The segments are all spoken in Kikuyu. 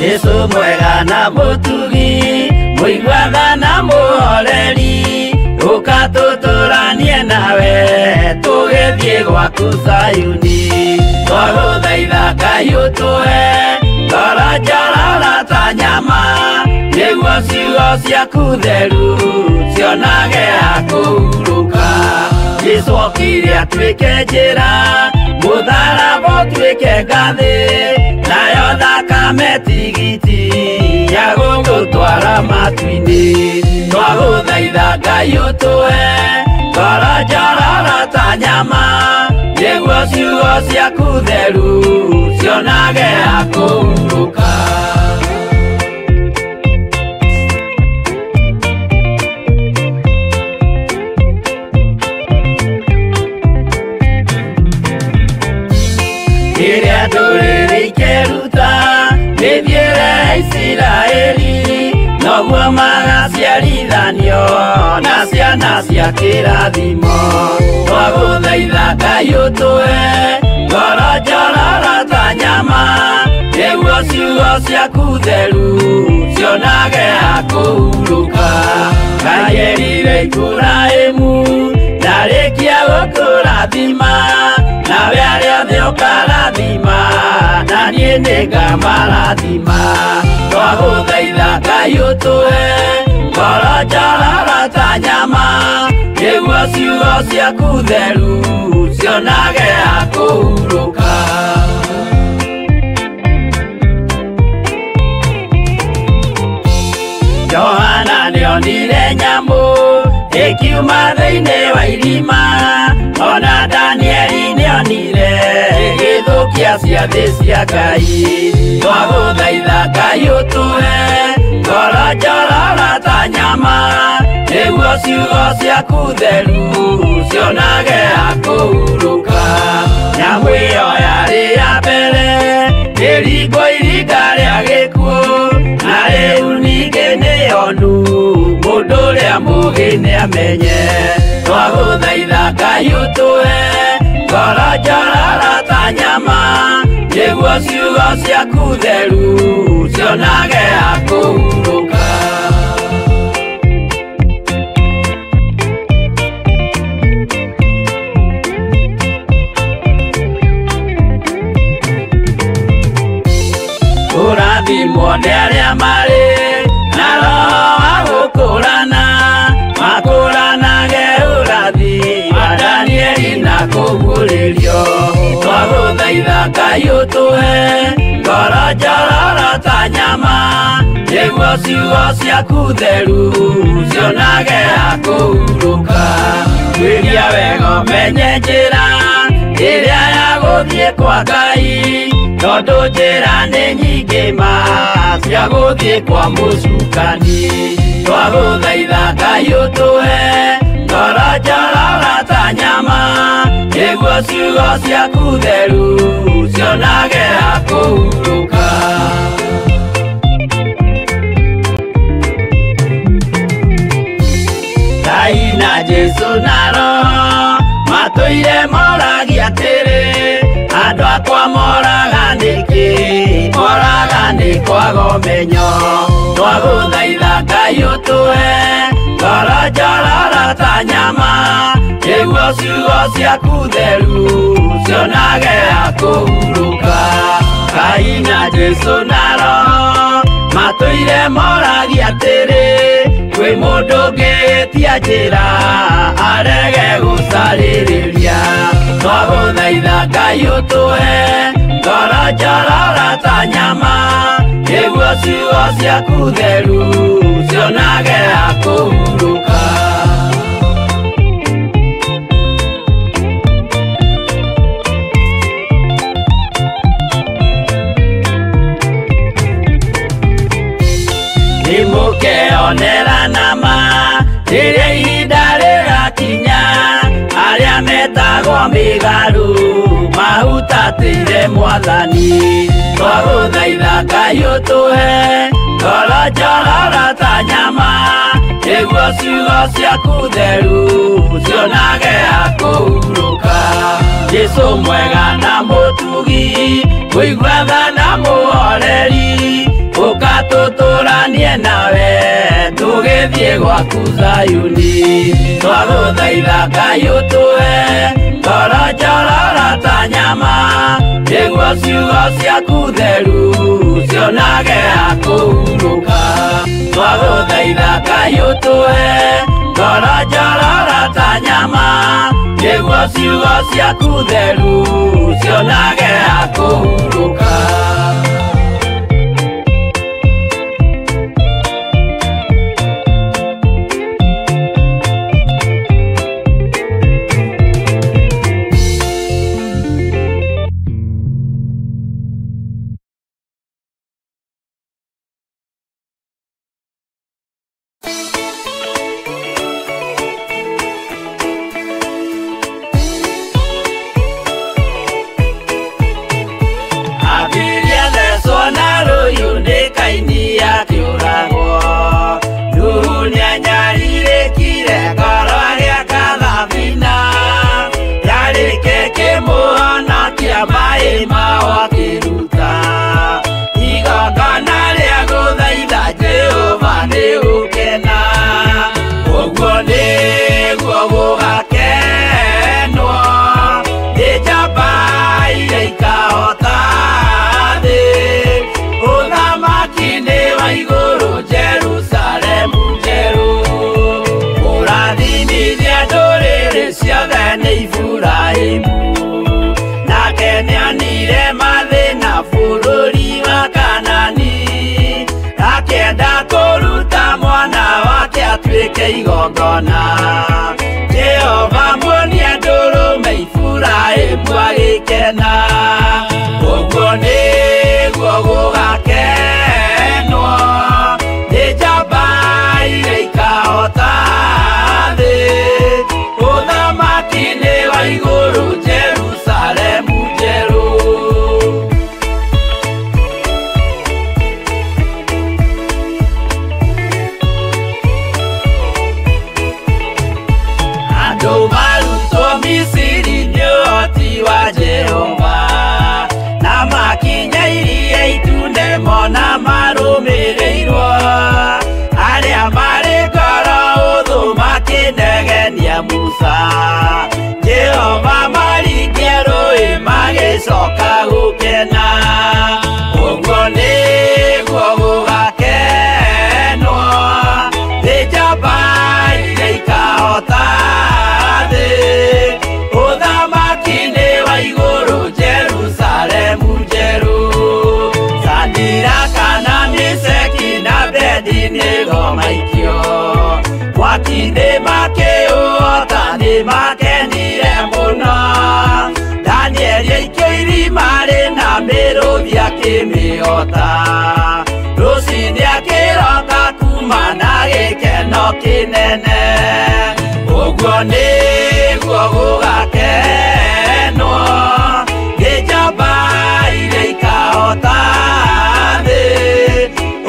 Jesu mwega na mũtugi, mũiguaga na mũhoreri, ũka tũtũranie nawe tũgĩthiĩ gwaku Zayuni. Twagũthaitha Ngai ũtũhe ngoro njororo ta nyama, nĩguo ciugo ciaku theru cionage ha kũhurũka. Jesu okire atuĩke njĩra, mũtharaba ũtuĩke ngathĩ, nayo thakame tigiti ya gũgũtwara matu-inĩ. Twagũthaitha Ngai ũtũhe ngoro njororo ta nyama, nĩguo ciugo ciaku theru cionage ha kũhurũka. Rĩrĩa ndũrĩrĩ ikeruta mĩthiĩre Isiraeli, noguo magaciarithanio na ciana cia kĩrathimo. Twagũthaitha Ngai ũtũhe ngoro njororo ta nyama, nĩguo ciugo ciaku theru cionage ha kũhurũka. Ngai erire Iburahĩmu ndarĩkia gũkũrathima, nawe arĩa othe ũkarathima, na niĩ nĩngamarathima. Twagũthaitha Ngai ũtũhe ngoro njororo ta nyama, nĩguo ciugo ciaku theru cionage ha kũhurũka. Johana nĩonire nyamũ ĩkiuma thĩinĩ wa irima, ona Danieli nĩonire ĩgĩthũkia ciathĩ cia Ngai. Twagũthaitha Ngai ũtũhe ngoro njororo ta nyama, nĩguo ciugo ciaku theru cionage ha kũhurũka. Nyamũ ĩyo yarĩ ya mbere ĩringwo iringa rĩa gĩkuũ, na rĩu ningĩ nĩyonu mũndũ ũrĩa mũũgĩ nĩamenye. Twagũthaitha Ngai ũtũhe ngoro njororo ta nyama, nĩguo ciugo ciaku theru cionage ha kũhurũka. Kũrathimwo nĩ arĩa marĩ na roho wa gũkũrana, makũranage ũrathi wa Danieli na kũguũrĩrio. Twagũthaitha Ngai ũtũhe ngoro njororo ta nyama, nĩguo ciugo ciaku theru cionage ha kũhurũka. Tuĩria wega ũmenye njĩra ĩrĩa ya gũthiĩ kwa Ngai, tondũ njĩra nĩ nyingĩ ma cia gũthiĩ kwa mũcukani. Twagũthaitha Ngai ũtũhe ngoro njororo ta nyama, nĩguo ciugo ciaku theru cionage ha kũhurũka. Ngai na Jesu na Roho matũire moragia atĩrĩ, andũ akwa moraga nĩkĩ? Moraga nĩ kwaga ũmenyo. Twagũthaitha Ngai ũtũhe ngoro njororo ta nyama, nĩguo ciugo ciaku theru cionage ha kũhurũka. Ngai na Jesu na Roho matũire moragia atĩrĩ, kwĩ mũndũ ũngĩtia njĩra arege gũcarĩrĩria. Twagũthaitha Ngai ũtũhe ngoro njororo ta nyama, nĩguo ciugo ciaku theru cionage ha kũhurũka. Nĩmũkeonera nama rĩrĩa ihinda rĩgakinya, arĩa metagwo mĩgarũ mahutatĩire Mwathani. Twagũthaitha Ngai ũtũhe ngoro njororo ta nyama, nĩguo ciugo ciaku theru cionage ha kũhurũka. Jesu mwega na mũtugi, mũiguaga na mũhoreri, Tũtũranie nawe tũgĩthiĩ gwaku Zayuni. Twagũthaitha Ngai ũtũhe ngoro njororo ta nyama, nĩguo ciugo ciaku theru cionage ha kũhurũka. Twagũthaitha Ngai ũtũhe ngoro njororo ta nyama, nĩguo ciugo ciaku theru cionage ha kũhurũka. Atuĩke igongona Jehova muonia ndũrũme Iburahĩmu agĩkena. Ũguo nĩguo gũgakenwo nĩ njamba iria ikahota thĩ. Ũthamaki-inĩ wa igũrũ Jerusalemu njerũ. Marũmĩrĩirwo arĩa marĩ ngoro ũthũ makĩnegenia Musa. Jehova maringie rũĩ magĩcoka gũkena. Ũguo nĩguo gũgakenwo nĩ njamba iria ikahota thĩ. Ũthamaki-inĩ wa igũrũ Jerusalemu njerũ. Sadiraka na Meshaki na Abednego maikio mwaki-inĩ makĩũhota nĩmakenire mũno. Danieli aikio irima rĩna mĩrũthi akĩmĩhota. Rũciinĩ akĩroka kuma na gĩkeno kĩnene. Ũguo nĩguo gũgakenwo nĩ njamba iria ikahota thĩ.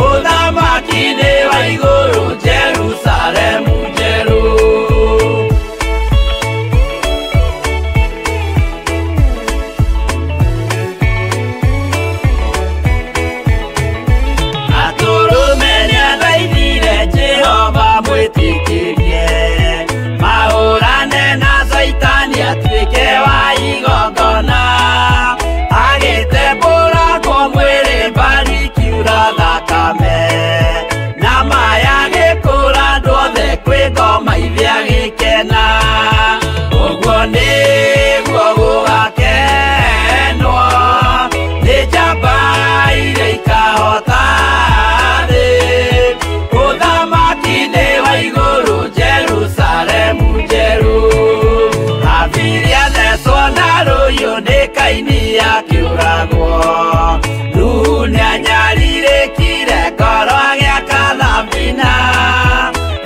Ũthamaki-inĩ wa igũrũ Jerusalemu njerũ. Atũrũme nĩathaithire Jehova mwĩtĩkĩrie mahũrane na Caitani atuĩke wa igongona. Agĩtembũrangwo mwĩrĩ mbari ikiura thakame, na maya agĩkũra andũ othe kwĩ ngoma ithe agĩkena. Ũguo nĩguo gũgakenwo nĩ njamba iria ikahota thĩ. Ũthamaki-inĩ wa igũrũ Jerusalemu njerũ. Habili athecwo na rũhiũ nĩ Kaini akĩũragwo. Nuhu nĩanyarirĩkire ngoro agĩaka thabina.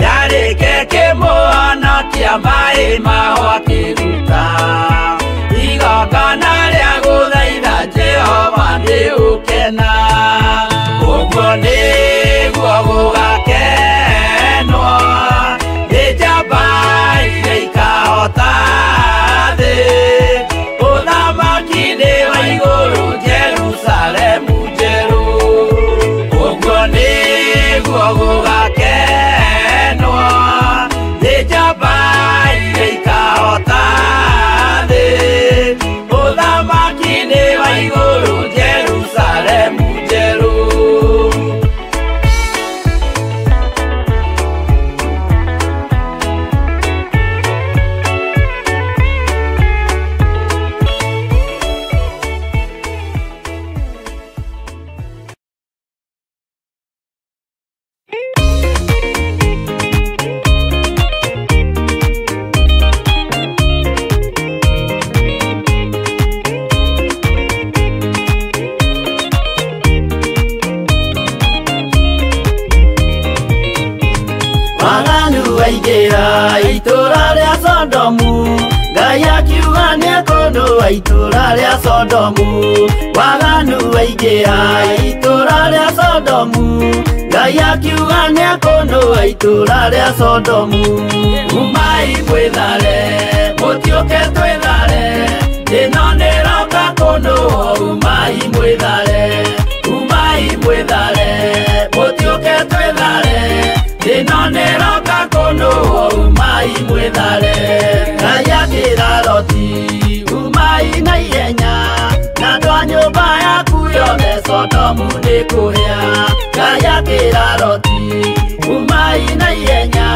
Yarĩke kĩmũhonokia maĩ maho akĩruta. Igongona rĩa gũthaitha Jehova nĩ ũkena. Ũguo nĩguo gũgakenwo nĩ njamba iria ikahota thĩ. Ũthamaki-inĩ wa igũrũ Jerusalemu njerũ. Ũguo nĩ nĩkũnũa itũũra rĩa Sodomu, waganu waingĩha itũũra rĩa Sodomu, Ngai akiuga nĩekũnũa itũũra rĩa Sodomu. Umai mwĩthare, mũtiũke twĩthare, ĩno nĩroka kũnũo. Umai mwĩthare, umai mwĩthare, mũtiũke twĩthare, ĩno nĩroka kũnũo. Umai mwĩthare. Ngai akĩra Loti, umai na ihenya, na andũ a nyũmba yaku yothe Sodomu nĩkũhĩa. Ngai akĩra Loti, umai na ihenya,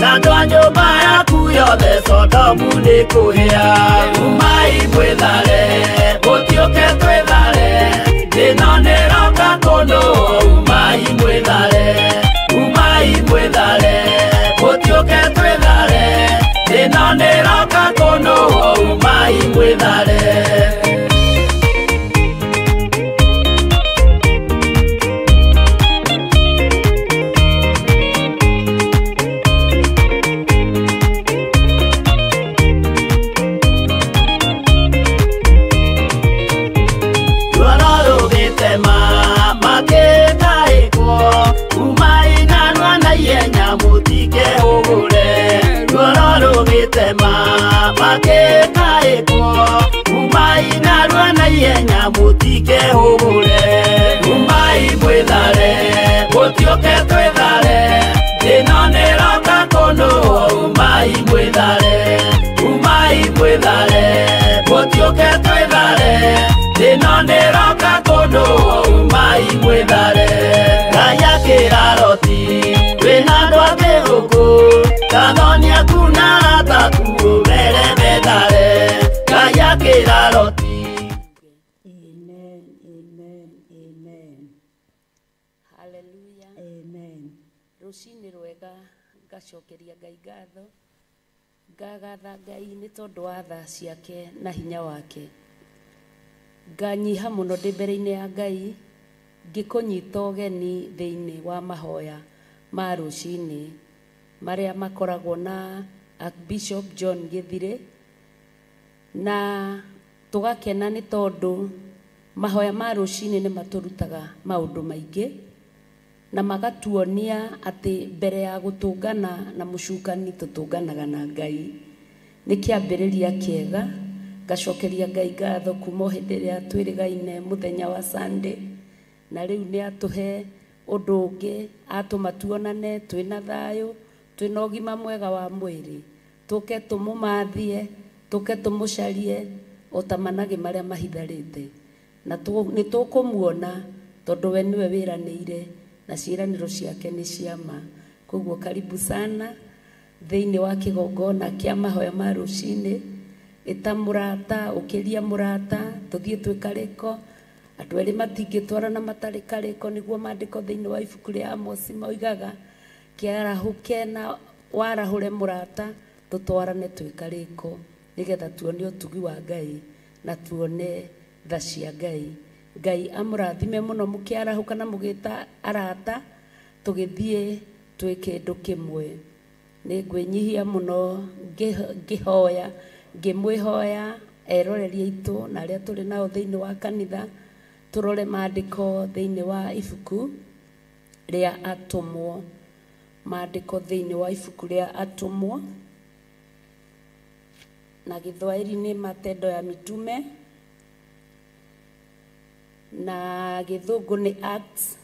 na andũ a nyũmba yaku yothe Sodomu nĩkũhĩa. Umai mwĩthare, mũtiũke twĩthare, ĩno nĩroka kũnũo. Umai mwĩthare, umai mwĩthare, mũtiũke twĩthare, ĩno nĩroka kũnũo. Umai mwĩthare. Umai mwĩthare, mũtiũke twĩthare, ĩno nĩroka kũnũo. Umai mwĩthare, umai mwĩthare, mũtiũke twĩthare, ĩno nĩroka kũnũo. Umai mwĩthare. Ngai akĩra Loti, wĩna andũ angĩ gũkũ, kathoni aku na arata aku ũmere methare. Ngai akĩra Loti. Amen, amen, amen. Hallelujah. Amen. Rũcinĩ rwega ngacokeria Ngai ngatho, ngagatha Ngai nĩ tondũ wa tha ciake na hinya wake. Nganyiha mũno ndĩ mbere-inĩ ya Ngai, ngĩkũnyita ũgeni thĩinĩ wa mahoya ma rũcinĩ marĩa makoragwo na Archbishop John Githire, na tũgakena nĩ tondũ mahoya ma rũcinĩ nĩ matũrutaga maũndũ maingĩ na magatuonia atĩ mbere ya gũtũngana na mũcukani tũtũnganaga na Ngai. Nĩ kĩambĩrĩria kĩega. Ngacokeria Ngai ngatho kuma o hĩndĩ ĩrĩa twĩrĩgaine mũthenya wa Sunday, na rĩu nĩ atũhe ũndũ ũngĩ, atũma tuonane twĩna thayũ, twĩna ũgima mwega wa mwĩrĩ, tũke tũmũmathie, tũke tũmũcarie o ta managĩ marĩa mahitharĩte, na nĩ tũkũmuona tondũ we nĩwe wĩranĩire na ciĩranĩro ciake nĩ cia ma. Koguo karibu sana thĩinĩ wa kĩgongona kĩa mahoya ma rũcinĩ. Ĩta mũrata, ũkĩria mũrata, tũthiĩ twĩ karĩko. Andũ erĩ matingĩtwarana matarĩ karĩko, nĩguo maandĩko thĩinĩ wa ibuku rĩa Amosi moigaga, kĩarahũke na warahũre mũrata, tũtwarane twĩ karĩko, nĩgetha tuone ũtugi wa Ngai na tuone tha cia Ngai. Ngai amũrathime mũno mũkĩarahũka na mũgĩta arata, tũgĩthiĩ twĩ kĩndũ kĩmwe. Nĩ ngwĩnyihia mũno ngĩhoya, ngĩmwĩhoya eroreri aitũ na arĩa tũrĩ nao thĩinĩ wa kanitha, tũrore maandĩko thĩinĩ wa ibuku rĩa Atũmwo. Maandĩko thĩinĩ wa ibuku rĩa Atũmwo, na Gĩthwaĩri nĩ Matendo ya Mitume, na Gĩthũngũ nĩ Acts,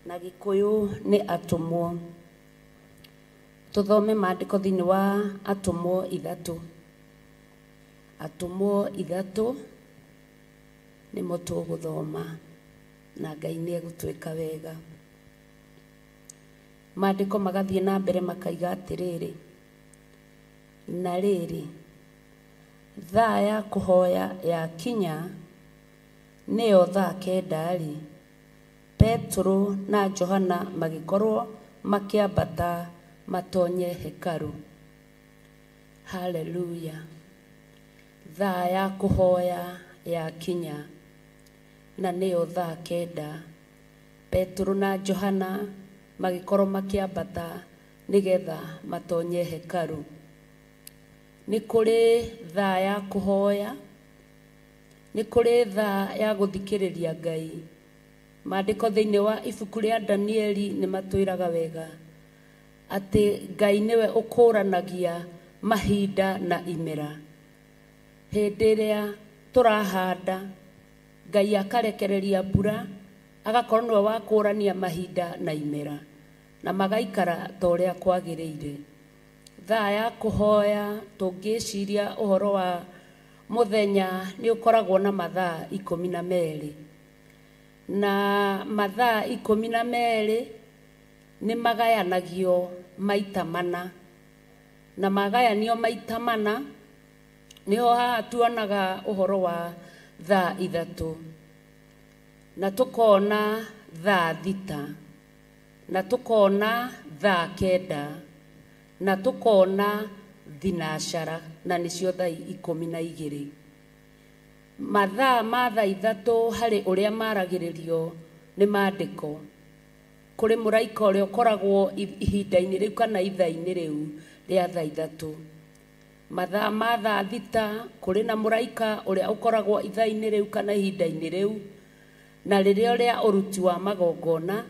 na Gĩkũyũ nĩ Atũmwo. Tũthome maandĩko thĩinĩ wa Atũmwo ithatũ. Atũmwo ithatũ nĩmo tũgũthoma, na Ngai nĩ egũtwĩka wega. Maandĩko magathiĩ na mbere makaiga atĩrĩrĩ, na rĩrĩ, thaa ya kũhoya yakinya, nĩyo thaa 9-rĩ, Petero na Johana magĩkorwo makĩambata matonye hekarũ. Haleluya. Thaa ya kũhoya yakinya, na nĩyo thaa 9, Petero na Johana magĩkorwo makĩambata nĩgetha matonye hekarũ. Nĩ kũrĩ thaa ya kũhoya, nĩ kũrĩ thaa ya gũthikĩrĩria Ngai. Maandĩko thĩinĩ wa ibuku rĩa Danieli nĩ matwĩraga wega atĩ Ngai nĩwe ũkũranagia mahinda na imera. Hĩndĩ ĩrĩa tũrahanda, Ngai akarekereria mbura, agakorwo nĩwe wakũrania mahinda na imera, na magaikara ta ũrĩa kwagĩrĩire. Thaa ya kũhoya, tũngĩciria ũhoro wa mũthenya nĩ ũkoragwo na mathaa 12. Na mathaa 12 nĩ magayanagio maita mana. Na magayanio maita mana, nĩho haha tuonaga ũhoro wa thaa 3, na tũkona thaa 6, na tũkona thaa 9, na tũkona 10, na nĩcio thaa 12. Mathaa ma thaa 3 harĩ ũrĩa maragĩrĩrio nĩ maandĩko. Kũrĩ mũraika ũrĩa ũkoragwo ihinda-inĩ rĩu kana ithaa-inĩ rĩu rĩa thaa 3. Mathaa ma thaa 6 kũrĩ na mũraika ũrĩa ũkoragwo ithaa-inĩ rĩu kana ihinda-inĩ rĩu, na rĩrĩa rĩa ũruti wa magongona,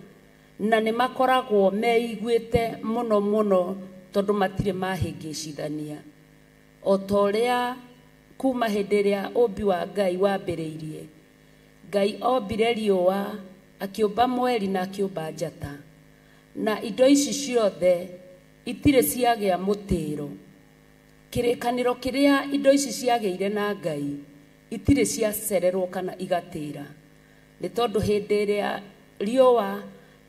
na nĩ makoragwo meiguĩte mũno mũno tondũ matirĩ mahĩngĩcithania. O ta ũrĩa kuma hĩndĩ ĩrĩa ũmbi wa Ngai wambĩrĩirie, Ngai ombire riũa, akĩũmba mweri na akĩũmba njata, na indo ici ciothe itirĩ ciagĩa mũtĩro. Kĩrĩkanĩro kĩrĩa indo ici ciagĩire na Ngai itirĩ ciacererwo kana igatĩra, nĩ tondũ hĩndĩ ĩrĩa riũa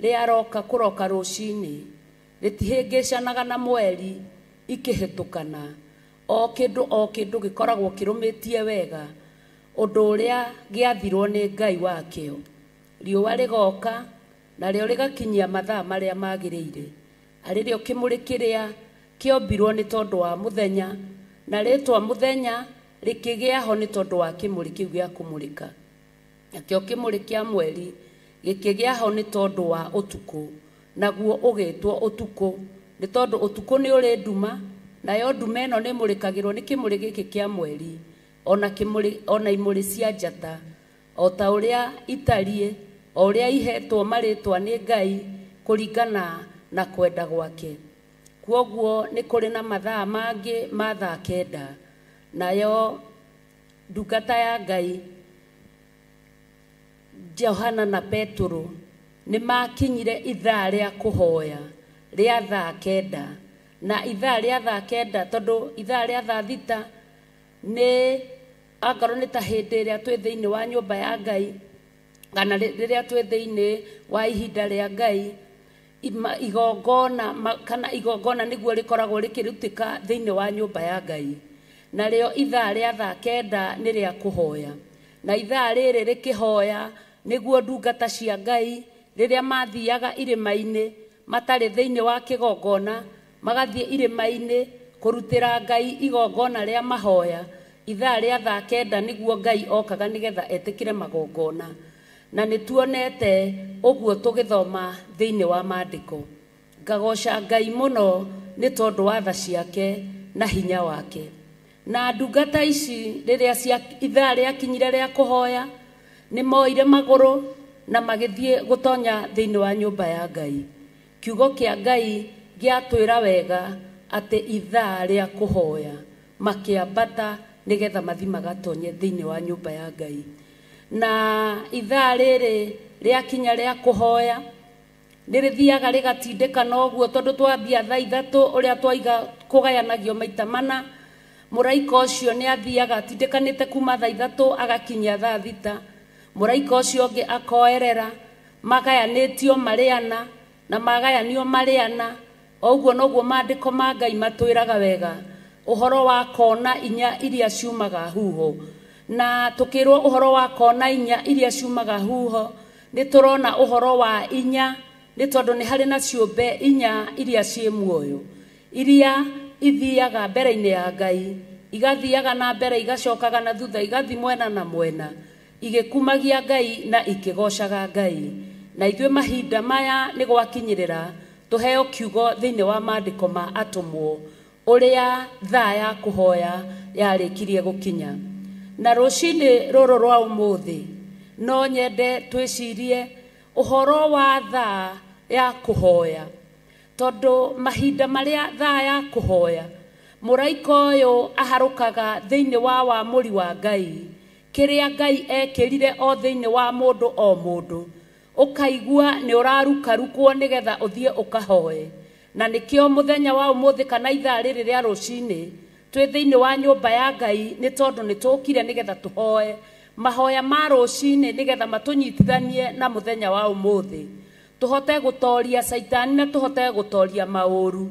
rĩaroka kũroka rũcinĩ rĩtihĩngĩcanaga na mweri ikĩhĩtũkana. O kĩndũ gĩkoragwo kĩrũmĩtie wega ũndũ ũrĩa gĩathirwo nĩ Ngai wakĩo. Riũa rĩgoka narĩo rĩgakinyia mathaa marĩa magĩrĩire, arĩ rĩo kĩmũrĩ kĩrĩa kĩombirwo nĩ tondũ wa mũthenya, na rĩtwa mũthenya rĩkĩgĩa ho nĩ tondũ wa kĩmũrĩ kĩu gĩa kũmũrĩka. Nakĩo kĩmũrĩ kĩa mweri gĩkĩgĩa ho nĩ tondũ wa ũtukũ, naguo ũgĩtwo ũtukũ nĩ tondũ ũtukũ nĩ ũrĩ nduma, nayo nduma ĩno nĩ ĩmũrĩkagĩrwo nĩ kĩmũrĩ gĩkĩ kĩa mweri, ona kĩmũrĩ, ona imũrĩ cia njata, o ta ũrĩa itariĩ, o ũrĩa ihetwo marĩtwa nĩ Ngai kũringana na kwenda gwake. Kwoguo nĩ kũrĩ na mathaa mangĩ ma thaa 9, nayo ndungata ya Ngai Johana na Petero nĩ makinyire ithaa rĩa kũhoya rĩa thaa 9, na ithaa rĩa thaa 9 tondũ ithaa rĩa thaa 6 nĩ angorwo nĩ ta hĩndĩ ĩrĩa twĩ thĩinĩ wa nyũmba ya Ngai kana rĩrĩa twĩ thĩinĩ wa ihinda rĩa Ngai, igongona kana igongona nĩguo rĩkoragwo rĩkĩrutĩka thĩinĩ wa nyũmba ya Ngai. Narĩo ithaa rĩa thaa 9 nĩ rĩa kũhoya, na ithaa rĩrĩ rĩkĩhoya nĩguo ndungata cia Ngai rĩrĩa mathiaga irĩma-inĩ matarĩ thĩinĩ wa kĩgongona, magathiĩ irĩma-inĩ kũrutĩra Ngai igongona rĩa mahoya. Ithaa rĩa thaa 9 nĩguo Ngai okaga nĩgetha etĩkĩre magongona. Na nĩ tuonete ũguo tũgĩthoma thĩinĩ wa maandĩko. Ngagoca Ngai mũno nĩ tondũ wa tha ciake na hinya wake. Na ndungata ici rĩrĩa cia ithaa rĩakinyire rĩa kũhoya, nĩ moire magũrũ na magĩthiĩ gũtonya thĩinĩ wa nyũmba ya Ngai. Kiugo kĩa Ngai gĩatwĩra wega atĩ ithaa rĩa kũhoya makĩambata nĩgetha mathiĩ magatonye thĩinĩ wa nyũmba ya Ngai. Na ithaa rĩrĩ rĩakinya rĩa kũhoya nĩ rĩthiaga rĩgatindĩkana ũguo, tondũ twambia thaa 3 ũrĩa twaiga kũgayanagio maita mana, mũraika ũcio nĩ athiaga atindĩkanĩte kuma thaa 3 agakinyia thaa 6, mũraika ũcio ũngĩ akoerera, magayanĩtio marĩ ana, na magayanio marĩ ana. O ũguo noguo maandĩko ma Ngai matwĩraga wega ũhoro wa kona 4 iria ciumaga huho. Na tũkĩrwo ũhoro wa kona 4 iria ciumaga huho, nĩ tũrona ũhoro wa 4 nĩ tondũ nĩ harĩ na ciũmbe 4 iria ciĩ muoyo, iria ithiaga mbere-inĩ ya Ngai, igathiaga na mbere igacokaga na thutha, igathiĩ mwena na mwena, igĩkumagia Ngai na ikĩgocaga Ngai. Na ithuĩ mahinda maya nĩ gwakinyĩrĩra tũheo kiugo thĩinĩ wa maandĩko ma atũmwo Ũrĩa thaa ya kũhoya yarĩkirie gũkinya. Na rũcinĩ rũrũ rwa ũmũthĩ no nyende twĩcirie ũhoro wa thaa ya kũhoya, tondũ mahinda marĩa thaa ya kũhoya mũraika ũyũ aharũkaga thĩinĩ wa wamũri wa Ngai, kĩrĩa Ngai ekĩrire o thĩinĩ wa mũndũ o mũndũ, ũkaigua nĩ ũrarukarukwo nĩgetha ũthiĩ ũkahoe. Na nĩkĩo mũthenya wa ũmũthĩ kana ithaa rĩrĩ rĩa rũcinĩ twĩ thĩinĩ wa nyũmba ya Ngai, nĩ tondũ nĩ tũkire nĩgetha tũhoe mahoya ma rũcinĩ nĩgetha matũnyitithanie na mũthenya wa ũmũthĩ, tũhote gũtoria caitani na tũhote gũtoria maũru.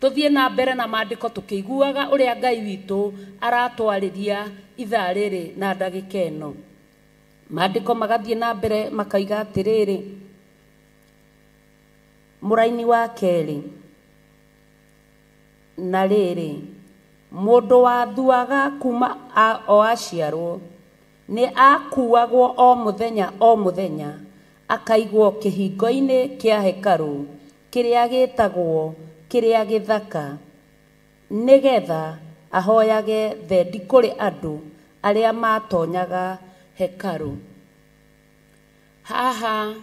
Tũthiĩ na mbere na maandĩko tũkĩiguaga ũrĩa Ngai witũ aratwarĩria ithaa rĩrĩ na ndagĩka ĩno. Maandĩko magathiĩ na mbere makaiga atĩrĩrĩ, mũraini wa kerĩ, na rĩrĩ, mũndũ wathuaga kuma o aciarwo nĩ akuagwo o mũthenya o mũthenya akaigwo kĩhingo-inĩ kĩa hekarũ kĩrĩa gĩtagwo kĩrĩa gĩthaka, nĩgetha ahoyage thendi kũrĩ andũ arĩa matonyaga hekarũ. Haha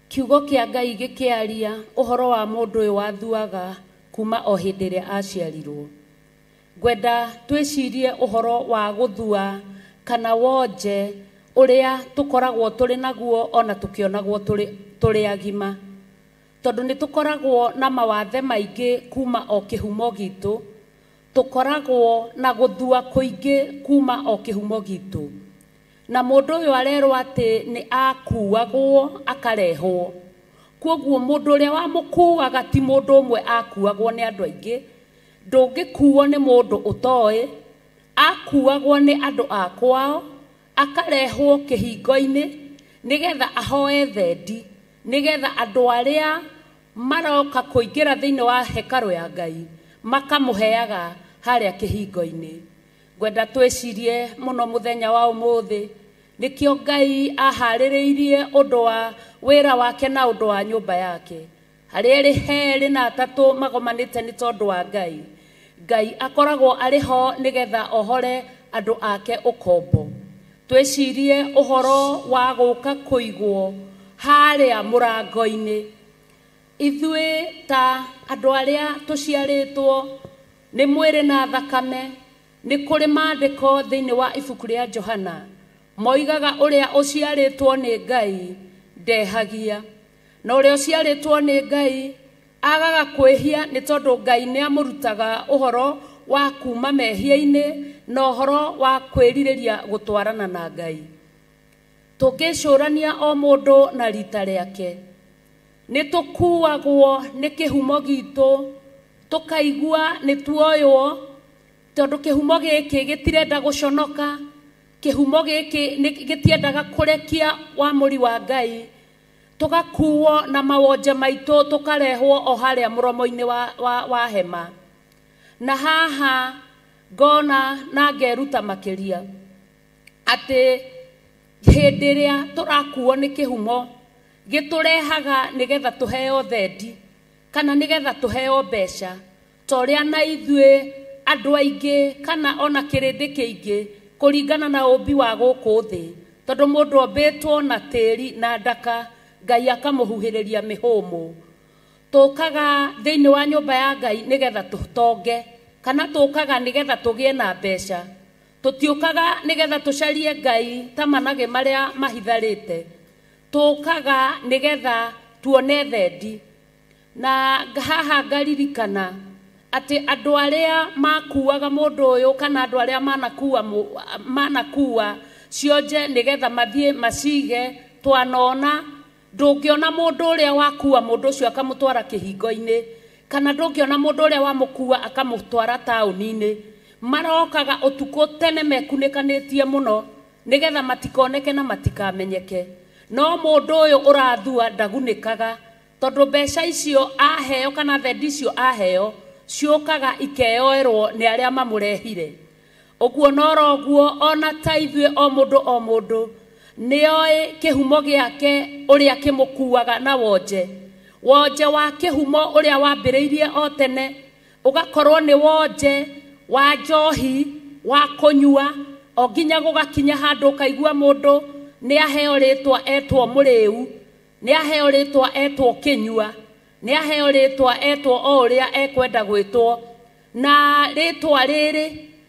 kiugo kĩa Ngai gĩkĩaria ũhoro wa mũndũ ũyũ wathuaga kuma o hĩndĩ ĩrĩa aciarirwo. Ngwenda twĩcirie ũhoro wa gũthua kana wonje ũrĩa tũkoragwo tũrĩ naguo ona tũkĩonagwo tũrĩ agima, tondũ nĩ tũkoragwo na mawathe maingĩ kuma o kĩhumo gitũ, tũkoragwo na gũthua kũingĩ kuma o kĩhumo gitũ. Na mũndũ ũyũ arerwo atĩ nĩ akuagwo akarehwo, kwoguo mũndũ ũrĩa wamũkuaga ti mũndũ ũmwe, akuagwo nĩ andũ aingĩ. Ndũngĩkuo nĩ mũndũ ũtoĩ, akuagwo nĩ andũ a kwao, akarehwo kĩhingo-inĩ nĩgetha ahoe thendi, nĩgetha andũ arĩa maroka kũingĩra thĩinĩ wa hekarũ ya Ngai makamũheaga harĩa kĩhingo-inĩ. Ngwenda twĩcirie mũno mũthenya wa ũmũthĩ, nĩkĩo Ngai aharĩrĩirie ũndũ wa wĩra wake na ũndũ wa nyũmba yake. Harĩa erĩ herĩ na atatũ magomanĩte nĩ tondũ wa Ngai. Ngai akoragwo arĩ ho nĩgetha ohore andũ ake ũkombo. Twĩcirie ũhoro wa gũka kũigwo harĩa mũrango-inĩ. Ithuĩ ta andũ arĩa tũciarĩtwo nĩ mwĩrĩ na thakame, nĩ kũrĩ maandĩko thĩinĩ wa ibuku rĩa Johana moigaga ũrĩa ũciarĩtwo nĩ Ngai ndehagia, na ũrĩa ũciarĩtwo nĩ Ngai agaga kwĩhia nĩ tondũ Ngai nĩ amũrutaga ũhoro wa kuma mehia-inĩ na ũhoro wa kwĩrirĩria gũtwarana na Ngai. Tũngĩcũrania o mũndũ na rita rĩake, nĩ tũkuagwo nĩ kĩhumo gitũ, tũkaigua nĩ tuoywo, tondũ kĩhumo gĩkĩ gĩtirenda gũconoka, kĩhumo gĩkĩ gĩtiendaga kũrekia wamũri wa Ngai. Tũgakuo na mawonje maitũ tũkarehwo o harĩa mũromo-inĩ wa hema. Na haha ngona na ngeruta makĩria atĩ hĩndĩ ĩrĩa tũrakuo nĩ kĩhumo gĩtũrehaga nĩgetha tũheo thendi kana nĩgetha tũheo mbeca, ta ũrĩa na ithuĩ andũ aingĩ kana ona kĩrĩndĩ kĩingĩ kũringana na ũmbi wa gũkũ thĩ, tondũ mũndũ ombĩtwo na tĩri na ndaka, Ngai akamũhuhĩrĩria mĩhũmũ. Tũkaga thĩinĩ wa nyũmba ya Ngai nĩgetha tũtonge, kana tũkaga nĩgetha tũgĩe na mbeca. Tũtiũkaga nĩgetha tũcarie Ngai ta managĩ marĩa mahitharĩte, tũkaga nĩgetha tuone thendi. Na haha ngaririkana atĩ andũ arĩa makuaga mũndũ ũyũ kana andũ arĩa manakua cionje nĩgetha mathiĩ macige, twanona ndũngĩona mũndũ ũrĩa wakua mũndũ ũcio akamũtwara kĩhingo-inĩ, kana ndũngĩona mũndũ ũrĩa wamũkua akamũtwara taũni-inĩ. Marokaga ũtukũ tene mekunĩkanĩtie mũno nĩgetha matikoneke na matikamenyeke. No mũndũ ũyũ ũrathua ndagunĩkaga, tondũ mbeca icio aheo kana thendi icio aheo ciũkaga ikeyoerwo nĩ arĩa mamũrehire. Ũguo noroguo ona ta ithuĩ o mũndũ o mũndũ nĩoĩ kĩhumo gĩake ũrĩa kĩmũkuaga na wonje. Wonje wa kĩhumo ũrĩa wambĩrĩirie o tene Ũgakorwo nĩ wonje wa njohi wa kũnyua, o nginya gũgakinya handũ ũkaigua mũndũ nĩ aheo rĩtwa etwo mũrĩu, nĩ aheo rĩtwa etwo kĩnyua, nĩ aheo rĩtwa etwo o ũrĩa ekwenda gwĩtwo. Na rĩtwa rĩrĩ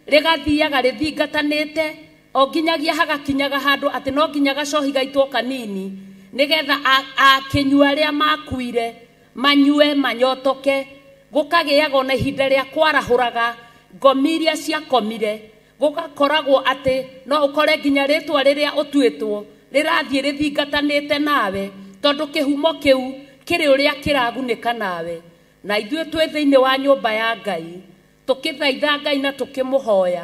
rĩgathiaga rĩthingatanĩte o nginyagia hagakinyaga handũ atĩ no nginya gacohi gaitwo kanini nĩgetha akĩnyua arĩa makuire manyue manyotoke. Gũkagĩaga ona ihinda rĩa kwarahũraga ngomi iria ciakomire, gũgakoragwo atĩ no ũkore nginya rĩtwa rĩrĩa ũtuĩtwo rĩrathiĩ rĩthingatanĩte nawe, tondũ kĩhumo kĩu kĩrĩ ũrĩa kĩragunĩka nawe. Na ithuĩ twĩ thĩinĩ wa nyũmba ya Ngai tũkĩthaitha Ngai na tũkĩmũhoya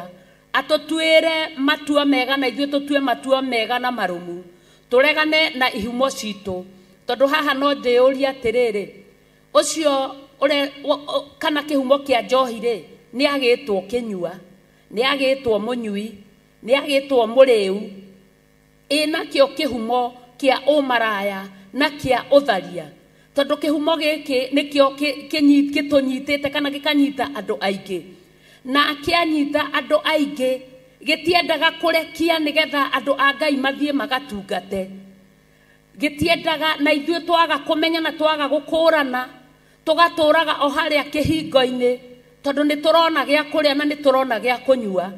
atũtuĩre matua mega, na ithuĩ tũtue matua mega na marũmu, tũregane na ihumo citũ. Tondũ haha no ndĩyũrie atĩrĩrĩ, ũcio kana kĩhumo kĩa njohi rĩ, nĩ agĩtwo kĩnyua, nĩ agĩtwo mũnyui, nĩ agĩtwo mũrĩu, ĩ nakĩo kĩhumo kĩa ũmaraya na kĩa ũtharia. Tondũ kĩhumo gĩkĩ nĩkĩo gĩtũnyitĩte kana gĩkanyita andũ aingĩ, na kĩanyita andũ aingĩ gĩtiendaga kũrekia nĩgetha andũ a Ngai mathiĩ magatungate. Gĩtiendaga, na ithuĩ twaga kũmenya na twaga gũkũrana, tũgatũraga o harĩa kĩhingo-inĩ, tondũ nĩ tũrona gĩa kũrĩa na nĩ tũrona gĩa kũnyua,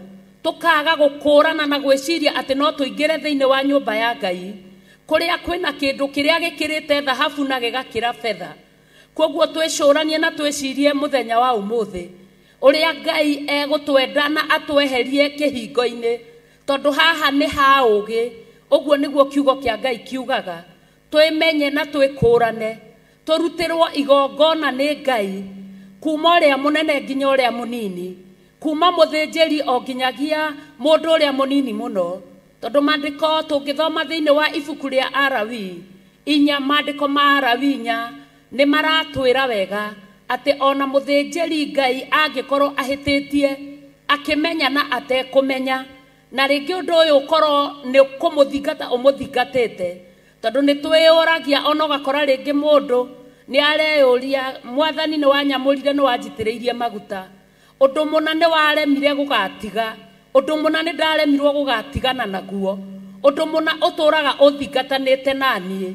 tũkaga gũkũrana na gwĩciria atĩ no tũingĩre thĩinĩ wa nyũmba ya Ngai kũrĩa kwĩna kĩndũ kĩrĩa gĩkĩrĩte thahabu na gĩgakĩra betha. Koguo twĩcũranie na twĩcirie mũthenya wa ũmũthĩ ũrĩa Ngai egũtwenda na atweherie kĩhingo-inĩ, tondũ haha nĩ ha ũũgĩ. Ũguo nĩguo kiugo kĩa Ngai kiugaga, twĩmenye na twĩkũrane, tũrutĩrwo igongona nĩ Ngai kuma ũrĩa mũnene nginya ũrĩa mũnini, kuma mũthĩnjĩri o nginyagia mũndũ ũrĩa mũnini mũno. Tondũ maandĩko tũngĩthoma thĩinĩ wa ibuku rĩa Arawi inya, maandĩko ma Arawi inya nĩ maratwĩra wega atĩ ona mũthĩnjĩri Ngai angĩkorwo ahĩtĩtie akĩmenya na atekũmenya, na rĩngĩ ũndũ ũyũ ũkorwo nĩ kũmũthingata ũmũthingatĩte, tondũ nĩ twĩyũragia ona ũgakora rĩngĩ mũndũ nĩ areyũria, mwathani nĩ wanyamũrire, nĩ wanjitĩrĩirie maguta, ũndũ mũna nĩ waremire gũgatiga, ũndũ mũna nĩ ndaremirwo gũgatigana naguo, ũndũ mũna ũtũraga ũthingatanĩte naniĩ.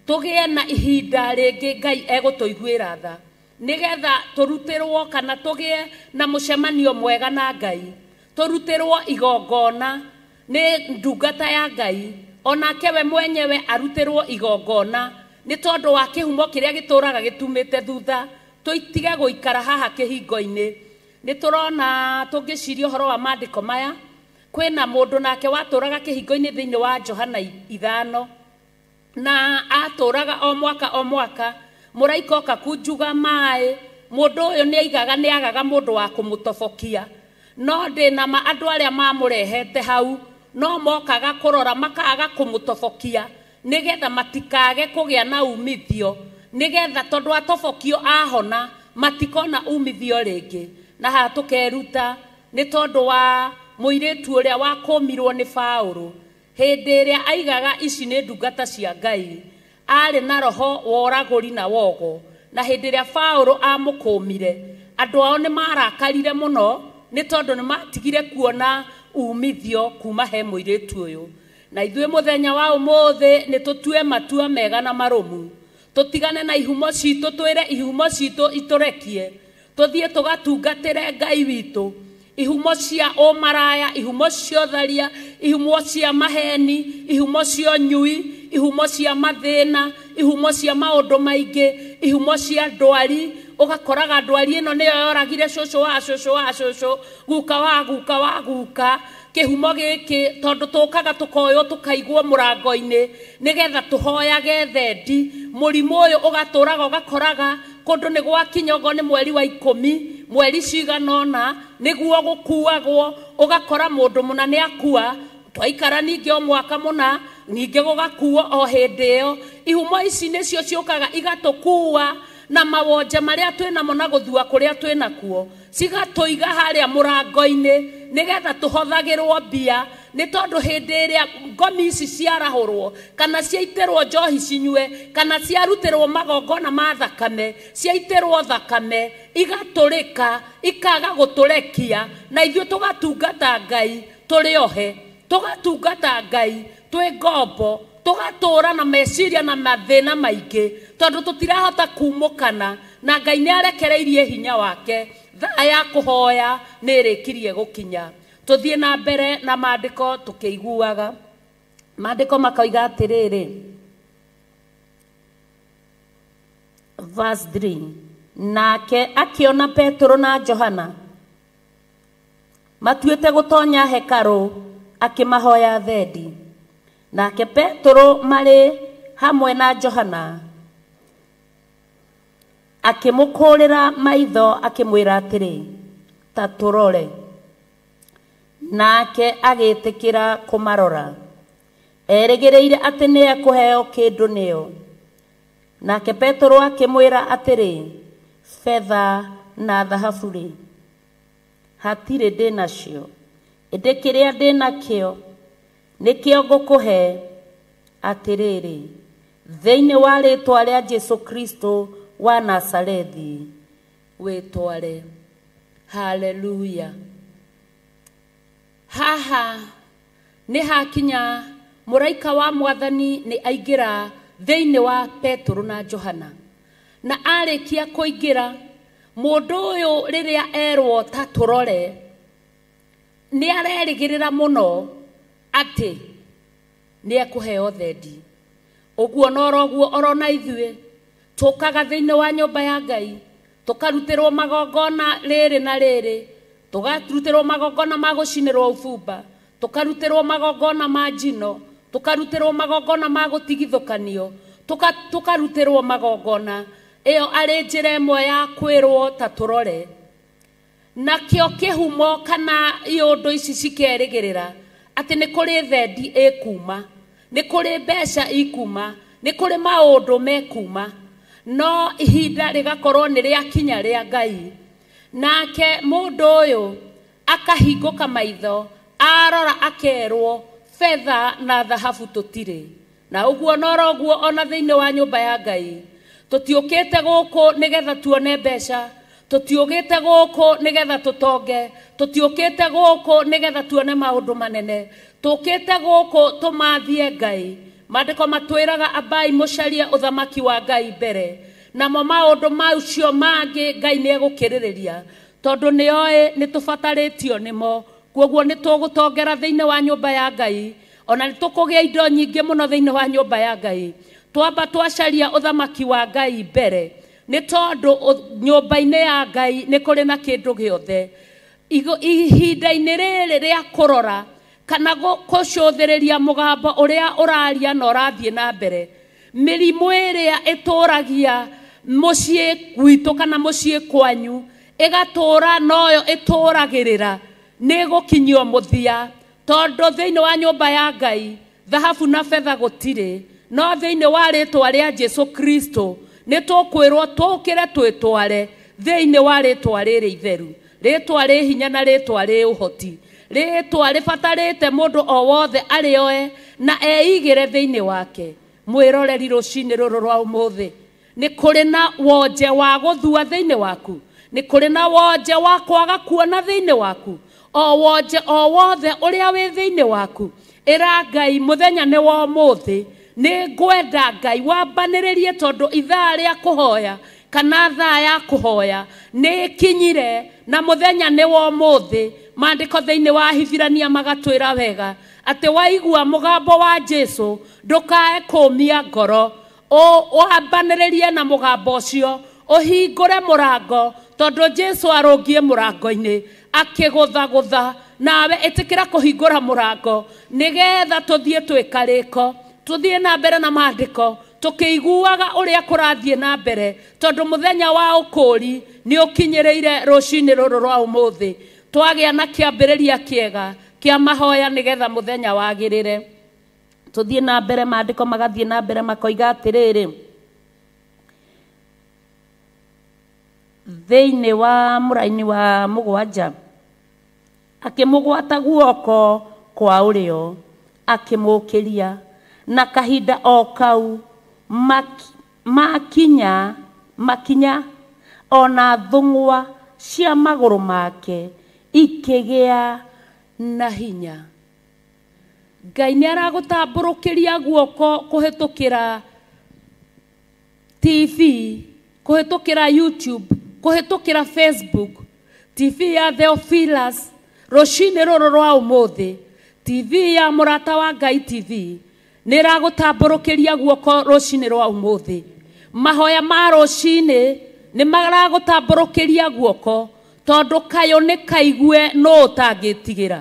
Tũgĩe na ihinda rĩngĩ Ngai egũtũiguĩra tha, nĩgetha tũrutĩrwo kana tũgĩe na mũcemanio mwega na Ngai, tũrutĩrwo igongona nĩ ndungata ya Ngai, onake we mwenyewe arutĩrwo igongona nĩ tondũ wa kĩhumo kĩrĩa gĩtũraga gĩtumĩte thutha. Tũitige gũikara haha kĩhingo-inĩ. Nĩ tũrona tũngĩciria ũhoro wa maandĩko maya, kwĩna mũndũ nake watũraga kĩhingo-inĩ thĩinĩ wa Johana 5, na atũraga o mwaka o mwaka, mũraika oka kunjuga maĩ, mũndũ ũyũ nĩ aigaga nĩ agaga mũndũ wa kũmũtobokia. No ndĩna ma andũ arĩa mamũrehete hau no mokaga kũrora makaga kũmũtobokia nĩgetha matikage kũgĩa na umithio, nĩgetha tondũ atobokio ahona matikona umithio rĩngĩ. Na haha tũkeruta nĩ tondũ wa mũirĩtu ũrĩa wakũmirwo nĩ Paũlũ hĩndĩ ĩrĩa aigaga ici nĩ ndungata cia Ngai, arĩ na roho wa ũragũri na wogo. Na hĩndĩ ĩrĩa Paũlũ amũkũmire, andũ ao nĩ marakarire mũno nĩ tondũ nĩ matigire kuona umithio kuma he mũirĩtu ũyũ. Na ithuĩ mũthenya wa ũmũthĩ nĩ tũtue matua mega na marũmu, tũtigane na ihumo citũ, twĩre ihumo citũ itũrekie, tũthiĩ tũgatungatĩre Ngai witũ. Ihumo cia ũmaraya, ihumo cia ũtharia, ihumo cia maheni, ihumo cia ũnyui, ihumo cia mathĩna, ihumo cia maũndũ maingĩ, ihumo cia ndwari. Ũgakoraga ndwari ĩno nĩyo yoragire cũcũ wa cũcũ wa cũcũ, guka wa guka wa guka. Kĩhumo gĩkĩ tondũ tũkaga tũkoywo tũkaigwo mũrango-inĩ nĩgetha tũhoyage thendi. Mũrimũ ũyũ ũgatũraga ũgakoraga kũndũ nĩ gwakinya okorwo nĩ mweri wa 10, mweri cigana ũna nĩguo gũkuagwo, ũgakora mũndũ mũna nĩ akua, twaikara ningĩ o mwaka mũna ningĩ gũgakuo o hĩndĩ ĩyo. Ihumo ici nĩcio ciũkaga igatũkua na mawonje marĩa twĩnamo na gũthua kũrĩa twĩnakuo, cigatũiga harĩa mũrango-inĩ nĩgetha tũhothagĩrwo mbia, Nĩ tondũ hĩndĩ ĩrĩa ngomi ici ciarahũrwo kana ciaitĩrwo njohi cinyue kana ciarutĩrwo magongona ma thakame, ciaitĩrwo thakame igatũrĩka, ikaga gũtũrekia, na ithuĩ tũgatungata Ngai tũrĩ ohe, tũgatungata Ngai twĩ ngombo, tũgatũra na meciria na mathĩna maingĩ tondũ tũtirahota kumũkana na Ngai nĩ arekereirie hinya wake. Thaa ya kũhoya nĩ ĩrĩkirie gũkinya. Tũthiĩ na mbere na maandĩko tũkĩiguaga. Maandĩko makoiga atĩrĩrĩ, verse 3, nake akĩona Petero na Johana matuĩte gũtonya hekarũ, akĩmahoya thendi. Nake Petero marĩ hamwe na Johana akĩmũkũrĩra maitho akĩmwĩra atĩrĩ, ta tũrore. Nake agĩtĩkĩra kũmarora, erĩgĩrĩire atĩ nĩ ekũheo kĩndũ nĩo. Nake Petero akĩmwĩra atĩrĩ, betha na thahabu rĩ, hatirĩ ndĩ nacio, ĩndĩ kĩrĩa ndĩ nakĩo nĩkĩo ngũkũhe. Atĩrĩrĩ, thĩinĩ wa rĩĩtwa rĩa Jesũ Kristo wa Nazarethi, wĩtware. Haleluya. Haha nĩ hakinya mũraika wa mwathani nĩ aingĩra thĩinĩ wa Petero na Johana. Na arĩkia kũingĩra, mũndũ ũyũ rĩrĩa erwo ta tũrore, nĩ arerĩgĩrĩra mũno atĩ nĩ ekũheo thendi. Ũguo noroguo orona ithuĩ tũkaga thĩinĩ wa nyũmba ya Ngai, tũkarutĩrwo magongona rĩrĩ na rĩrĩ, tũkarutĩrwo magongona ma gũcinĩrwo ũbumba, tũkarutĩrwo magongona ma njino, tũkarutĩrwo magongona ma gũtigithũkanio, tũkarutĩrwo magongona. Ĩyo arĩ njĩra ĩmwe ya kwĩrwo ta tũrore. Nakĩo kĩhumo kana iũndũ ici cikerĩgĩrĩra atĩ nĩ kũrĩ thendi ĩkuma, nĩ kũrĩ mbeca ikuma, nĩ kũrĩ maũndũ mekuma, no ihinda rĩgakorwo nĩ rĩakinya rĩa Ngai. Nake mũndũ ũyũ akahingũka maitho, arora akerwo betha na thahabu tũtirĩ. Na ũguo noroguo ona thĩinĩ wa nyũmba ya Ngai, tũtiũkĩte gũkũ nĩgetha tuone mbeca, tũtiũkĩte gũkũ nĩgetha tũtonge, tũtiũkĩte gũkũ nĩgetha tuone maũndũ manene, tũkĩte gũkũ tũmathie Ngai. Maandĩko matwĩraga ambai mũcarie ũthamaki wa Ngai mbere, namo maũndũ macio mangĩ Ngai nĩ egũkĩrĩrĩria, tondũ nĩ oĩ nĩ tũbatarĩtio nĩmo. Kwoguo nĩ tũgũtongera thĩinĩ wa nyũmba ya Ngai, ona nĩ tũkũgĩa indo nyingĩ mũno thĩinĩ wa nyũmba ya Ngai. Twamba twacaria ũthamaki wa Ngai mbere, nĩ tondũ nyũmba-inĩ ya Ngai nĩ kũrĩ na kĩndũ gĩothe. Ihinda-inĩ rĩrĩ rĩa kũrora kana gũcũthĩrĩria mũgambo ũrĩa ũraria na ũrathiĩ na mbere, mĩrimũ ĩrĩa ĩtũragia mũciĩ gwitũ kana mũciĩ kwanyu ĩgatũra noyo ĩtũragĩrĩra, nĩ ĩgũkinyio mũthia, tondũ thĩinĩ wa nyũmba ya Ngai thahabu na betha gũtirĩ, no thĩinĩ wa rĩĩtwa rĩa Jesũ Kristo nĩ tũkwĩrwo tũkĩre twĩtware thĩinĩ wa rĩĩtwa rĩrĩ itheru, rĩĩtwa rĩ hinya na rĩĩtwa rĩ ũhoti, rĩĩtwa rĩbatarĩte mũndũ o wothe arĩoe na eigĩre thĩinĩ wake. Mwĩroreri rũcinĩ rũrũ rwa ũmũthĩ, nĩ kũrĩ na wonje wa gũthua thĩinĩ waku, nĩ kũrĩ na wonje wa kwaga kuona thĩinĩ waku, o wonje o wothe ũrĩa wĩ thĩinĩ waku, ĩra Ngai mũthenya nĩ wa ũmũthĩ, nĩ ngwenda Ngai wambanĩrĩrie, tondũ ithaa rĩa kũhoya kana thaa ya kũhoya nĩ ĩkinyire na mũthenya nĩ wa ũmũthĩ. Maandĩko thĩinĩ wa Hibirania magatwĩra wega atĩ waigua mũgambo wa Jesũ ndũkae kũũmia ngoro, wambanĩrĩrie na mũgambo ũcio, ũhingũre mũrango, tondũ Jesũ arũngie mũrango-inĩ akĩgũthagũtha, nawe ĩtĩkĩra kũhingũra mũrango nĩgetha tũthiĩ twĩkarĩko, tũthiĩ na mbere na maandĩko tũkĩiguaga ũrĩa kũrathiĩ na mbere, tondũ mũthenya wa ũkũũri nĩ ũkinyĩrĩire rũcinĩ rũrũ rwa ũmũthĩ. Twagĩa na kĩambĩrĩria kĩega kĩa mahoya nĩgetha mũthenya wagĩrĩre. Tũthiĩ na mbere, maandĩko magathiĩ na mbere makoiga atĩrĩrĩ, thĩinĩ wa mũraini wa mũgwanja, akĩmũgwata guoko kwa ũrĩo akĩmũkĩria na kahinda o kau makinya ona thũng'wa cia magũrũ make ikĩgĩa na hinya. Ngai nĩ aragũtambũrũkĩria guoko kũhĩtũkĩra TV, kũhĩtũkĩra YouTube, kũhĩtũkĩra Facebook, TV ya Theophilus rũcinĩ rũrũ rwa ũmũthĩ, TV ya Mũrata wa Ngai TV nĩ ĩragũtambũrũkĩria guoko rũcinĩ rwa ũmũthĩ. Mahoya ma rũcinĩ nĩ maragũtambũrũkĩria guoko tondũ kayũ nĩ kaigue nũ ũtangĩtigĩra.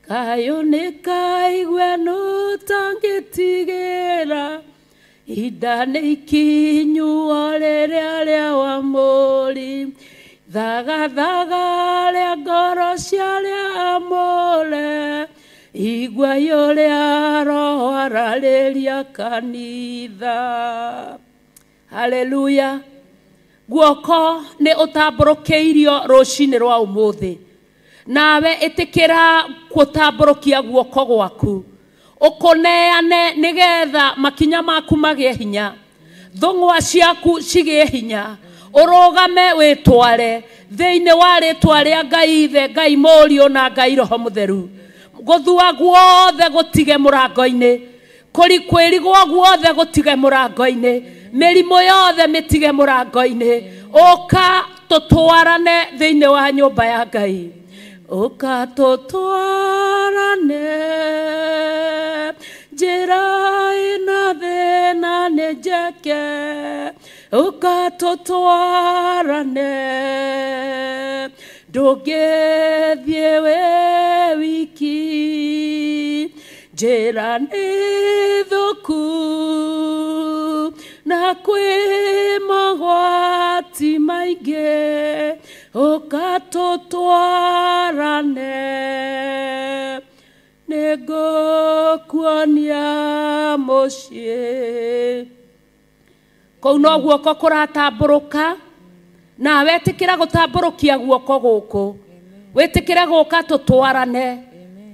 Kayũ nĩ kaigue nũ ũtangĩtigĩra. Ihinda nĩ ikinyu o rĩrĩa rĩa wamũri, thagathaga rĩa ngoro cia arĩa amũre, igua ũrĩa Roho ararĩria kanitha. Haleluya. Guoko nĩ ũtambũrũkĩirio rũcinĩ rwa ũmũthĩ. Nawe ĩtĩkĩra gũtambũrũkia guoko gwaku ũkũneane nĩgetha makinya maku magĩe hinya, thũng'wa ciaku cigĩe hinya, ũrũgame wĩtware thĩinĩ wa rĩtwa rĩa Ngai Ithe, Ngai Mũriũ na Ngai Roho Mũtheru. Gũthua guothe gũtige mũrango-inĩ, kwĩrigwo guothe gũtige mũrango-inĩ, mĩrimũ yothe mĩtige mũrango-inĩ. Ũka tũtwarane thĩinĩ wa nyũmba ya Ngai. Ũka tũtwarane njĩra ĩna thĩna nĩ njeke, ũka tũtwarane ndũngĩthiĩ wĩ wiki, njĩra nĩ thũku na kwĩ mogwati maingĩ, ũka tũtwarane nĩngũkuonia mũciĩ. Kũu no guoko kũratambũrũka, nawe ĩtĩkĩra gũtambũrũkia guoko gũkũ, wĩtĩkĩre gũka tũtwarane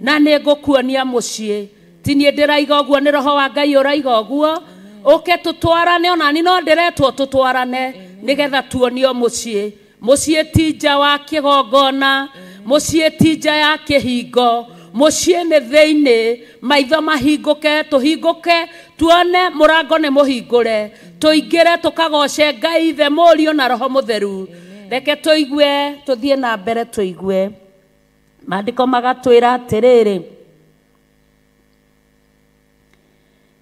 na nĩngũkuonia mũciĩ. Ti niĩ ndĩraiga ũguo, nĩ Roho wa Ngai ũraiga ũguo. Ũke tũtwarane, onani no ndĩretwo tũtwarane nĩgetha tuonio mũciĩ. Mũciĩ ti nja wa kĩgongona, mũciĩ ti nja ya kĩhingo, mũciĩ nĩ thĩinĩ. Maitho mahingũke, tũhingũke tuone mũrango nĩ mũhingũre, tũingĩre tũkagoce Ngai Ithe, Mũriũ na Roho Mũtheru. Reke tũigue, tũthiĩ na mbere tũigue. Maandĩko magatwĩra atĩrĩrĩ,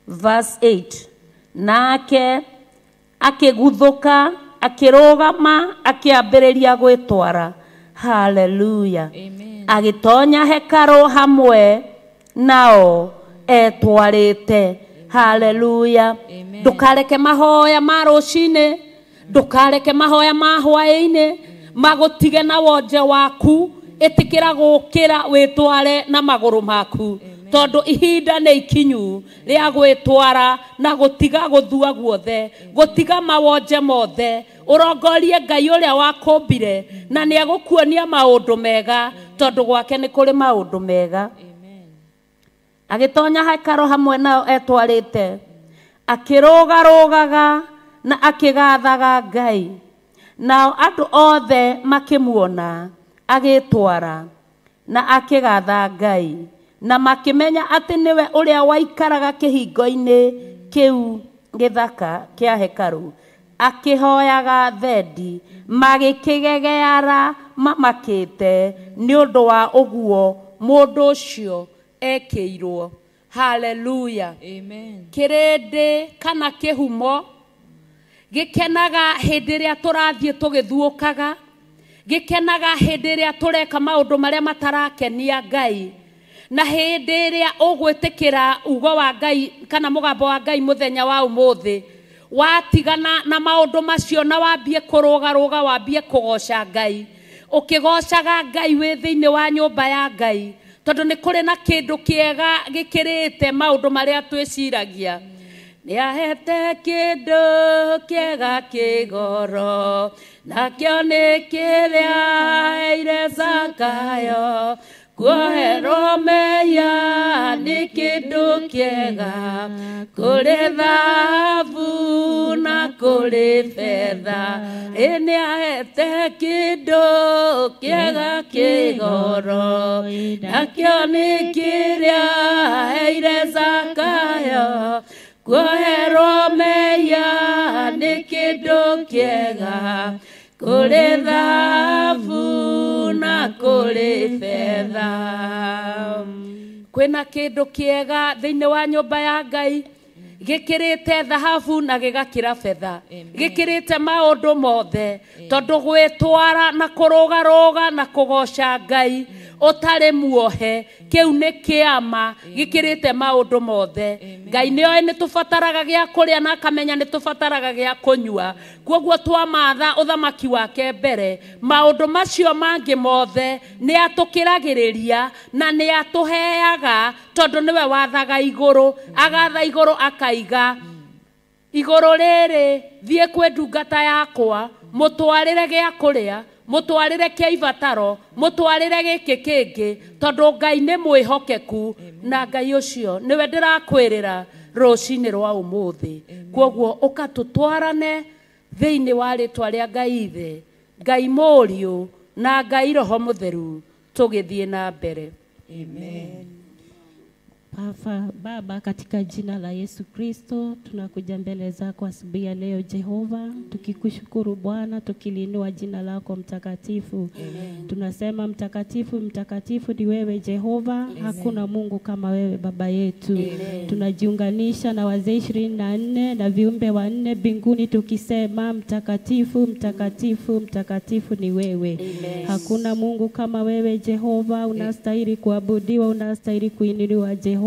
verse 8, nake akĩguthũka, akĩrũgama, akĩambĩrĩria gwĩtwara. Haleluya. Agĩtonya hekarũ hamwe nao etwarĩte. Haleluya. Ndũkareke mahoya ma rũcinĩ, ndũkareke mahoya ma hwaĩ-inĩ magũtige na wonje waku. Ĩtĩkĩra gũkĩra wĩtware na magũrũ maku, tondũ ihinda nĩ ikinyu rĩa gwĩtwara na gũtiga gũthua guothe, gũtiga mawonje mothe. Ũrongorie Ngai ũrĩa wakũmbire na nĩ egũkuonia maũndũ mega, tondũ gwake nĩ kũrĩ maũndũ mega. Agĩtonya hekarũ hamwe nao etwarĩte, akĩrũgarũgaga na akĩgathaga Ngai. Nao andũ othe makĩmuona agĩtwara na akĩgatha Ngai, na makĩmenya atĩ nĩwe ũrĩa waikaraga kĩhingo-inĩ kĩu gĩthaka kĩa hekarũ akĩhoyaga thendi. Magĩkĩgegeara mamakĩte nĩ ũndũ wa ũguo mũndũ ũcio ekĩirwo. Haleluya. Amen. Kĩrĩndĩ kana kĩhumo gĩkenaga hĩndĩ ĩrĩa tũrathiĩ tũgĩthuũkaga, gĩkenaga hĩndĩ ĩrĩa tũreka maũndũ marĩa matarakenia Ngai, na hĩndĩ ĩrĩa ũgwĩtĩkĩra ugo wa Ngai kana mũgambo wa Ngai mũthenya wa ũmũthĩ, watigana na maũndũ macio na wambie kũrũgarũga, wambie kũgoca Ngai, ũkĩgocaga Ngai wĩ thĩinĩ wa nyũmba ya Ngai, tondũ nĩ kũrĩ na kĩndũ kĩega gĩkĩrĩte maũndũ marĩa twĩciragia. Nĩ ahete kĩndũ kĩega kĩgoro, nakĩo nĩ kĩrĩa aheire Zakayo, Kuoherwo mehia nĩ kĩndũ kĩega kũrĩ thahabu na kũrĩ betha. Ĩ nĩahete kĩndũ kĩega kĩgoro, nakĩo nĩ kĩrĩa aheire Zakayo. Kuoherwo mehia nĩ kĩndũ kĩega kũrĩ thahabu na kũrĩ betha. Kwĩna kĩndũ kĩega thĩinĩ wa nyũmba ya Ngai gĩkĩrĩte thahabu na gĩgakĩra betha, gĩkĩrĩte maũndũ mothe, tondũ gwĩtwara na kũrũgarũga na kũgoca Ngai ũtarĩ muohe kĩu nĩ kĩama gĩkĩrĩte maũndũ mothe. Ngai nĩoĩ nĩ tũbataraga gĩa kũrĩa na akamenya nĩ tũbataraga gĩa kũnyua, kwoguo twamatha ũthamaki wake mbere, maũndũ macio mangĩ mothe nĩ atũkĩragĩrĩria na nĩ atũheaga, tondũ nĩwe wathaga igũrũ, agatha igũrũ akaiga igũrũ rĩrĩ, thiĩ kwĩ ndungata yakwa, mũtwarĩre gĩa kũrĩa, mũtwarĩre kĩa ibataro, mũtwarĩre gĩkĩ kĩngĩ, tondũ Ngai nĩ mwĩhokeku na Ngai ũcio nĩwe ndĩrakwĩrĩra rũcinĩ rwa ũmũthĩ. Kwoguo ũka tũtwarane thĩinĩ wa rĩtwa rĩa Ngai Ithe, Ngai Mũriũ na Ngai Roho Mũtheru, tũgĩthiĩ na mbere. Amen. Baba, katika jina la Yesu Kristo tunakuja mbele zako asubuhi ya leo Jehova, tukikushukuru Bwana, tukilinua jina lako mtakatifu. Amen. Tunasema mtakatifu, mtakatifu ni wewe Jehova. Amen. Hakuna Mungu kama wewe Baba yetu. Amen. Tunajiunganisha na wazee 24 na viumbe wanne mbinguni tukisema mtakatifu, mtakatifu, mtakatifu ni wewe. Amen. Hakuna Mungu kama wewe Jehova, unastahili kuabudiwa, unastahili kuinuliwa Jehova.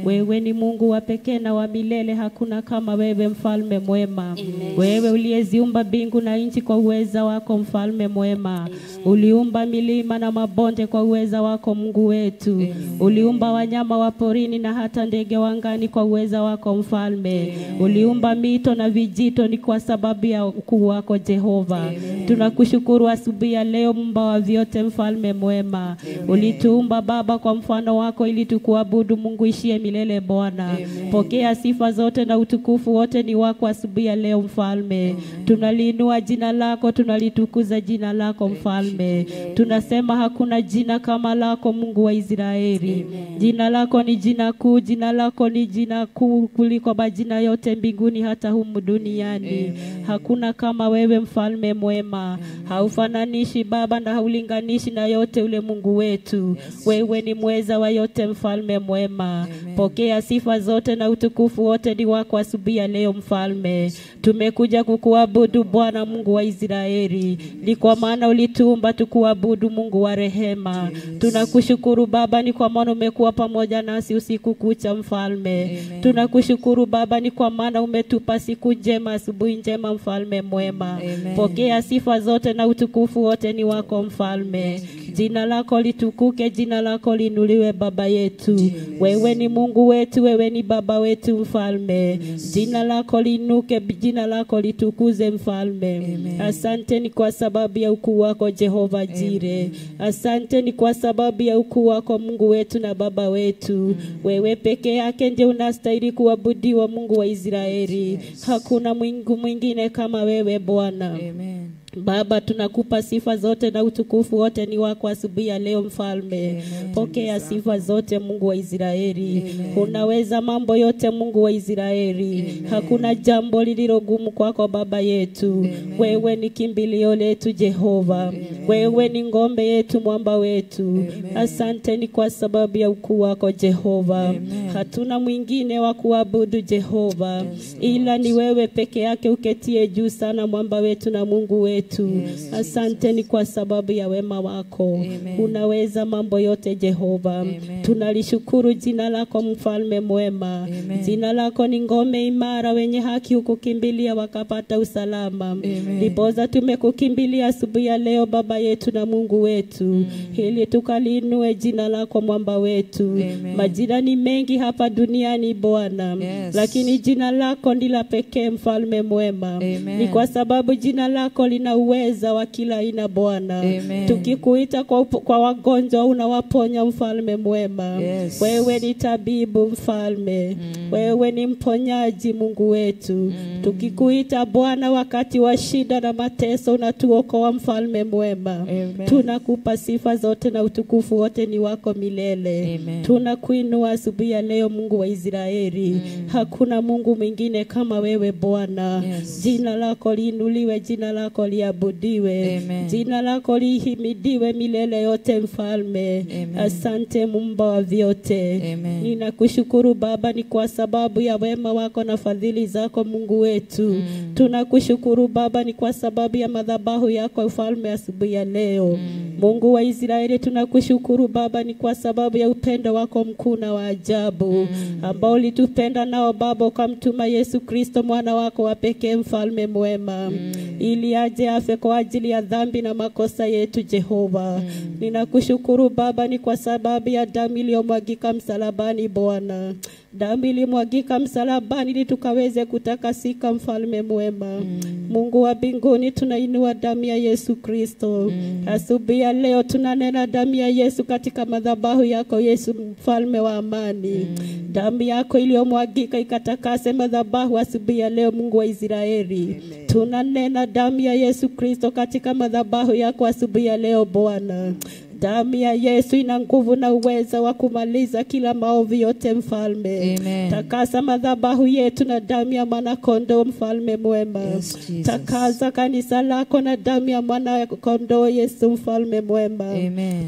Wewe ni Mungu wa pekee na wa milele, hakuna kama wewe mfalme mwema. Amen. Wewe uliyeziumba mbingu na nchi kwa uweza wako mfalme mwema. Amen. Uliumba milima na mabonde kwa uweza wako Mungu wetu. Amen. Uliumba wanyama wa porini na hata ndege wa angani kwa uweza wako mfalme. Amen. Uliumba mito na vijito ni kwa sababu ya ukuu wako Jehova. Amen. Tunakushukuru asubuhi ya leo Muumba wa vyote mfalme mwema. Amen. Ulituumba Baba kwa mfano wako ili tukuabudu Mungu ishie milele Bwana. Pokea sifa zote na utukufu wote ni wako asubuhi ya leo mfalme. Tunaliinua jina lako, tunalitukuza jina lako mfalme. Tunasema hakuna jina kama lako Mungu wa Israeli. Jina lako ni jina kuu, jina lako ni jina kuu kuliko majina yote mbinguni hata humu duniani. Hakuna kama wewe mfalme mwema. Haufananishi Baba na haulinganishi na yote ule Mungu wetu. Wewe ni mweza wa yote mfalme mwema. Pokea sifa zote na utukufu wote ni wako asubuhi ya leo mfalme. Tumekuja kukuabudu Bwana Mungu wa Israeli, ni kwa maana ulituumba tukuabudu Mungu wa rehema. Tunakushukuru Baba ni kwa maana umekuwa pamoja nasi usiku kucha mfalme. Tunakushukuru Baba ni kwa maana umetupa siku njema, asubuhi njema mfalme mwema. Amen. Pokea sifa zote na utukufu wote ni wako mfalme. Jina lako litukuke, jina lako liinuliwe Baba yetu. Wewe ni Mungu wetu, wewe ni Baba wetu mfalme. Jina lako liinuke, jina lako litukuze mfalme. Asante ni kwa sababu ya ukuu wako Jehova Jire. Asante ni kwa sababu ya ukuu wako Mungu wetu na Baba wetu. Wewe peke yake ndiye unastahili kuabudiwa Mungu wa Israeli. Hakuna Mungu mwingine kama wewe Bwana. Amen. Baba, tunakupa sifa zote na utukufu wote ni wako asubuhi ya leo mfalme. Pokea sifa zote Mungu wa Israeli. Unaweza mambo yote Mungu wa Israeli. Amen. Hakuna jambo lililo gumu kwako Baba yetu. Amen. Wewe ni kimbilio letu Jehova. Amen. Wewe ni ngombe yetu, mwamba wetu. Amen. Asante ni kwa sababu ya ukuu wako Jehova. Amen. Hatuna mwingine wa kuabudu Jehova. Yes, ila ni wewe peke yake uketie juu sana, mwamba wetu na Mungu wetu. Yes, asante ni kwa sababu ya wema wako. Amen. Unaweza mambo yote Jehova. Amen. Tunalishukuru jina lako mfalme mwema. Amen. Jina lako ni ngome imara, wenye haki hukukimbilia wakapata usalama. Ndiposa tumekukimbilia asubuhi ya leo Baba yetu na Mungu wetu, ili tukalinue jina lako mwamba wetu. Amen. Majina ni mengi hapa duniani Bwana. Yes. Lakini jina lako ndila pekee mfalme mwema. Amen. Ni kwa sababu jina lako lina na uweza wa kila aina Bwana. Tukikuita kwa wagonjwa unawaponya mfalme mwema. Yes. Wewe ni tabibu mfalme. Wewe ni mponyaji Mungu wetu. Tukikuita Bwana wakati wa shida na mateso unatuokoa mfalme mwema. Tunakupa sifa zote na utukufu wote ni wako milele. Tunakuinua asubuhi ya leo Mungu wa Israeli. Hakuna Mungu mwingine kama wewe Bwana. Yes. Jina lako liinuliwe, jina lako liabudiwe. Jina lako lihimidiwe milele yote mfalme. Asante Muumba wa vyote. Ninakushukuru Baba ni kwa sababu ya wema wako na fadhili zako Mungu wetu. Tunakushukuru Baba ni kwa sababu ya madhabahu yako mfalme asubuhi ya leo. Mungu wa Israeli tunakushukuru Baba ni kwa sababu ya upendo wako mkuu na wa ajabu ambao ulitupenda nao Baba ukamtuma Yesu Kristo mwana wako wa pekee mfalme mwema ili aje afe kwa ajili ya dhambi na makosa yetu Jehova. Ninakushukuru Baba ni kwa sababu ya damu iliyomwagika msalabani Bwana. Damu ilimwagika msalabani ili tukaweze kutakasika mfalme mwema. Mungu wa mbinguni tunainua damu ya Yesu Kristo. Asubuhi ya leo tunanena damu ya Yesu katika madhabahu yako Yesu mfalme wa amani. Damu yako iliyomwagika ikatakase madhabahu asubuhi ya leo Mungu wa Israeli. Tunanena damu ya Yesu Kristo katika madhabahu yako asubuhi ya leo Bwana. Damu ya Yesu ina nguvu na uweza wa kumaliza kila maovu yote mfalme. Takasa madhabahu yetu na damu ya mwana kondoo mfalme mwema. Yes, Takasa kanisa lako na damu ya mwana kondoo Yesu mfalme mwema.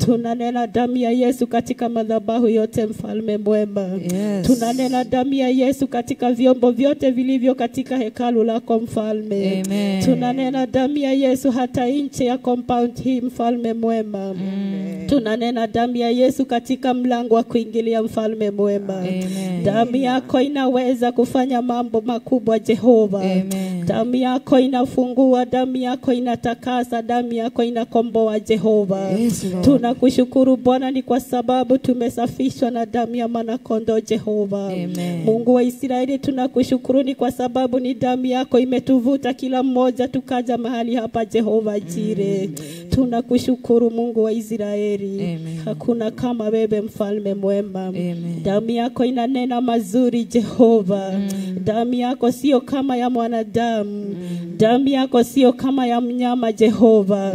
Tunanena damu ya Yesu katika madhabahu yote mfalme mwema. Yes. Tunanena damu ya Yesu katika vyombo vyote vilivyo katika hekalu lako mfalme. Tunanena damu ya Yesu hata nje ya compound hii mfalme mwema. Tunanena damu ya Yesu katika mlango wa kuingilia mfalme mwema. Damu yako inaweza kufanya mambo makubwa Jehova. Damu yako inafungua, damu yako inatakasa, damu yako inakomboa Jehova. Yes, Tunakushukuru Bwana ni kwa sababu tumesafishwa na damu ya mwana kondoo Jehova. Mungu wa Israeli tunakushukuru ni kwa sababu ni damu yako imetuvuta kila mmoja tukaja mahali hapa Jehova Jire. Tunakushukuru Mungu wa Israeli. Hakuna kama wewe mfalme mwema. Damu yako inanena mazuri Jehova. Damu yako sio kama ya mwanadamu. Damu yako sio kama ya mnyama Jehova.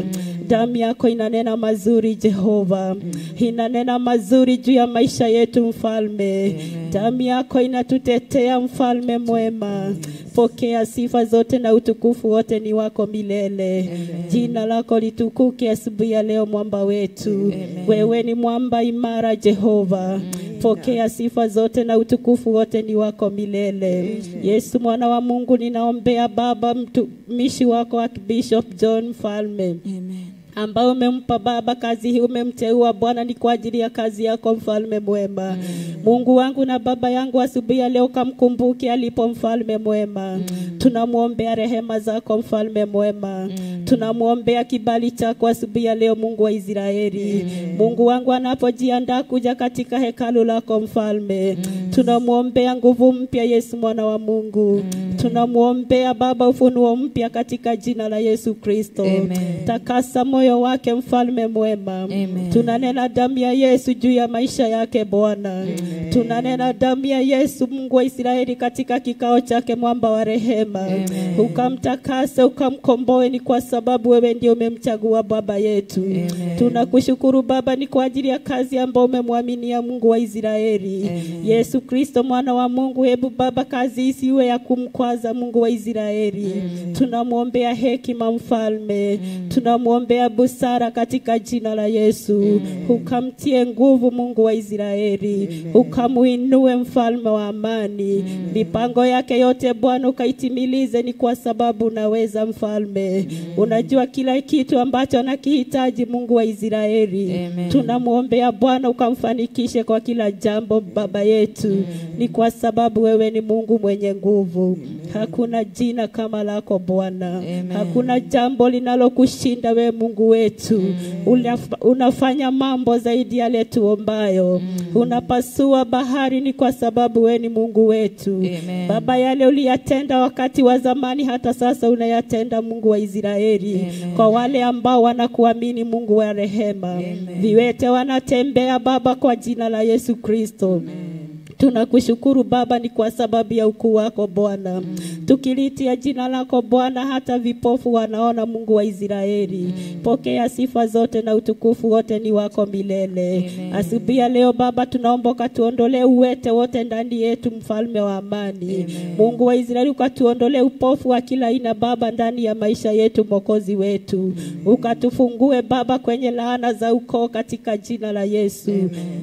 Damu yako inanena mazuri Jehova. Inanena mazuri juu ya maisha yetu mfalme. Damu yako inatutetea mfalme mwema. Pokea sifa zote na utukufu wote ni wako milele. Jina lako litukuke asubuhi ya leo mwamba wetu. Wewe ni mwamba imara Jehova. Pokea sifa zote na utukufu wote ni wako milele. Yesu mwana wa Mungu ninaombea Baba mtumishi wako Archbishop John mfalme. Ambao umempa Baba kazi hii, umemteua Bwana ni kwa ajili ya kazi yako mfalme mwema. Mungu wangu na Baba yangu asubuhi ya leo kamkumbuke alipo mfalme mwema. Tunamuombea rehema zako mfalme mwema. Tunamuombea kibali chako asubuhi ya leo Mungu wa Israeli. Mungu wangu anapojiandaa kuja katika hekalu lako mfalme. Tunamuombea nguvu mpya Yesu mwana wa Mungu. Tunamuombea Baba ufunuo mpya katika jina la Yesu Kristo. Takasa moyo wake mfalme mwema. Tunanena damu ya Yesu juu ya maisha yake Bwana. Tunanena damu ya Yesu Mungu wa Israeli katika kikao chake mwamba wa rehema. Ukamtakase ukamkomboe ni kwa sababu wewe ndiye umemchagua Baba yetu. Tunakushukuru Baba ni kwa ajili ya kazi ambayo umemwaminia Mungu wa Israeli. Yesu Kristo mwana wa Mungu, hebu Baba kazi isiwe ya kumkwaza Mungu wa Israeli. Tunamuombea hekima mfalme. Tunamuombea busara katika jina la Yesu. Ukamtie nguvu Mungu wa Israeli. Ukamuinue mfalme wa amani. Mipango yake yote Bwana ukaitimilize ni kwa sababu unaweza mfalme. Unajua kila kitu ambacho anakihitaji Mungu wa Israeli. Tunamuombea Bwana ukamfanikishe kwa kila jambo Baba yetu. Ni kwa sababu wewe ni Mungu mwenye nguvu. Hakuna jina kama lako Bwana. Hakuna jambo linalokushinda wewe Mungu Mungu wetu. Unafanya mambo zaidi yale tuombayo. Unapasua bahari ni kwa sababu wewe ni Mungu wetu. Amen. Baba, yale uliyatenda wakati wa zamani hata sasa unayatenda, Mungu wa Israeli. Amen. Kwa wale ambao wanakuamini, Mungu wa rehema. Amen. Viwete wanatembea Baba kwa jina la Yesu Kristo. Tunakushukuru Baba ni kwa sababu ya ukuu wako Bwana. Tukilitia jina lako Bwana, hata vipofu wanaona, Mungu wa Israeli. Pokea sifa zote na utukufu wote ni wako milele. Asubuhi ya leo Baba, tunaomba ukatuondolee uwete wote ndani yetu, mfalme wa amani. Amen. Mungu wa Israeli, ukatuondolee upofu wa kila aina Baba ndani ya maisha yetu, Mwokozi wetu. Ukatufungue Baba kwenye laana za ukoo katika jina la Yesu.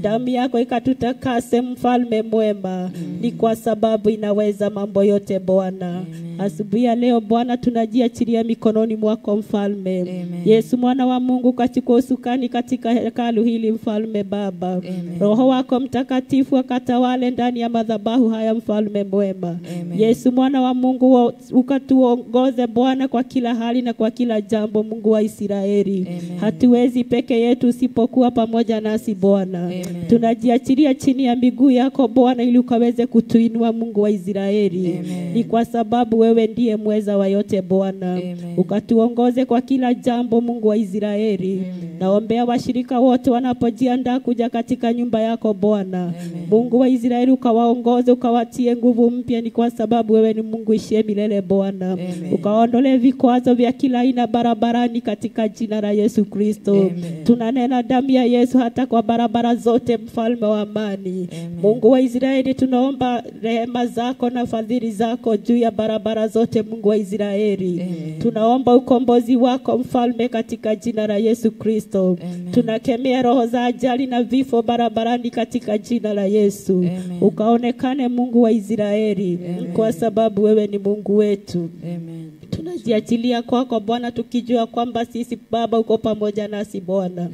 Damu yako ikatutakase, mfalme mwema. Ni kwa sababu inaweza mambo yote Bwana. Asubuhi ya leo Bwana, tunajiachilia mikononi mwako mfalme. Amen. Yesu mwana wa Mungu, kachukua usukani katika hekalu hili mfalme Baba. Amen. Roho wako Mtakatifu akatawale ndani ya madhabahu haya mfalme mwema. Amen. Yesu mwana wa Mungu, ukatuongoze Bwana kwa kila hali na kwa kila jambo, Mungu wa Israeli. Amen. Hatuwezi peke yetu usipokuwa pamoja nasi Bwana. Amen. Tunajiachilia chini ya miguu yako Bwana ili ukaweze kutuinua, Mungu wa Israeli. Amen. Ni kwa sababu wewe ndiye mweza wa yote Bwana. Amen. Ukatuongoze kwa kila jambo, Mungu wa Israeli. Naombea washirika wote wanapojiandaa kuja katika nyumba yako Bwana. Mungu wa Israeli, ukawaongoze, ukawatie nguvu mpya, ni kwa sababu wewe ni Mungu ishiye milele Bwana. Ukaondolee vikwazo vya kila aina barabarani katika jina la Yesu Kristo. Tunanena damu ya Yesu hata kwa barabara zote, mfalme wa amani. Mungu wa Israeli, tunaomba rehema zako na fadhili zako juu ya barabara zote, Mungu wa Israeli. Tunaomba ukombozi wako mfalme katika jina la Yesu Kristo. Tunakemea roho za ajali na vifo barabarani katika jina la Yesu. Amen. Ukaonekane Mungu wa Israeli, kwa sababu wewe ni Mungu wetu. Amen. Tunajiachilia kwako Bwana, tukijua kwamba sisi Baba uko pamoja nasi Bwana.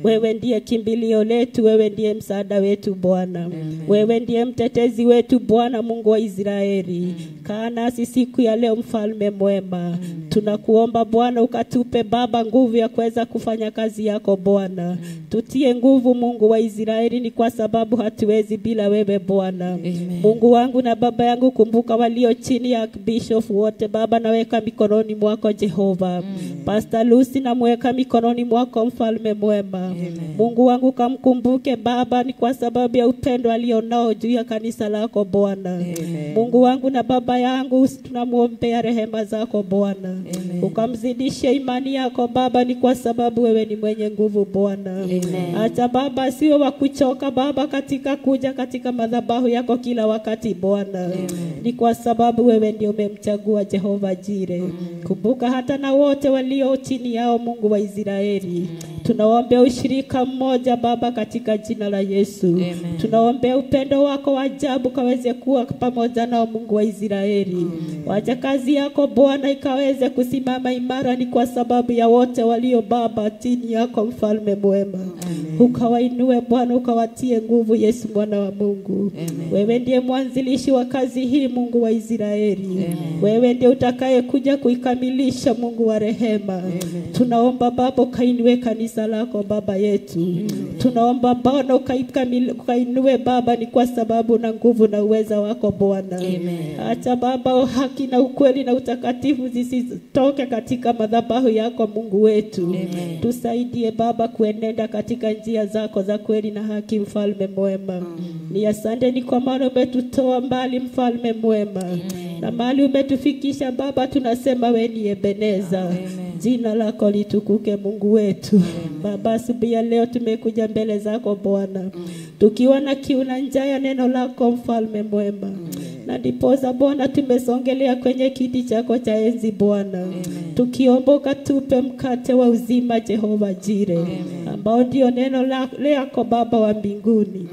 Wewe ndiye kimbilio letu, wewe ndiye msaada wetu Bwana. Wewe ndiye mtetezi wetu Bwana, Mungu wa Israeli. Kaa nasi siku ya leo mfalme mwema. Tunakuomba Bwana ukatupe Baba nguvu ya kuweza kufanya kazi yako Bwana. Tutie nguvu Mungu wa Israeli, ni kwa sababu hatuwezi bila wewe Bwana. Mungu wangu na Baba yangu, kumbuka walio chini ya Bishop wote Baba, naweka mikononi mwako Jehova. Pastor Lucy namweka mikononi mwako mfalme mwema. Mungu wangu kamkumbuke Baba, ni kwa sababu ya upendo alionao juu ya kanisa lako Bwana. Mungu wangu na Baba yangu, tunamuombea rehema zako Bwana. Ukamzidishe imani yako Baba, ni kwa sababu wewe ni mwenye nguvu Bwana. Acha Baba asiwe wa kuchoka Baba katika kuja katika madhabahu yako kila wakati Bwana. Ni kwa sababu wewe ndio umemchagua Jehova Jire. Kumbuka hata na wote walio chini yao, Mungu wa Israeli. Tunaombea ushirika mmoja Baba katika jina la Yesu. Tunaombea upendo wako wa ajabu kaweze kuwa pamoja nao, Mungu wa Israeli. Wacha kazi yako Bwana ikaweze kusimama imara, ni kwa sababu ya wote walio Baba chini yako mfalme mwema. Ukawainue Bwana, ukawatie nguvu, Yesu mwana wa Mungu. Wewe ndiye mwanzilishi wa kazi hii, Mungu wa Israeli. Wewe ndiye utakaye kuja kuikamilisha, Mungu wa rehema. Tunaomba Baba ukainue kanisa lako Baba yetu. Tunaomba Bwana ukainue Baba, ni kwa sababu na nguvu na uweza wako Bwana. Acha Baba haki na ukweli na utakatifu zisitoke katika madhabahu yako Mungu wetu. Tusaidie Baba kuenenda katika njia zako za kweli na haki, mfalme mwema. Ni asante ni kwa maana umetutoa mbali, mfalme mwema. Na mahali umetufikisha Baba, tunasema we ni Ebeneza. Jina lako litukuke Mungu wetu. Baba, asubuhi ya leo tumekuja mbele zako Bwana, tukiwa na kiu na njaa ya neno lako mfalme mwema. Na ndiposa Bwana tumesongelea kwenye kiti chako cha enzi Bwana, tukiomba ukatupe mkate wa uzima Jehova Jire, ambao ndio neno lako Baba wa mbinguni.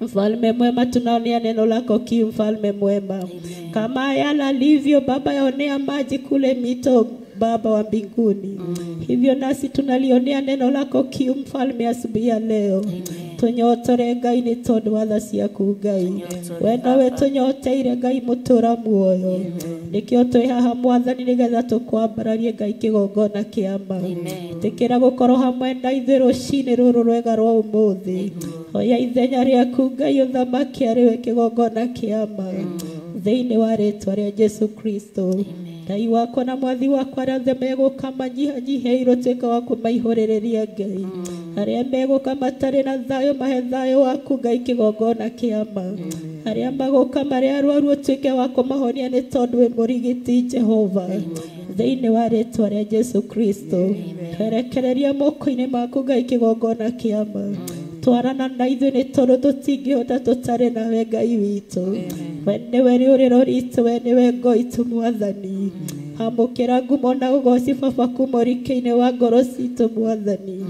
Mfalme mwema, tunaonea neno lako kiu, mfalme mwema. Kama yalalivyo Baba yaonea maji kule mito Baba wa mbinguni, hivyo nasi tunalionea neno lako kiu mfalme asubuhi ya leo. Tũnyotore Ngai nĩ tondũ wa tha ciaku Ngai. We nowe tũnyoteire Ngai mũtũra muoyo. Nĩkĩo twĩ haha Mwathani nĩgetha tũkwambararie Ngai kĩgongona kĩa ma. Ĩtĩkĩra gũkorwo hamwe na ithuĩ rũcinĩ rũrũ rwega rwa ũmũthĩ. Hoya ithenya rĩaku Ngai ũthamaki arĩ we kĩgongona kĩa ma. Thĩinĩ wa rĩtwa rĩa Jesu Kristo. Ngai wakwa na mwathi wakwa arĩa othe megũka manyihanyihĩirwo tuĩka wa kũmaihũrĩrĩria Ngai. Arĩa megũka matarĩ na thayũ mahe thayũ waku Ngai kĩgongona kĩa ma. Arĩa magũka marĩ arwaru ũtuĩke wa kũmahonia nĩ tondũ wĩ mũrigiti Jehova. Thĩinĩ wa rĩtwa rĩa Jesu Kristo. Twerekereria moko-inĩ maku Ngai kĩgongona kĩa ma. Twarana na ithuĩ nĩ tondũ tũtingĩhota tũtarĩ nawe Ngai witũ. We nĩwe rĩũrĩro ritũ, we nĩwe ngo itũ Mwathani. Amũkĩra ngumo na ũgoci Baba kuma ũrikĩ-inĩ wa ngoro citũ Mwathani.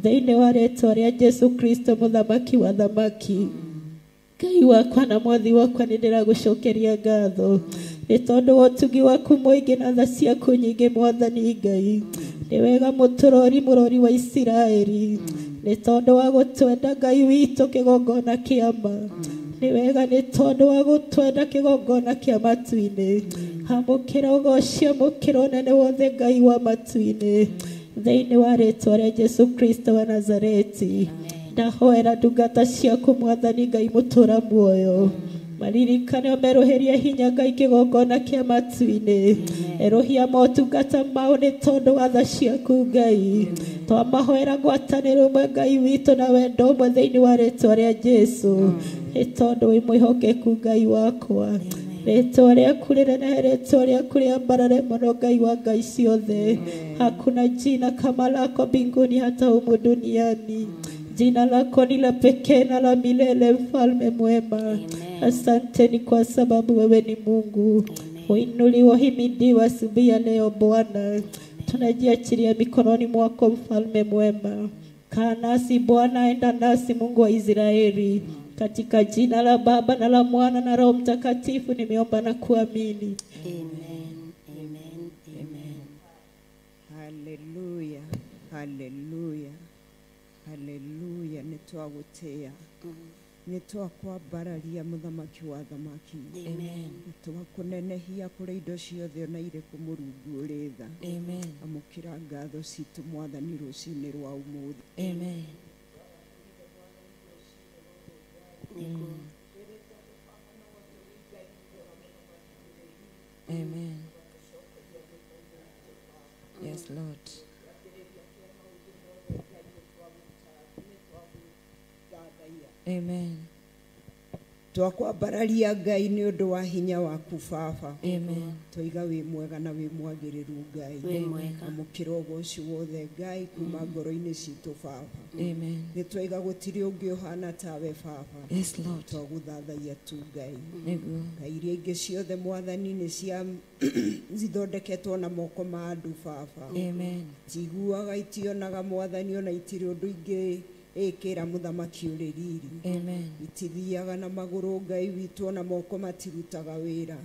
Thĩinĩ wa rĩtwa rĩa Jesu Kristo mũthamaki wa thamaki. Ngai wakwa na mwathi wakwa nĩ ndĩragũcokeria ngatho nĩ tondũ wa ũtugi waku mũingĩ na tha ciaku nyingĩ Mwathani Ngai. Nĩ wega mũtũrori mũrori wa Isiraeli nĩ tondũ wa gũtwenda Ngai witũ kĩgongona kĩa ma. Nĩ wega nĩ tondũ wa gũtwenda kĩgongona kĩa matu-inĩ. Amũkĩra ũgoci, amũkĩra ũnene wothe Ngai wa matu-inĩ. Thĩinĩ wa rĩtwa rĩa Jesu Kristo wa Nazareti. Ndahoera ndungata ciaku Mwathani Ngai mũtũra muoyo. Maririkane ũmerũhĩrie hinya Ngai kĩgongona kĩa matu-inĩ. Erũhia motungata mao nĩ tondũ wa tha ciaku Ngai. Twamahoera ngwatanĩro ĩmwe Ngai witũ na wendo ũmwe thĩinĩ wa rĩtwa rĩa Jesu. Nĩ tondũ wĩ mwĩhokeku Ngai wakwa. Rĩtwa rĩaku rĩnenehe, rĩtwa rĩaku rĩambarare mũno Ngai wa ngai ciothe. Hakuna jina kama lako mbinguni hata humu duniani. Jina lako ni la pekee na la milele, mfalme mwema. Asante ni kwa sababu wewe ni Mungu. Uinuliwe, uhimidiwe asubuhi ya leo Bwana. Tunajiachilia mikononi mwako mfalme mwema. Kaa nasi Bwana, enda nasi Mungu wa Israeli. Katika jina la Baba na la Mwana na Roho Mtakatifu nimeomba na kuamini. Amen. Amen. Amen. Hallelujah. Hallelujah. Hallelujah. Nĩ twagũtĩĩa. Nĩ twakwambararia mũthamaki wa thamaki. Amen. Nĩ twakũnenehia kũrĩ indo ciothe ona irĩkũ Mũrungu ũrĩ tha. Amen. Amũkĩra ngatho citũ Mwathani rũcinĩ rwa ũmũthĩ. Amen. Amen. Yes, Lord. Amen. Twakwambararia Ngai nĩ ũndũ wa hinya waku Baba. Amen. Twaiga wĩ mwega na wĩ mwagĩrĩru Ngai. Wĩ mwega. Amũkĩra ũgoci wothe Ngai kuma ngoro-inĩ citũ Baba. Amen. Nĩ twaiga gũtirĩ ũngĩ ũhana tawe Baba. Yes, Lord. Twagũthathaiya tu Ngai. Nĩguo. Ngai iria ingĩ ciothe Mwathani nĩ cia cithondeketwo na moko ma andũ Baba. Amen. Itiguaga itionaga Mwathani ona itirĩ ũndũ ingĩ ĩkĩra mũthamaki ũrĩ riri. Amen. Itithiaga na magũrũ Ngai witũ ona moko matirutaga wĩra.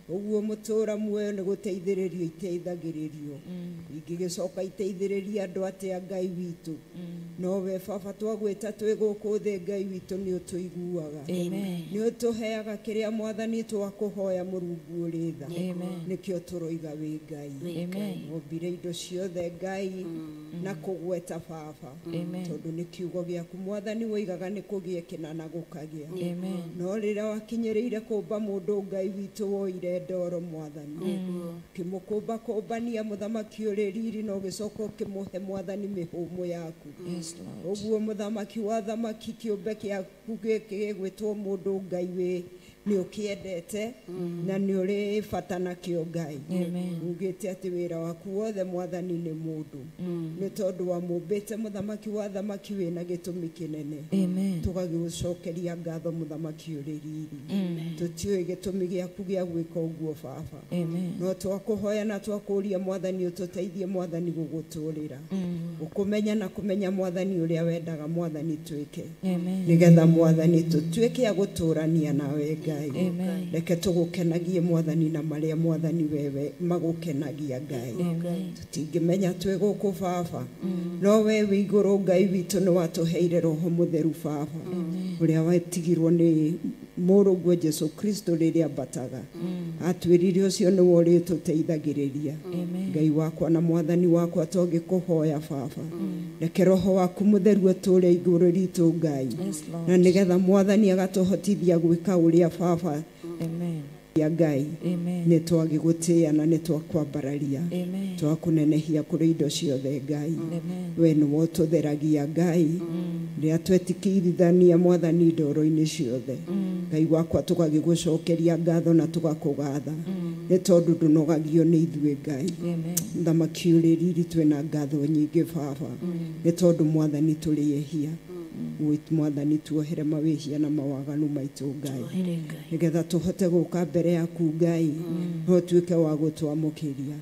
Ũguo mũtũra muoyo nĩ gũteithĩrĩrio iteithagĩrĩrio. Ingĩgĩcoka iteithĩrĩria andũ atĩa Ngai witũ. Nowe Baba twagwĩta twĩ gũkũ thĩ Ngai witũ nĩ ũtũiguaga. Amen. Nĩ ũtũheaga kĩrĩa Mwathani twakũhoya Mũrungu ũrĩ tha. Amen. Nĩkĩo tũroiga wĩ Ngai. Amen. Wombire indo ciothe Ngai na kũgweta Baba. Amen. Tondũ nĩ kiugo gĩaku Mwathani woigaga nĩ kũgĩe kĩna na gũkagĩa. Amen. No rĩrĩa wakinyĩrĩire kũmba mũndũ Ngai witũ woire ndoro Mwathani. Ũkĩmũkũmba kũmbania mũthamaki ũrĩ riri na ũgĩcoka ũkĩmũhe Mwathani mĩhũmũ yaku. Yes, Lord. Ũguo mũthamaki wa thamaki kĩũmbe gĩaku gĩkĩ gĩgwĩtwo mũndũ Ngai wĩ nĩ ũkĩendete na nĩ ũrĩ bata nakĩo Ngai. Amen. Ugĩte atĩ wĩra waku wothe Mwathani nĩ mũndũ. Nĩ tondũ wamũmbĩte mũthamaki wa thamaki wĩna gĩtũmi kĩnene. Amen. Tũgagĩgũcokeria ngatho mũthamaki ũrĩ riri. Tũtiũĩ gĩtũmi gĩaku gĩa gwĩka ũguo Baba. Amen. No twakũhoya na twakũria Mwathani ũtũteithie Mwathani gũgũtũrĩra. Gũkũmenya na kũmenya Mwathani ũrĩa wendaga Mwathani twĩke. Amen. Nĩgetha Mwathani tũtuĩke a gũtũrania nawe Ngai. Ngai. Reke tũgũkenagie mwathani na marĩa mwathani wewe magũkenagia Ngai. Tũtingĩmenya twĩ gũkũ baba, no we wĩ igũrũ Ngai witũ nĩ watũheire roho mũtheru baba, ũrĩa watigirwo nĩ mũrũguo Jesu Kristo rĩrĩa ambataga. Atwĩrire ũcio nĩwe ũrĩtũteithagĩrĩria. Ngai wakwa na mwathani wakwa tũngĩkũhoya baba, reke roho waku mũtheru ũtũũre igũrũ ritũ Ngai, na nĩgetha mwathani agatũhotithia gwĩka ũrĩa baba ya Ngai. Nĩ twagĩgũtĩĩa na nĩ twakwambararia, twakũnenehia kũrĩ indo ciothe Ngai. We nĩwe ũtũtheragia Ngai, rĩrĩa twetikirithania mwathani ndoro-inĩ ciothe. Ngai wakwa tũgagĩgũcokeria ngatho na tũgakũgatha, nĩ tondũ ndũnogagio nĩ ithuĩ Ngai. Mũthamaki ũrĩ riri twĩna ngatho nyingĩ baba, nĩ tondũ mwathani tũrĩ ehia. Mwathani tuohere mawĩhia na mawaganu maitũ Ngai, nĩgetha tũhote gũka mbere yaku Ngai, no tuĩke wa gũtwamũkĩria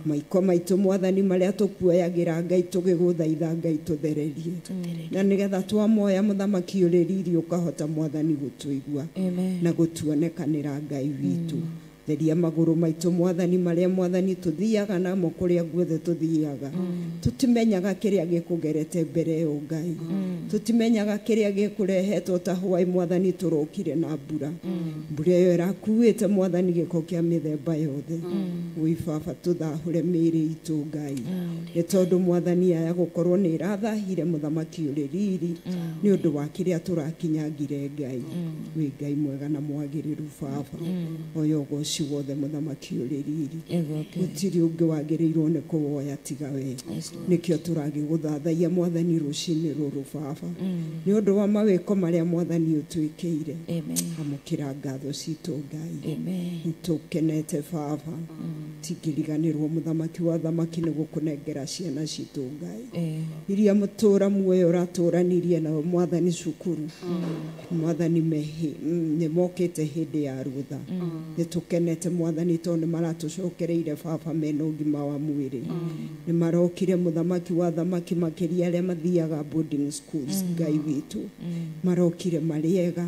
maiko maitũ mwathani marĩa tũkuoyagĩra Ngai, tũgĩgũthaitha Ngai tũthererie, na nĩgetha twamoya mũthamaki ũrĩ riri ũkahota mwathani gũtũigua na gũtuonekanĩra Ngai witũ. Theria magũrũ maitũ mwathani marĩa mwathani tũthiaga namo kũrĩa guothe tũthiaga. Tũtimenyaga kĩrĩa gĩkũgerete mbere ĩyo Ngai, tũtimenyaga kĩrĩa gĩkũrehetwo ta hwaĩ mwathani tũrokire na mbura. Mbura ĩyo ĩrakuĩte mwathani gĩko kĩa mĩthemba yothe. Wĩ baba tũthahũre mĩĩrĩ itũ Ngai, nĩ tondũ mwathani aya gũkorwo nĩ ĩrathahire mũthamaki ũrĩ riri nĩ ũndũ wa kĩrĩa tũrakinyangire Ngai. Wĩ Ngai mwega na mwagĩrĩru baba, oya ũgoci wothe mũthamaki ũrĩ riri, gũtirĩ ũngĩ wagĩrĩirwo nĩ kũwoya tiga we. Nĩkĩo tũragĩgũthathaia mwathani rũcinĩ rũrũ baba, nĩ ũndũ wa mawĩko marĩa mwathani ũtwĩkĩire. Amũkĩra ngatho citũ Ngai, nĩtũkenete baba, tingĩriganĩrwo mũthamaki wa thamaki nĩ gũkũnengera ciana citũ Ngai, iria mũtũra muoyo ũratũranirie nao mwathani cukuru. Mwathani nĩ mokĩte hĩndĩ ya rũtha, nĩtũkenete mwathani tondũ nĩ maratũcokereire baba mena ũgima wa mwĩrĩ. Nĩ marokire mũthamaki wa thamaki makĩria arĩa mathiaga boarding schools Ngai witũ, marokire marĩ ega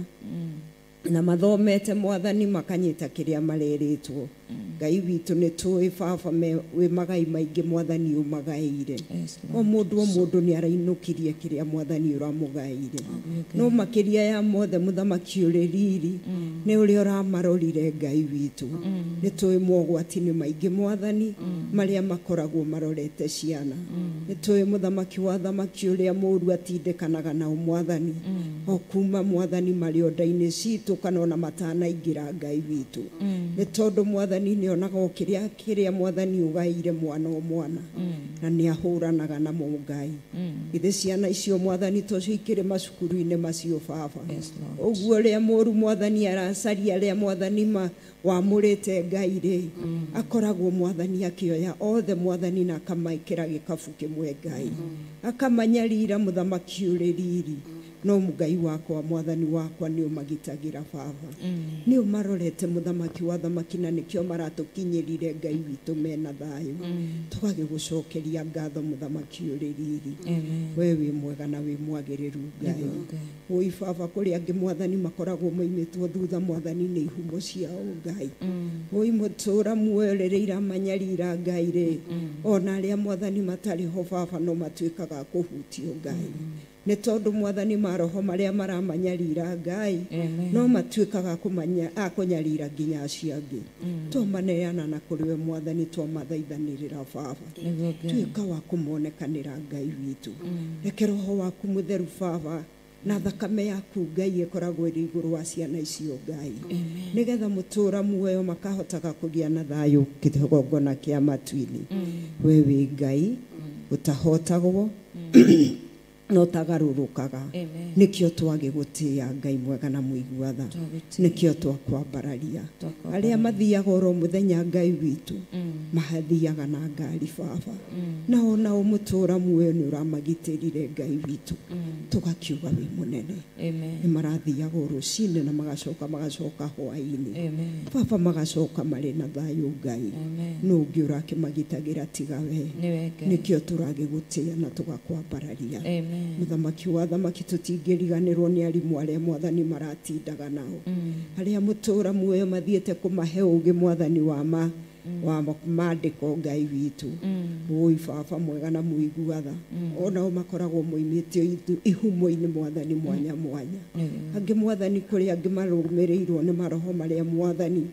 na mathomete mwathani makanyita kĩrĩa marerĩtwo. Ngai witũ nĩ tũĩ baba wĩ magai maingĩ mwathani ũmagaĩire. O mũndũ o mũndũ nĩ arainũkirie kĩrĩa mwathani ũramũgaĩire, no makĩria ya mothe mũthamaki ũrĩ riri nĩ ũrĩa ũramarorire Ngai witũ. Nĩ tũĩ mogwati nĩ maingĩ mwathani marĩa makoragwo marorete ciana. Nĩ tũĩ mũthamaki wa thamaki ũrĩa mũũru atindĩkanaga nao mwathani, o kuma mwathani marĩ o nda-inĩ citũ kana ona matanaingĩra Ngai witũ, nĩ tondũ mwathani nĩ onaga o kĩrĩa mwathani ũgaĩire mwana o mwana, na nĩ ahũranaga namo Ngai. Githĩ ciana icio mwathani tocio ikĩrĩ macukuru-inĩ macio baba, ũguo ũrĩa mũũru mwathani aracaria arĩa mwathani wamũrĩte Ngai rĩ, akoragwo mwathani akĩoya othe mwathani na akamaĩkĩra gĩkabu kĩmwe Ngai, akamanyarira mũthamaki ũrĩ riri. No Ngai wakwa mwathani wakwa nĩ ũmagitagĩra baba, nĩ ũmarorete mũthamaki wa thamaki, na nĩkĩo maratũkinyĩrire Ngai witũ mena thayũ. Tũgagĩgũcokeria ngatho mũthamaki ũrĩ riri, we wĩ mwega na wĩ mwagĩrĩru Ngai. Woi baba kũrĩ angĩ mwathani makoragwo moimĩtwo thutha mwathani nĩ ihumo ciao Ngai. Woi mũtũra muoyo rĩrĩa iramanyarira Ngai rĩ, ona arĩa mwathani matarĩ ho baba no matuĩkaga a kũhutio Ngai, nĩ tondũ mwathani maroho marĩa maramanyarira Ngai no matuĩkaga akũnyarira nginya acio angĩ. Twamaneana na kũrĩ we mwathani, twamathaithanĩrĩra baba, tuĩka wa kũmonekanĩra Ngai witũ. Reke roho waku mũtheru baba na thakame yaku Ngai ĩkoragwo ĩrĩ igũrũ wa ciana icio Ngai, nĩgetha mũtũra muoyo makahotaga kũgĩa na thayũ kĩgongona kĩa matu-inĩ. We wĩ Ngai ũtahotagwo no tagarũrũkaga, nĩkĩo twagĩgũtĩĩa Ngai mwega na mũigua tha, nĩkĩo twakwambararia. Arĩa mathiaga oro mũthenya Ngai witũ mathiaga na ngari baba, nao nao mũtũra muoyo nĩ ũramagitĩrire Ngai witũ, tũgakiuga wĩ mũnene. Nĩ marathiaga o rũcinĩ na magacoka hwaĩ-inĩ baba, magacoka marĩ na thayũ Ngai. No ũngĩ ũrakĩmagitagĩra tiga we, nĩkĩo tũragĩgũtĩĩa na tũgakwambararia. Mũthamaki wa thamaki tũtingĩriganĩrwo nĩ arimũ arĩa mwathani maratindaga nao arĩa mũtũra muoyo mathiĩte kũmahe ũgĩ mwathani wa ma wa maandĩko Ngai witũ. Ũi baba mwega na mũiguatha onao makoragwo moimĩte ihumo-inĩ mwathani mwanya mwanya. Angĩ mwathani kũrĩ angĩ marũmĩrĩirwo nĩ maroho marĩa mwathani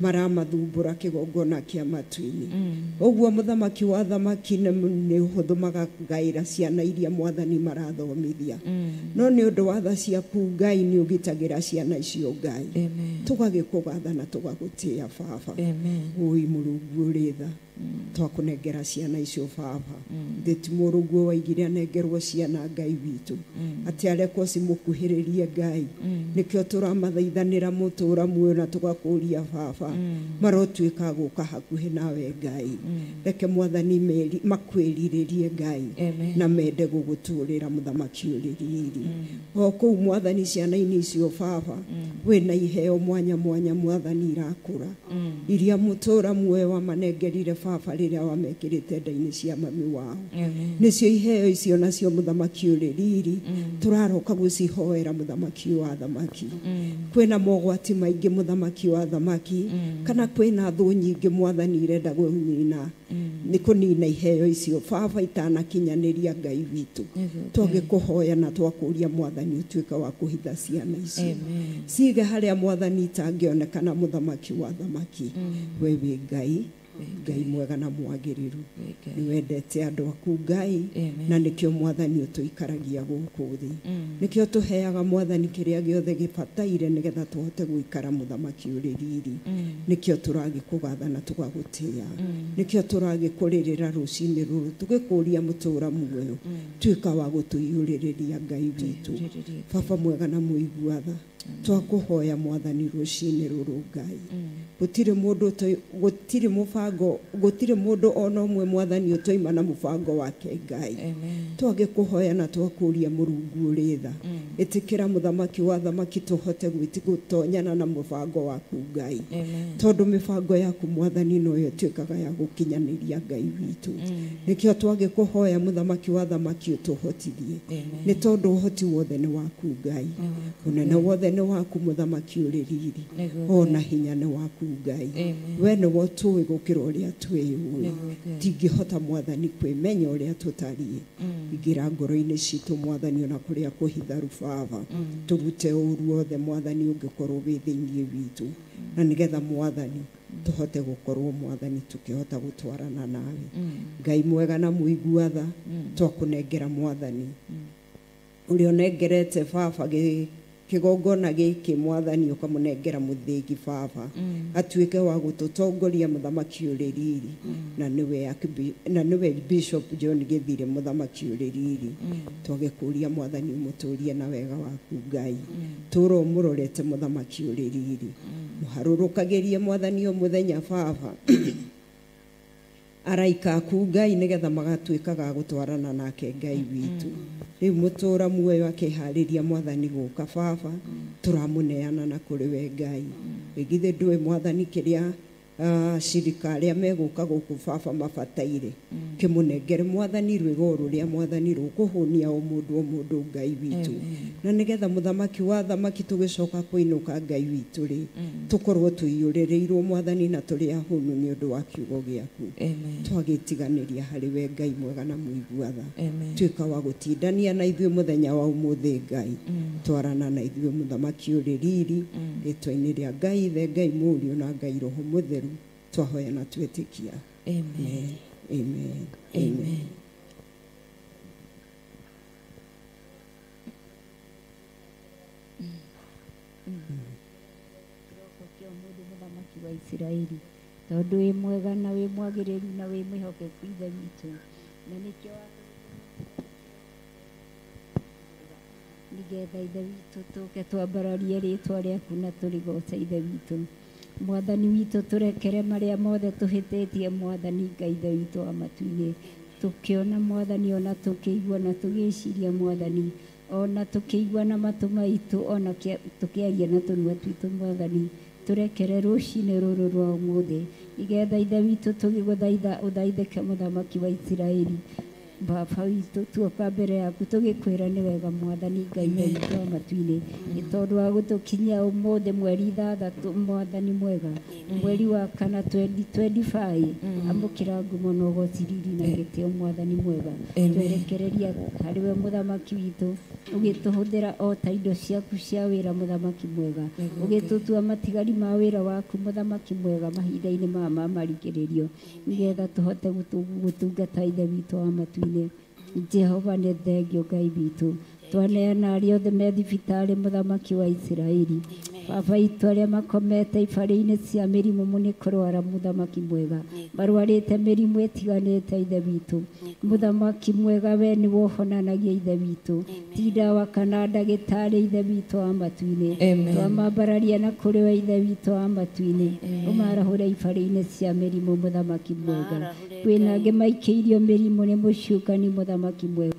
maramathumbũra kĩgongona kĩa matu-inĩ. Ũguo mũthamaki wa thamaki nĩ ũhũthũ makagaĩra ciana iria mwathani marathomithia. No nĩ ũndũ wa tha ciaku Ngai nĩ ũgitagĩra ciana icio Ngai. Tũgagĩkũgatha na tũgagũtĩĩa baba. Ũi Mũrungu ũrĩ tha twakũnengera ciana icio baba. Thĩ ti Mũrungu waigire anengerwo ciana Ngai witũ atĩ arekwo cimũkuhĩrĩrie Ngai. Nĩkĩo tũramathaithanĩra mũtũra muoyo na tũgakũria baba marotuĩka gũka hakuhĩ nawe Ngai. Reke mwathani makwĩrirĩrie Ngai na mende gũgũtũrĩra mũthamaki ũrĩ riri. O kũu mwathani ciana-inĩ icio baba wĩna iheo mwanya mwanya mwathani irakũra iria mũtũra muoyo wamanengerire baba rĩrĩa wamekĩrĩte nda-inĩ cia mami wao. Nĩcio iheo icio nacio mũthamaki ũrĩ riri tũraroka gũcihoera mũthamaki wa thamaki. Kwĩna mogwati maingĩ mũthamaki wa thamaki kana kwĩna thũ nyingĩ mwathani irenda kũnina nĩ kũnina iheo icio baba itanakinyanĩria Ngai witũ. Twagĩkũhoya na twakũria mwathani ũtuĩke wa kũhitha ciana icio cige harĩa mwathani itangĩonekana mũthamaki wa thamaki. We wĩ Ngai Ngai mwega na mwagĩrĩru nĩ wendete andũ aku Ngai na nĩkĩo mwathani ũtũikaragia gũkũ thĩ. Nĩkĩo tũheaga mwathani kĩrĩa gĩothe gĩbataire nĩgetha tũhote gũikara mũthamaki ũrĩ riri. Nĩkĩo tũragĩkũgatha na tũgagũtĩĩa. Nĩkĩo tũragĩkũrĩrĩra rũcinĩ rũrũ tũgĩkũria mũtũra muoyo tuĩka wa gũtũiyũrĩrĩria Ngai witũ. Baba mwega na mũiguatha twakũhoya mwathani rũcinĩ rũrũ Ngai. Gũtirĩ mũndũ gũtirĩ mũbango gũtirĩ mũndũ ona ũmwe mwathani ũtoima na mũbango wake Ngai. Twagĩkũhoya na twakũria Mũrungu ũrĩ tha ĩtĩkĩra mũthamaki wa thamaki tũhote gũtonyana na mũbango waku Ngai. Tondũ mĩbango yaku mwathani noyo ĩtuĩkaga ya gũkinyanĩria Ngai witũ. Nĩkĩo twagĩkũhoya mũthamaki wa thamaki ũtũhotithie nĩ tondũ ũhoti wothe nĩ waku Ngai. Ũnene wothe nĩ waku mũthamaki ũrĩ riri ona hinya nĩ waku Ngai. We nĩwe ũtũĩ gũkĩra ũrĩa twĩyũĩ. Tingĩhota mwathani kwĩmenya ũrĩa tũtariĩ. Ingĩra ngoro-inĩ citũ mwathani ona kũrĩa kũhitharu baba tũrute ũru wothe mwathani ũngĩkorwo wĩ thĩinĩ witũ na nĩgetha mwathani tũhote gũkorwo mwathani tũkĩhota gũtwarana nawe. Ngai mwega na mũiguatha twakũnengera mwathani ũrĩa ũnengerete baba kĩgongona gĩkĩ mwathani ũkamũnengera mũthĩgi baba atuĩke wa gũtũtongoria mũthamaki ũrĩ riri na nĩwe Bishop John Gĩthire mũthamaki ũrĩ riri. Twagĩkũria mwathani ũmũtũrie na wega waku Ngai. Tũra ũmũrorete mũthamaki ũrĩ riri. Mũharũrũkagĩrie mwathani o mũthenya baba araika aku Ngai nĩgetha magatuĩkaga gũtwarana nake Ngai witũ. Rĩu mũtũra muoyo akĩharĩria mwathani gũka baba tũramũneana na kũrĩ we Ngai. Githĩ ndũĩ mwathani kĩrĩa cirika arĩa megũka gũkũ baba mabataire kĩmũnengere mwathani rwĩgo rũrĩa mwathani rũkũhũnia o mũndũ o mũndũ Ngai witũ. Na nĩgetha mũthamaki wa thamaki tũgĩcoka kũinũka Ngai witũ rĩ tũkorwo tũiyũrĩrĩirwo mwathani na tũrĩ ahũnu nĩ ũndũ wa kiugo gĩaku. Twagĩtiganĩria harĩ we Ngai mwega na mũiguatha. Tuĩka wa gũtindania na ithuĩ mũthenya wa ũmũthĩ Ngai. Twarana na ithuĩ mũthamaki ũrĩ riri rĩtwa-inĩ rĩa Ngai Ithe Ngai Mũriũ na Ngai Roho Mũtheru twahoya na twĩtĩkia. Amen. Amen. Amen. Mũthamaki wa Isiraeli tondũ wĩ mwega na wĩ mwagĩrĩru na wĩ mwĩhokeku Ithe witũ na nĩkĩo nĩgetha Ithe witũ tũke twambararie rĩtwa rĩaku na tũrĩgoce Ithe witũ. Mwathani witũ tũrekere marĩa mothe tũhĩtĩtie mwathani Ngai Ithe witũ wa matu-inĩ tũkĩona mwathani ona tũkĩigua na tũgĩciria mwathani ona tũkĩigua na matũ maitũ ona tũkĩaria na tũnua twitũ mwathani tũrekere rũcinĩ rũrũ rwa ũmũthĩ nĩgetha Ithe witũ tũgĩgũthaitha ũthaithĩke mũthamaki wa Isiraeli. Baba witũ tuoka mbere yaku tũgĩkwĩra nĩ wega Mwathani Ngai witũ wa matu-inĩ nĩ tondũ wa gũtũkinyia ũmũthĩ mweri 6 Mwathani mwega mweri wa kana 2025 amũkĩra ngumo na ũgoci riri na gĩtĩo Mwathani mwega twerekereria harĩ we mũthamaki witũ ũgĩtũhũthĩra o ta indo ciaku cia wĩra mũthamaki mwega ũgĩtũtua matigari ma wĩra waku mũthamaki mwega mahinda-inĩ maya ma marigĩrĩrio nĩgetha tũhote gũtungata Ithe witũ wa matu-inĩ. Jehova nĩ thengio Ngai witũ twaneana arĩa othe me thibitarĩ mũthamaki wa Isiraeli baba itũ arĩa makomete ibarĩ-inĩ cia mĩrimũ nĩ kũrwara mũthamaki mwega marwarĩte mĩrimũ ĩtiganĩte Ithe witũ mũthamaki mwega we nĩwe ũhonanagia Ithe witũ ti ndawa kana ndagĩtarĩ Ithe witũ wa matu-inĩ twamambararia na kũrĩ we Ithe witũ wa matu-inĩ ũmarahũre ibarĩ-inĩ cia mĩrimũ mũthamaki mwega kwĩna angĩ maikĩirio mĩrimũ nĩ mũcukani mũthamaki mwega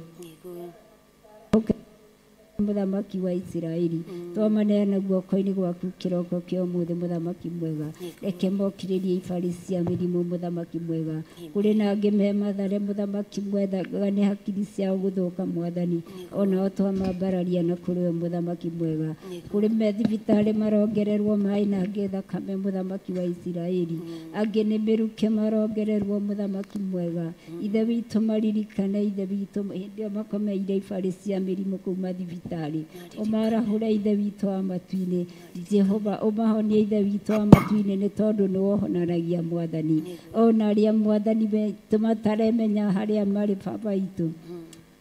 mũthamaki wa Isiraeli twamaneana guoko-inĩ gwaku kĩroko kĩa ũmũthĩ mũthamaki mwega reke mokĩrĩrie ibarĩ cia mĩrimũ mũthamaki mwega kũrĩ na angĩ me Mathare mũthamaki mwega nĩ hakiri ciao gũthũka Mwathani onao twamambararia na kũrĩ we mũthamaki mwega kũrĩ me thibitarĩ marongererwo maĩ na angĩ thakame mũthamaki wa Isiraeli angĩ nĩ mĩrukĩ marongererwo mũthamaki mwega Ithe witũ maririkane Ithe witũ hĩndĩ ĩyo makomeire ibarĩ cia mĩrimũ kũu mathibitarĩ ũmarahũre Ithe witũ wa matu-inĩ Jehova ũmahonie Ithe witũ wa matu-inĩ nĩ tondũ nĩ wohonanagia Mwathani ona arĩa Mwathani witũ mataremenya harĩa marĩ baba witũ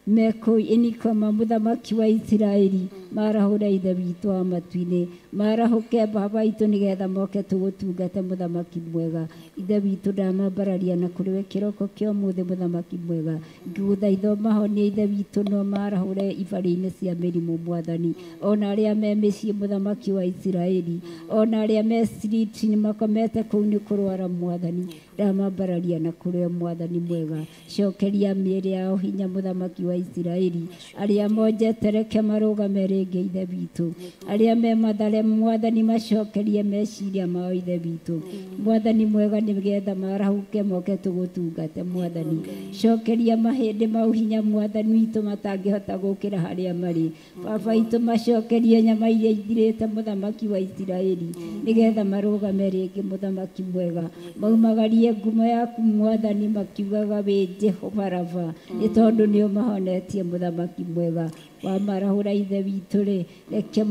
mekũu inikoma mũthamaki wa Isiraeli marahũre Ithe witũ wa matu-inĩ marahũke baba witũ nĩgetha moke tũgũtungate mũthamaki mwega Ithe witũ ndamambararia na kũrĩ we kĩroko kĩa ũmũthĩ mũthamaki mwega ngĩgũthaitha ũmahonie Ithe witũ no marahũre ibarĩ-inĩ cia mĩrimũ Mwathani ona arĩa me mĩciĩ mũthamaki wa Isiraeli ona arĩa me street makomete kũu nĩ kũrwara Mwathani ndamambararia na kũrĩ we Mwathani mwega cokeria mĩĩrĩ yao hinya mũthamaki wa Isiraeli arĩa monjete reke marũgame rĩngĩ Ithe witũ arĩa me Mathare Mwathani macokerie meciria mao Ithe witũ Mwathani mwega nĩgetha marahũke moke tũgũtungate Mwathani cokeria mahĩndĩ mau hinya Mwathani witũ matangĩhota gũkĩra harĩa marĩ baba witũ macokerie nyama iria ithirĩte mũthamaki wa Isiraeli nĩgetha marũgame rĩngĩ mũthamaki mwega maumagarie ngumo yaku Mwathani makiugaga wĩ Jehova Rafa nĩ tondũ nĩ ũmahonetie mũthamaki mwega wamarahũra Ithe witũ rĩ reke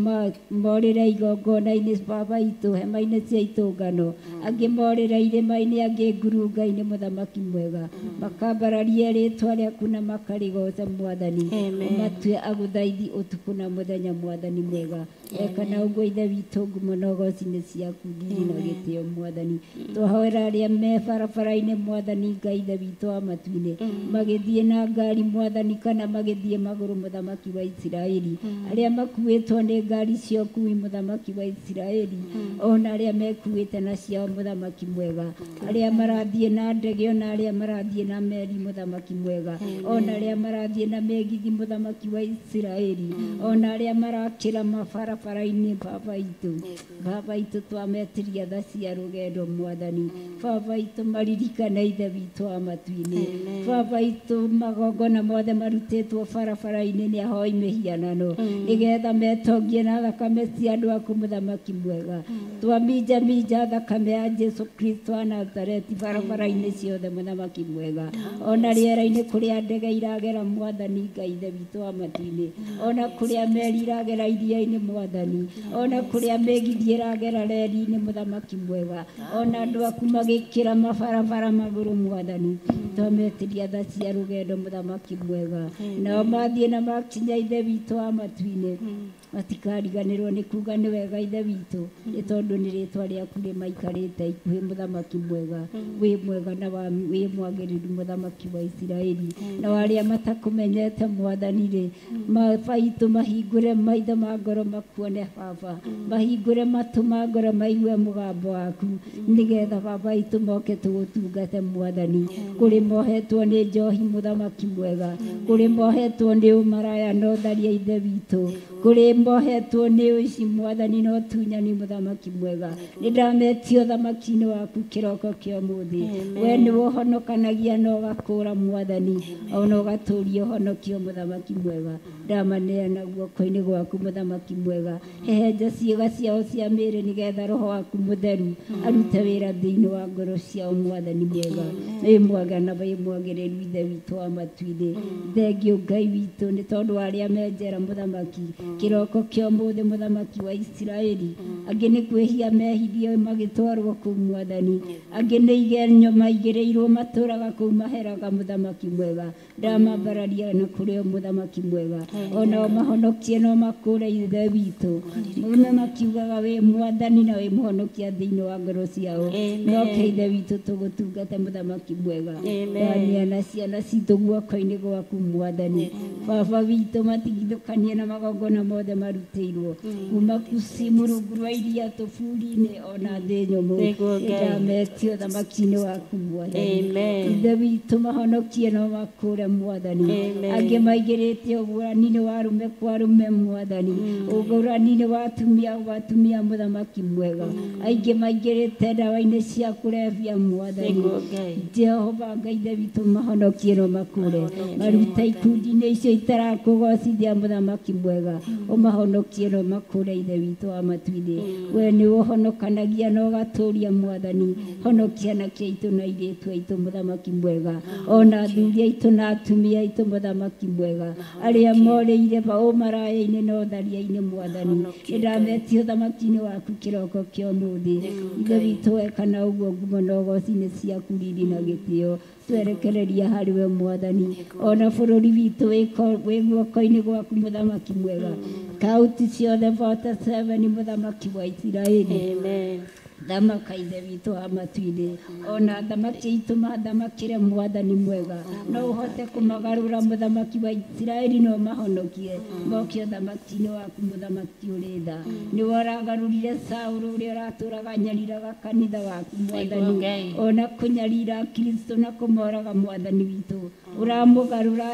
morĩre igongona-inĩ baba witũ hema-inĩ cia itũngano angĩ morĩre irĩma-inĩ angĩ ngurunga-inĩ mũthamaki mwega makambararie rĩtwa rĩaku na makarĩgoca Mwathani ũmatue agũthaithi ũtukũ na mũthenya Mwathani mwega weka na ũguo Ithe witũ ngumo na ũgoci nĩ ciaku riri na gĩtĩo Mwathani twahoera arĩa me barabara-inĩ Mwathani Ngai Ithe witũ wa matu-inĩ magĩthiĩ na ngari Mwathani kana magĩthiĩ magũrũ mũthamaki wa Isiraeli arĩa makuĩtwo nĩ ngari cia ũkuui mũthamaki wa Isiraeli ona arĩa mekuĩte na ciao mũthamaki mwega arĩa marathiĩ na ndege ona arĩa marathiĩ na meri mũthamaki mwega ona arĩa marathiĩ na mĩgithi mũthamaki wa Isiraeli ona arĩa marakĩra mabarabara-inĩ baba witũ twametiria tha cia rũgendo Mwathani baba witũ maririkane Ithe witũ wa matu-inĩ baba witũ magongona mothe marutĩtwo barabara-inĩ nĩ ahoi mĩhianano nĩgetha metongie na thakame cia andũ aku mũthamaki mwega twaminjaminja thakame ya Jesu Kristo wa Nazareti barabara-inĩ ciothe mũthamaki mwega ona rĩera-inĩ kũrĩa ndege iragera Mwathani Ngai Ithe witũ wa matu-inĩ ona kũrĩa meri iragera iria-inĩ Mwathani ona kũrĩa mĩgithi ĩragera reri-inĩ mũthamaki mwega ona andũ aku magĩkĩra mabarabara magũrũ Mwathani twametiria tha cia rũgendo mũthamaki mwega nao mathiĩ na makinya Ithe witũ wa matu-inĩ matikariganĩrwo nĩ kuga nĩ wega Ithe witũ nĩ tondũ nĩ rĩtwa rĩaku rĩmaikarĩte ikuhĩ mũthamaki mwega wĩ mwega na wĩ mwagĩrĩru mũthamaki wa Isiraeli na arĩa matakũmenyete Mwathani rĩ baba witũ mahingũre maitho ma ngoro makuone baba mahingũre matũ ma ngoro maigue mũgambo waku nĩgetha baba witũ moke tũgũtungate Mwathani kũrĩ mohetwo nĩ njohi mũthamaki mwega kũrĩ mohetwo nĩ ũmaraya na ũtharia Ithe witũ kũrĩ mohetwo nĩ ũici mwathani na ũtunyani mũthamaki mwega nĩ ndametio ũthamaki-inĩ waku kĩroko kĩa ũmũthĩ we nĩwe ũhonokanagia na ũgakũũra mwathani ona ũgatũũria ũhonokio mũthamaki mwega ndamaneana guoko-inĩ gwaku mũthamaki mwega hehenja ciĩga ciao cia mĩĩrĩ nĩgetha roho waku mũtheru arute wĩra thĩinĩ wa ngoro ciao mwathani mwega wĩ mwega na wĩ mwagĩrĩru ithe witũ wa matu-inĩ thengio Ngai witũ nĩ tondũ wa arĩa me njera mũthamaki kĩroko kĩa ũmũthĩ mũthamaki wa Isiraeli angĩ nĩ kwĩhia mehirie magĩtwarwo kũu mwathani angĩ nĩ igenyo maigĩrĩirwo matũraga kũu maheraga mũthamaki mwega ndamambararia na kũrĩ o mũthamaki mwega ona mahonokie no makũre ithe witũ mume makiugaga wĩ mwathani na wĩ mũhonokia thĩinĩ wa ngoro ciao noke ithe witũ tũgũtungata mũthamaki mwega ndaneana ciana citũ guoko-inĩ gwaku mwathani baba witũ matigithũkanie na magongona mothe marutĩirwo kuma kusimu rungu rwa iria tũburi-inĩ ona thĩ nyũmũ ndametio ũthamaki-inĩ waku mwathani ithe witũ mahonokie no makũre mwathani angĩ maigĩrĩte ũgũrani-inĩ wa arũme kwa arũme mwathani ũgũrani-inĩ wa atumia kwa atumia mũthamaki mwega aingĩ maigĩrĩte ndawa-inĩ cia kũrebia mwathani Jehova Ngai ithe witũ mahonokie no makũre maruta ikundi-inĩ icio itarakũgocithia mũthamaki mwega ũmahonokie no makũre ithe witũ wa matu-inĩ we nĩwe ũhonokanagia na ũgatũũria mwathani honokia anake aitũ na airĩtu aitũ mũthamaki mwega ona athuri aitũ na atumia aitũ mũthamaki mwega arĩa morĩire ũmaraya-inĩ na ũtharia-inĩ mwathani nĩndametia ũthamaki-inĩ waku kĩroko kĩa ũmũthĩ ithe witũ weka na ũguo ngumo na ũgoci-inĩ ciaku riri na gĩtĩo twerekereria harĩ we mwathani ona bũrũri witũ wĩ guoko-inĩ gwaku mũthamaki mwega kaunti ciothe 47 mũthamaki wa Isiraeli thamaka ithe witũ wa matu-inĩ ona athamaki aitũ mathamakĩre mwathani mwega no ũhote kũmagarũra mũthamaki wa Isiraeli no mahonokie moke ũthamaki-inĩ waku mũthamaki ũrĩ tha nĩwe ũragarũrire Saũlũ ũrĩa ũratũraga nyariraga kanitha waku mwathani ona kũnyarira Kristo na kũmoraga mwathani witũ ũramũgarũra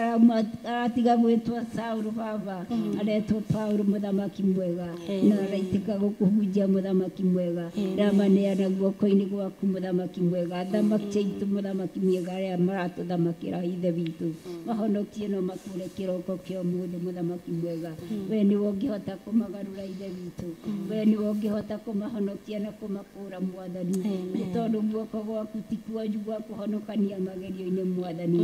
aratiga gwĩtwo Saũlũ baba aretwo Paũlũ mũthamaki mwega na araitĩka gũkũhunjia mũthamaki mwega ndamaneana guoko-inĩ gwaku mũthamaki mwega athamaki aitũ mũthamaki mwega arĩa maratũthamakĩra ithe witũ mahonokie no makũre kĩroko kĩa ũmũthĩ mũthamaki mwega we nĩwe ũngĩhota kũmagarũra ithe witũ we nĩwe ũngĩhota kũmahonokia na kũmakũra mwathani nĩ tondũ guoko gwaku ti kuonju gwa kũhonokania magerio-inĩ mwathani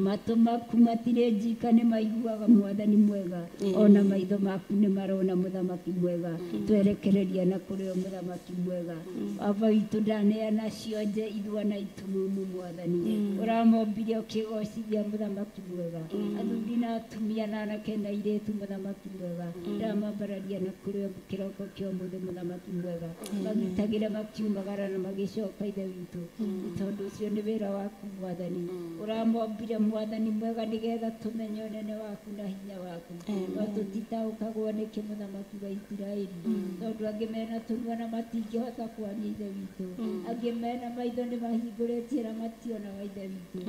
matũ maku matirĩ njika nĩ maiguaga mwathani mwega ona maitho maku nĩ marona mũthamaki mwega twerekereria na kũrĩ o mũthamaki mwega baba witũ ndaneana cionje ithua na itumumu mwathani ũramombire ũkĩgocithia mũthamaki mwega athuri na atumia na anake na airĩtu mũthamaki mwega ndamambararia na kũrĩ o kĩroko kĩa ũmũthĩ mũthamaki mwega magitagĩre makiumagara na magĩcoka ithe witũ nĩ tondũ ũcio nĩ wĩra waku mwathani ũramombire mwathani mwega nĩgetha tũmenye ũnene waku na hinya waku no tũtitaũkagwo nĩkĩ mũthamaki wa Isiraeli tondũ angĩ mena tũnua na matingĩhota kwaria ithe witũ angĩ mena maitho nĩ mahingũrĩtie na mationaga ithe witũ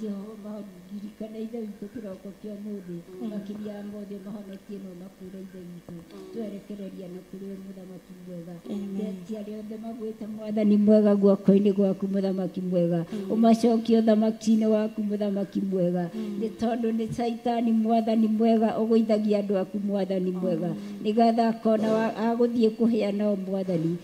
Jehova ndirikana ithe witũ kĩroko kĩa ũmũthĩ makĩria ya mothe mahonokie no makũre ithe witũ twerekereria na kũrĩ we mũthamaki mwega ndetia arĩa othe magwĩte mwathani mwega guoko-inĩ gwaku mũthamaki mwega ũmacokie ũthamaki-inĩ waku mũthamaki mwega nĩ tondũ nĩ Caitani mwathani mwega ũgũithagia andũ aku mwathani mwega nĩgetha akona agũthiĩ kũhĩa nao mwathani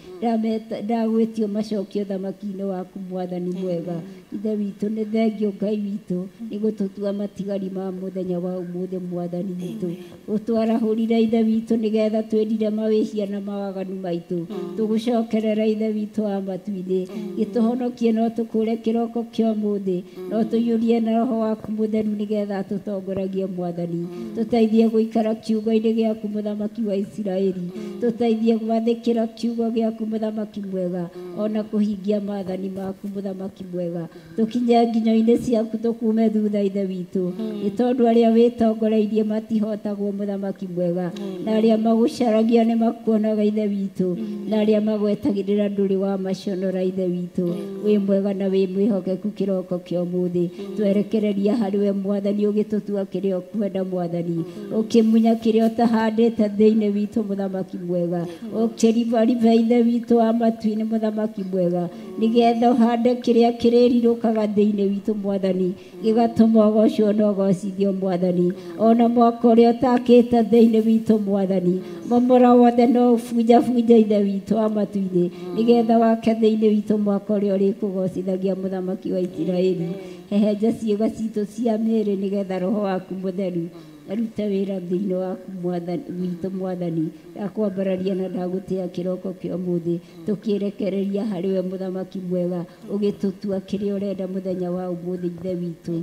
ndagwĩtio macokio ũthamaki-inĩ waku mwathani mwega ithe witũ nĩ thengio Ngai witũ nĩ gũtũtua matigari ma mũthenya wa ũmũthĩ mwathani witũ ũtwarahũrire ithe witũ nĩgetha twĩrire mawĩhia na mawaganu maitũ tũgũcokerera ithe witũ wa matu-inĩ gĩtũhonokie no tũkũre kĩroko kĩa ũmũthĩ no tũiyũrie na roho waku mũtheru nĩgetha tũtongoragie mwathani tũteithie gũikara kiugo-inĩ gĩaku mũthamaki wa Isiraeli tũteithie gwathĩkĩra kiugo gĩaku mũthamaki mũthamaki mwega ona kũhingia maathani maku mũthamaki mwega tũkinye nginyo-inĩ ciaku tũkume thutha ithe witũ nĩ tondũ arĩa wĩtongoreirie matihotagwo mũthamaki mwega na arĩa magũcaragia nĩ makuonaga ithe witũ na arĩa magwetagĩrĩra ndũrĩ wa maconora ithe witũ wĩ mwega na wĩ mwĩhokeku kĩroko kĩa ũmũthĩ twerekereria harĩ we mwathani ũgĩtũtua kĩrĩa ũkwenda mwathani ũkĩmunya kĩrĩa ũtahandĩte thĩinĩ witũ mũthamaki mwega ũkĩribariba ithe witũ wa matu-inĩ mũthamaki mwega nĩgetha ũhande kĩrĩa kĩrĩrirũkaga thĩinĩ witũ mwathani gĩgatũma ũgocwo na ũgocithio mwathani ona mwaka ũrĩa ũtakĩte thĩinĩ witũ mwathani momora wothe no ũbunjabunja ithe witũ wa matu-inĩ nĩgetha wake thĩinĩ witũ mwaka ũrĩa ũrĩkũgocithagia mũthamaki wa Isiraeli hehenja ciĩga citũ cia mĩĩrĩ nĩgetha roho waku mũtheru arute wĩra thĩinĩ waku mwathani witũ mwathani ndakwambararia na ndagũtĩa kĩroko kĩa ũmũthĩ tũkĩrekereria harĩ we mũthamaki mwega ũgĩtũtua kĩrĩa ũrenda mũthenya wa ũmũthĩ ithe witũ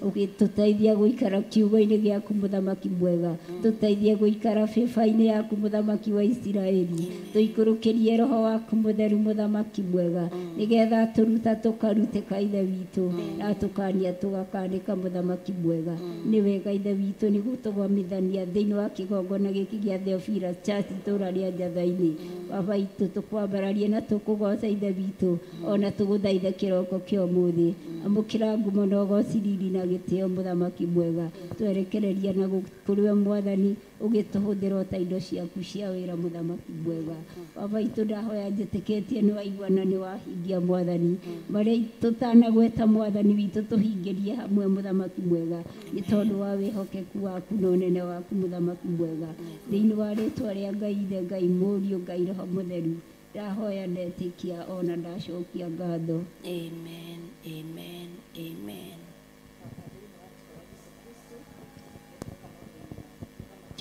ũgĩtũteithia gũikara kiugo-inĩ gĩaku mũthamaki mwega tũteithie gũikara bĩba-inĩ yaku mũthamaki wa Isiraeli tũikũrũkĩrie roho waku mũtheru mũthamaki mwega nĩgetha tũruta tũkarutĩka ithe witũ na tũkania tũgakanĩka mũthamaki mwega nĩ wega ithe witũ nĩ gũtũgomithania thĩinĩ wa kĩgongona gĩkĩ gĩa Theophilus Church itũũra rĩa Njatha-inĩ baba itũ tũkwambararie na tũkũgoca ithe witũ ona tũgũthaithe kĩroko kĩa ũmũthĩ amũkĩra ngumo na ũgoci riri na gĩtĩo mũthamaki mwega twerekereria na kũrĩ we mwathani ũgĩtũhũthĩra o ta indo ciaku cia wĩra mũthamaki mwega baba itũ ndahoya njĩtĩkĩtie nĩ waigua na nĩ wahingia mwathani marĩa tũtanagweta mwathani witũ tũhingĩrie hamwe mũthamaki mwega nĩ tondũ wa wĩhokeku waku na ũnene waku mũthamaki mwega thĩinĩ wa rĩtwa rĩa Ngai Ithe Ngai Mũriũ Ngai Roho Mũtheru ndahoya ndetĩkia ona ndacokia ngatho. Amen, amen, amen.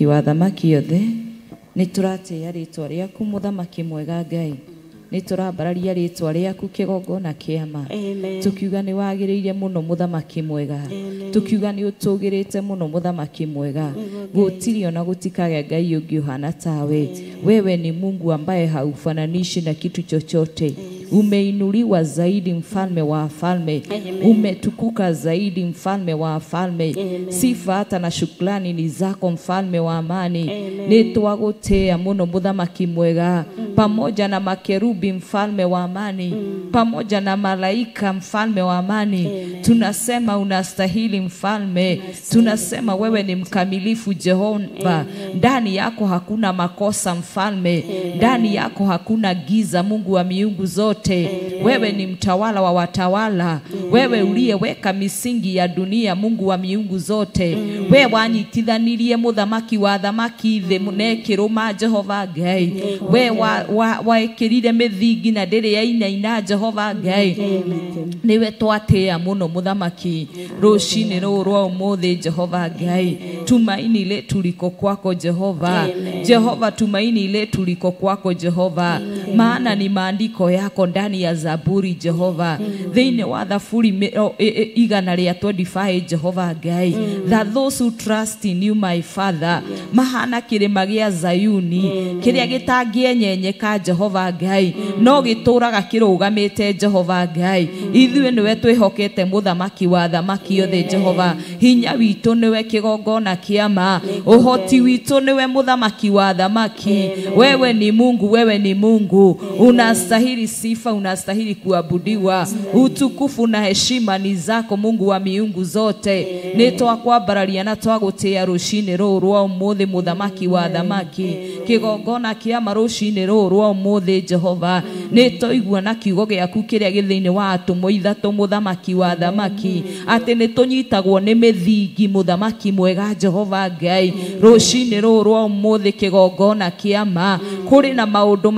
Wa thamaki yothe nĩ tũratĩĩa rĩtwa rĩaku mũthamaki mwega Ngai nĩ tũrambararia rĩtwa rĩaku kĩgongona kĩama tũkiuga nĩ wagĩrĩire mũno mũthamaki mwega tũkiuga nĩ ũtũgĩrĩte mũno mũthamaki mwega gũtirĩ ona gũtikage Ngai ũngĩ ũhana tawe wewe ni Mungu ambaye haufananishi na kitu chochote umeinuliwa zaidi mfalme wa falme umetukuka zaidi mfalme wa falme sifa hata na shukrani ni zako mfalme wa amani nĩ twagũtĩĩa mũno mũthamaki mwega pamoja na makerubi mfalme wa amani pamoja na malaika mfalme wa amani tunasema unastahili mfalme tunasema wewe ni mkamilifu Jehova ndani yako hakuna makosa mfalme ndani yako hakuna giza Mungu wa miungu zote wewe ni mtawala wa watawala wewe uliyeweka misingi ya dunia Mungu wa miungu zote we wanyitithanirie muthamaki wa thamaki thĩ nekĩrũma Jehova Ngai we waekĩrire mĩthingi na ndĩrĩ yainaina Jehova Ngai nĩwe twatĩĩa mũno mũthamaki rũcinĩ rũrũ rwa ũmũthĩ Jehova Ngai tumaini letu liko kwako Jehova Jehova tumaini letu liko kwako Jehova maana ni maandiko yako ndani ya Zaburi Jehova thĩinĩ wa Thaburi 125 Jehova Ngai that those who trust in you my Father mahana kĩrĩma gĩa Zayuni kĩrĩa gĩtangĩenyenyeka Jehova Ngai no gĩtũraga kĩrũgamĩte Jehova Ngai ithuĩ nĩwe twĩhokete mũthamaki wa thamaki yothe Jehova hinya witũ nĩwe kĩgongona kĩama ũhoti witũ nĩwe mũthamaki wa thamaki wewe ni Mungu wewe ni Mungu unastahili sifa unastahili kuabudiwa utukufu na heshima ni zako Mungu wa miungu zote nĩ twakwambararia na twagũtĩĩa rũcinĩ rũrũ rwa ũmũthĩ mũthamaki wa thamaki kĩgongona kĩama rũcinĩ rũrũ rwa ũmũthĩ Jehova nĩ twaigua na kiugo gĩaku kĩrĩa gĩ thĩinĩ wa atũmwo ithatũ mũthamaki wa thamaki atĩ nĩ tũnyitagwo nĩ mĩthingi mũthamaki mwega Jehova Ngai rũcinĩ rũrũ rwa ũmũthĩ kĩgongona kĩama kũrĩ na maũndũ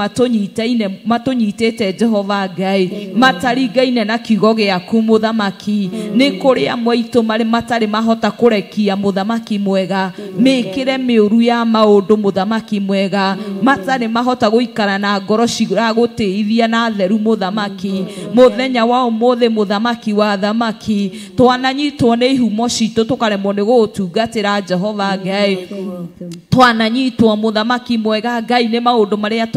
matũnyitĩte Jehova Ngai mataringaine na kiugo gĩaku mũthamaki nĩ kũrĩ amwe aitũ marĩ matarĩ mahota kũrekia mũthamaki mwega mĩkĩre mĩũru ya maũndũ mũthamaki mwega mwega matarĩ mahota gũikara na ngoro ciragũtĩithia na theru mũthamaki mũthenya wa ũmũthĩ mũthamaki wa thamaki twananyitwo nĩ ihumo citũ tũkaremwo nĩ gũgũtungatĩra Jehova Ngai twananyitwo mũthamaki mwega Ngai nĩ maũndũ marĩa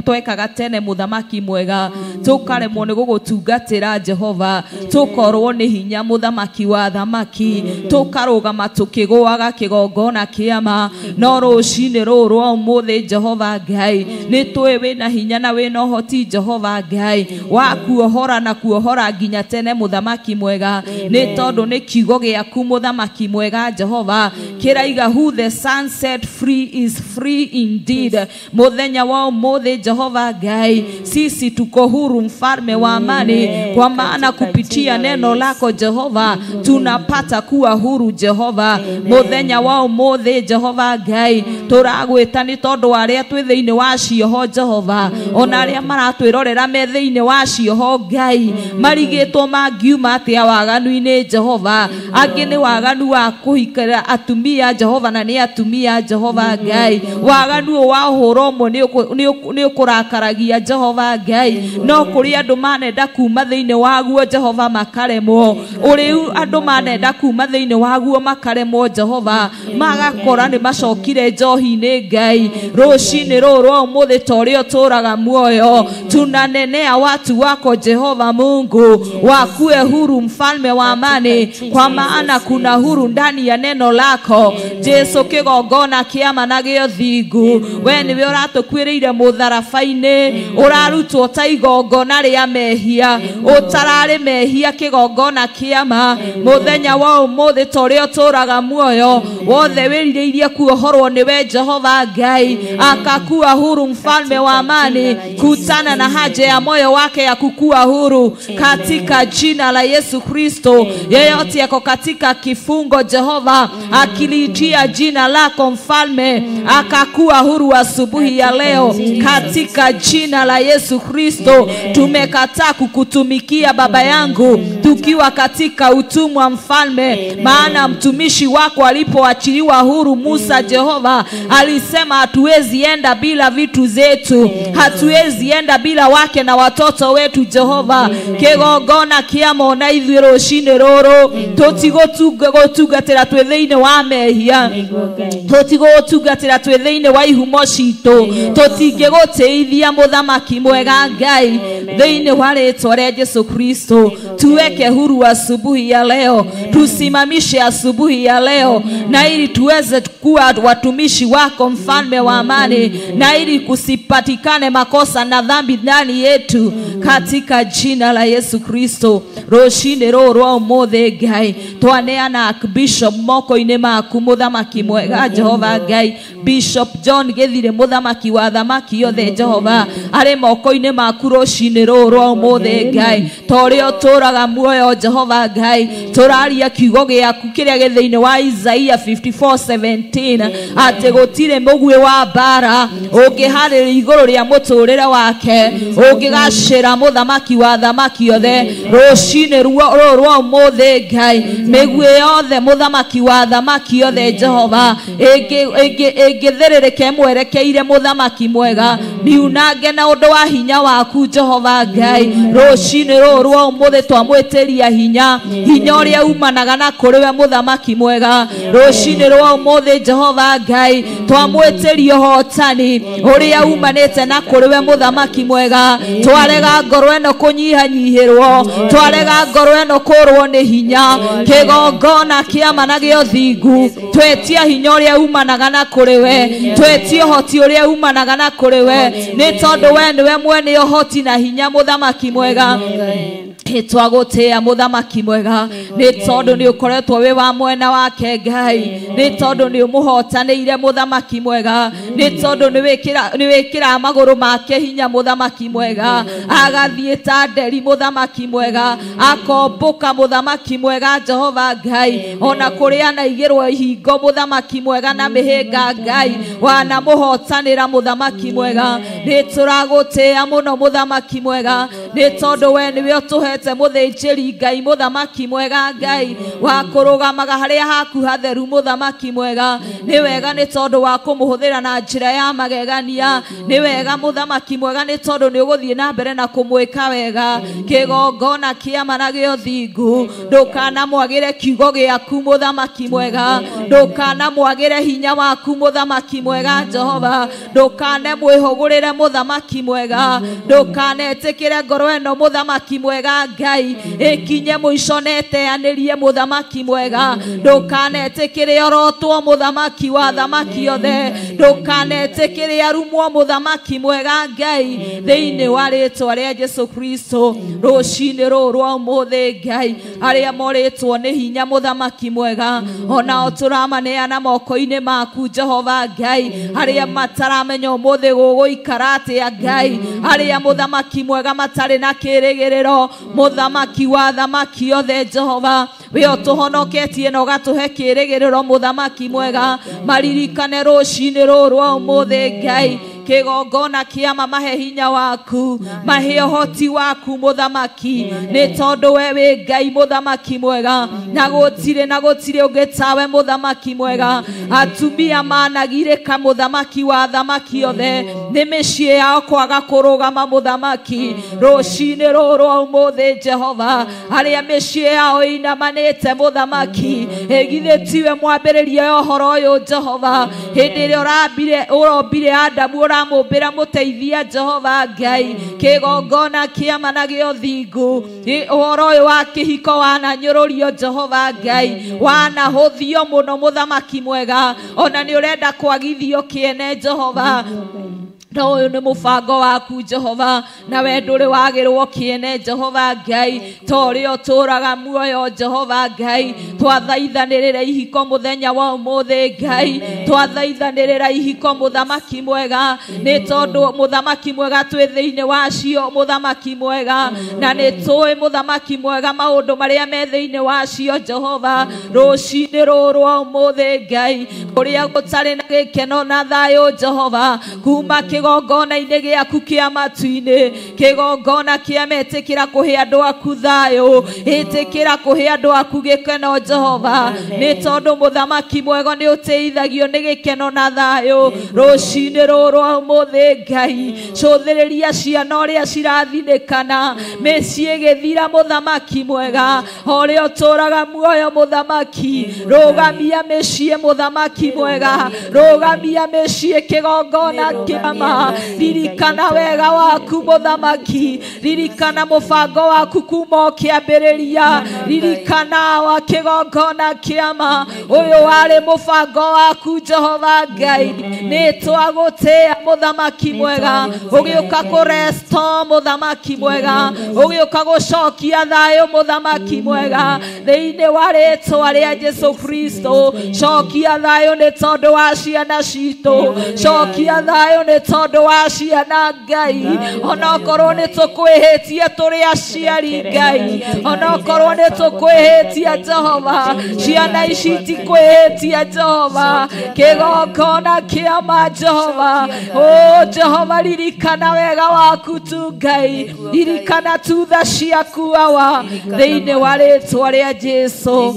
twekaga tene mũthamaki mwega tũkaremwo nĩ gũgũtungatĩra Jehova tũkorwo nĩ hinya mũthamaki wa thamaki tũkarũgama tũkĩgũaga kĩgongona kĩama no rũcinĩ rũrũ rwa ũmũthĩ Jehova Ngai nĩ tũĩ wĩna hinya na wĩna ũhoti Jehova Ngai wa kuohora na kuohora nginya tene mũthamaki mwega nĩ tondũ nĩ kiugo gĩaku mũthamaki mwega Jehova kĩraiga who the sun set free is free indeed mũthenya wa ũmũthĩ Jehova Ngai sisi tuko huru mfalme wa amani kwa maana kupitia neno lako Jehova tunapata kuwa huru Jehova mũthenya wa ũmũthĩ Jehova Ngai tũragwĩta nĩ tondũ arĩa twĩ thĩinĩ wa cioho Jehova ona arĩa maratwĩrorera me thĩinĩ wa cioho Ngai marigĩtwo mangiuma atĩa waganu-inĩ Jehova angĩ nĩ waganu wa kũhikĩra atumia Jehova na nĩ atumia Jehova Ngai waganu wa ũhũro ũmwe nĩ ũkũrakaragia Jehova Ngai no kũrĩ andũ manenda kuma thĩinĩ waguo Jehova makaremwo ũrĩu andũ manenda kuma thĩinĩ waguo makaremwo Jehova magakora nĩ macokire njohi-inĩ Ngai rũcinĩ rũrũ rwa ũmũthĩ ta ũrĩa ũtũũraga muoyo tunanenea watu wako Jehova Mungu wakuwe huru mfalme wa amani kwa maana kuna huru ndani ya neno lako Jesu kĩgongona kĩama na gĩothingu we nĩwe ũratũkuĩrĩire mũtharaba-inĩ ũrarutwo ta igongona rĩa mehia ũtararĩ mehia kĩgongona kĩama mũthenya wa ũmũthĩ ta ũrĩa ũtũũraga muoyo wothe wĩrirĩirie kuohorwo nĩwe Jehova Ngai akakuwa huru mfalme wa amani kutana na haja ya moyo wake ya kukua huru katika jina la Yesu Kristo yeyote yako katika kifungo Jehova akiliitia jina lako mfalme akakuwa huru asubuhi ya leo katika jina la Yesu Kristo tumekataa kukutumikia baba yangu tukiwa katika utumwa mfalme maana mtumishi wako alipoachiliwa huru Musa Jehova alisema hatuwezi enda bila vitu zetu hatuwezi enda bila wake na watoto wetu Jehova kĩgongona kĩama na ithuĩ rũcinĩ rũrũ tũtigũtungatĩra twĩ thĩinĩ wa mehia tũtigũtungatĩra twĩ thĩinĩ wa ihumo citũ tũtingĩgũtĩithia mũthamaki mwega Ngai thĩinĩ wa rĩtwa rĩa Jesu Kristo tuweke huru asubuhi ya leo tusimamishe asubuhi ya leo na ili tuweze kuwa watumishi wako mfalme wa amani na ili kusipatikane makosa na dhambi ndani yetu katika jina la Yesu Kristo rũcinĩ rũrũ rwa ũmũthĩ Ngai twaneana Bishop moko-inĩ maku mũthamaki mwega Jehova Ngai Bishop John Gĩthire mũthamaki wa thamaki yothe Jehova arĩ moko-inĩ maku rũcinĩ rũrũ rwa ũmũthĩ Ngai ta ũrĩa ũtũũraga muoyo Jehova Ngai tũraria kiugo gĩaku kĩrĩa gĩ thĩinĩ wa Isaia 54:17 atĩ gũtirĩ mũguĩ wa mbara ũngĩharĩria igũrũ rĩa mũtũrĩre wake ũngĩgacĩra mũthamaki wa thamaki yothe rũcinĩ rũrũ rwa ũmũthĩ Ngai mĩguĩ yothe mũthamaki wa thamaki yothe Jehova ĩngĩthĩrĩrĩke mwerekeire mũthamaki mwega miunange na ũndũ wa hinya waku Jehova Ngai rũcinĩ rũrũ rwa ũmũthĩ twamwĩtĩria hinya hinya ũrĩa umanaga na kũrĩ we mũthamaki mwega rũcinĩ rwa ũmũthĩ Jehova Ngai twamwĩtĩria ũhotani ũrĩa umanĩte na kũrĩ we mũthamaki mwega twarega ngoro ĩno kũnyihanyihĩrwo twarega ngoro ĩno kũrwo nĩ hinya kĩgongona kĩama na gĩothingu twetia hinya ũrĩa umanaga na kũrĩ we twetia ũhoti ũrĩa umanaga na kũrĩ we nĩ tondũ we nĩwe mwene ũhoti na hinya mũthamaki mwega twagũtĩĩa mũthamaki mwega nĩ tondũ nĩ ũkoretwo wĩ wa mwena wake Ngai nĩ tondũ nĩ ũmũhotanĩire mũthamaki mwega nĩ tondũ nĩ wĩkĩraga magũrũ make hinya mũthamaki mwega agathiĩ ta nderi mũthamaki mwega akombũka mũthamaki mwega Jehova Ngai ona kũrĩa anaigĩrwo ihingo mũthamaki mwega na mĩhĩnga Ngai wanamũhotanĩra mũthamaki mwega nĩ tũragũtĩĩa mũno mũthamaki mwega Nĩ tondũ we nĩwe ũtũhete mũthĩnjĩri Ngai mũthamaki mwega Ngai wa kũrũgamaga harĩa haku hatheru mũthamaki mwega. Nĩ wega nĩ tondũ wa kũmũhũthĩra na njĩra ya magegania. Nĩ wega mũthamaki mwega nĩ tondũ nĩ ũgũthiĩ na mbere na kũmwĩka wega. Kĩgongona kĩama na gĩa ũthingu ndũkanamwagĩre kiugo gĩaku mũthamaki mwega, ndũkanamwagĩre hinya waku mũthamaki mwega Jehova, ndũkanemwĩhũgũrĩre mũthamaki mwega, ndũkanetĩkĩre ngoro ĩno mũthamaki mwega Ngai ĩkinye mũico na ĩteanĩrie mũthamaki mwega, ndũkanetĩkĩre orotwo mũthamaki wa thamaki othe, ndũkanetĩkĩre arumwo mũthamaki mwega Ngai thĩinĩ wa rĩtwa rĩa Jesu Kristo. Rũcinĩ rũrũ rwa ũmũthĩ Ngai arĩa morĩtwo nĩ hinya mũthamaki mwega onao tũramaneana moko-inĩ maku Jehova Ngai, arĩa mataramenya ũmũthĩ gũgũikara atĩa Ngai, arĩa mũthamaki mwega matarĩ na kĩrĩgĩrĩro, mũthamaki wa thamaki othe Jehova we ũtũhonoketie na ũgatũhe kĩrĩgĩrĩro mũthamaki mwega, maririkane rũcinĩ rũrũ rwa ũmũthĩ Ngai. Kĩgongona kĩama mahe hinya waku, mahe ũhoti waku mũthamaki, nĩ tondũ we wĩ Ngai mũthamaki mwega na gũtirĩ ũngĩ tawe mũthamaki mwega. Atumia managirĩka mũthamaki wa thamaki othe nĩ mĩciĩ yao kwaga kũrũgama mũthamaki. Rũcinĩ rũrũ rwa ũmũthĩ Jehova arĩa mĩciĩ yao ĩinamanĩte mũthamaki, ĩgithĩ tiwe mwambĩrĩria ya ũhoro ũyũ Jehova, hĩndĩ ĩrĩa ũrombire Adamu ũramũmbĩra mũteithia Jehova Ngai. Kĩgongona kĩama na gĩa ũthingu, ũhoro ũyũ wa kĩhiko wananyũrũrio Jehova Ngai, wanahũthio mũno mũthamaki mwega, ona nĩ ũrenda kwagithio kĩene Jehova. No ũyũ nĩ mũbango waku Jehova, na we ndũrĩ wagĩrwo kĩene Jehova Ngai, ta ũrĩa ũtũũraga muoyo Jehova Ngai. Twathaithanĩrĩra ihiko mũthenya wa ũmũthĩ Ngai, twathaithanĩrĩra ihiko mũthamaki mwega, nĩ tondũ mũthamaki mwega twĩ thĩinĩ wacio mũthamaki mwega, na nĩ tũĩ mũthamaki mwega maũndũ marĩa me thĩinĩ wacio Jehova. Rũcinĩ rũrũ rwa ũmũthĩ Ngai, kũrĩa gũtarĩ na gĩkeno na thayũ Jehova, kuma kĩgongona-inĩ gĩaku kĩa matu-inĩ, kĩgongona kĩa metĩkĩra kũhe andũ aku thayũ, ĩtĩkĩra kũhe andũ aku gĩkeno Jehova, nĩ tondũ mũthamaki mwega nĩ ũteithagio nĩ gĩkeno na thayũ. Rũcinĩ rũrũ rwa ũmũthĩ Ngai, cũthĩrĩria ciana ũrĩa cirathinĩkana, mĩciĩ ĩgĩthira mũthamaki mwega, ũrĩa ũtũũraga muoyo mũthamaki, rũgamia mĩciĩ mũthamaki mwega, rũgamia mĩciĩ kĩgongona kĩama. Ririkana wega waku mũthamaki, ririkana mũbango waku kuma ũkĩambĩrĩria, ririkana wa kĩgongona kĩama, ũyũ warĩ mũbango waku Jehova Ngai. Nĩ twagũtĩĩa mũthamaki mwega, ũgĩũka kũresto mũthamaki mwega, ũgĩũka gũcokia thayũ mũthamaki mwega, thĩinĩ wa rĩtwa rĩa Jesu Kristo. Cokia thayũ nĩ tondũ wa ciana citũ, cokia thayũ nĩ tondũ wa ciana Ngai, onokorwo nĩ tũkwĩhĩtie tũrĩ aciari Ngai, onokorwo nĩ tũkwĩhĩtie Jehova, ciana ici itikwĩhĩtie Jehova, kĩgongona kĩama Jehova. O Jehova, ririkana wega waku tu Ngai, ririkana tu tha ciaku Awa, thĩinĩ wa rĩtwa rĩa Jesu.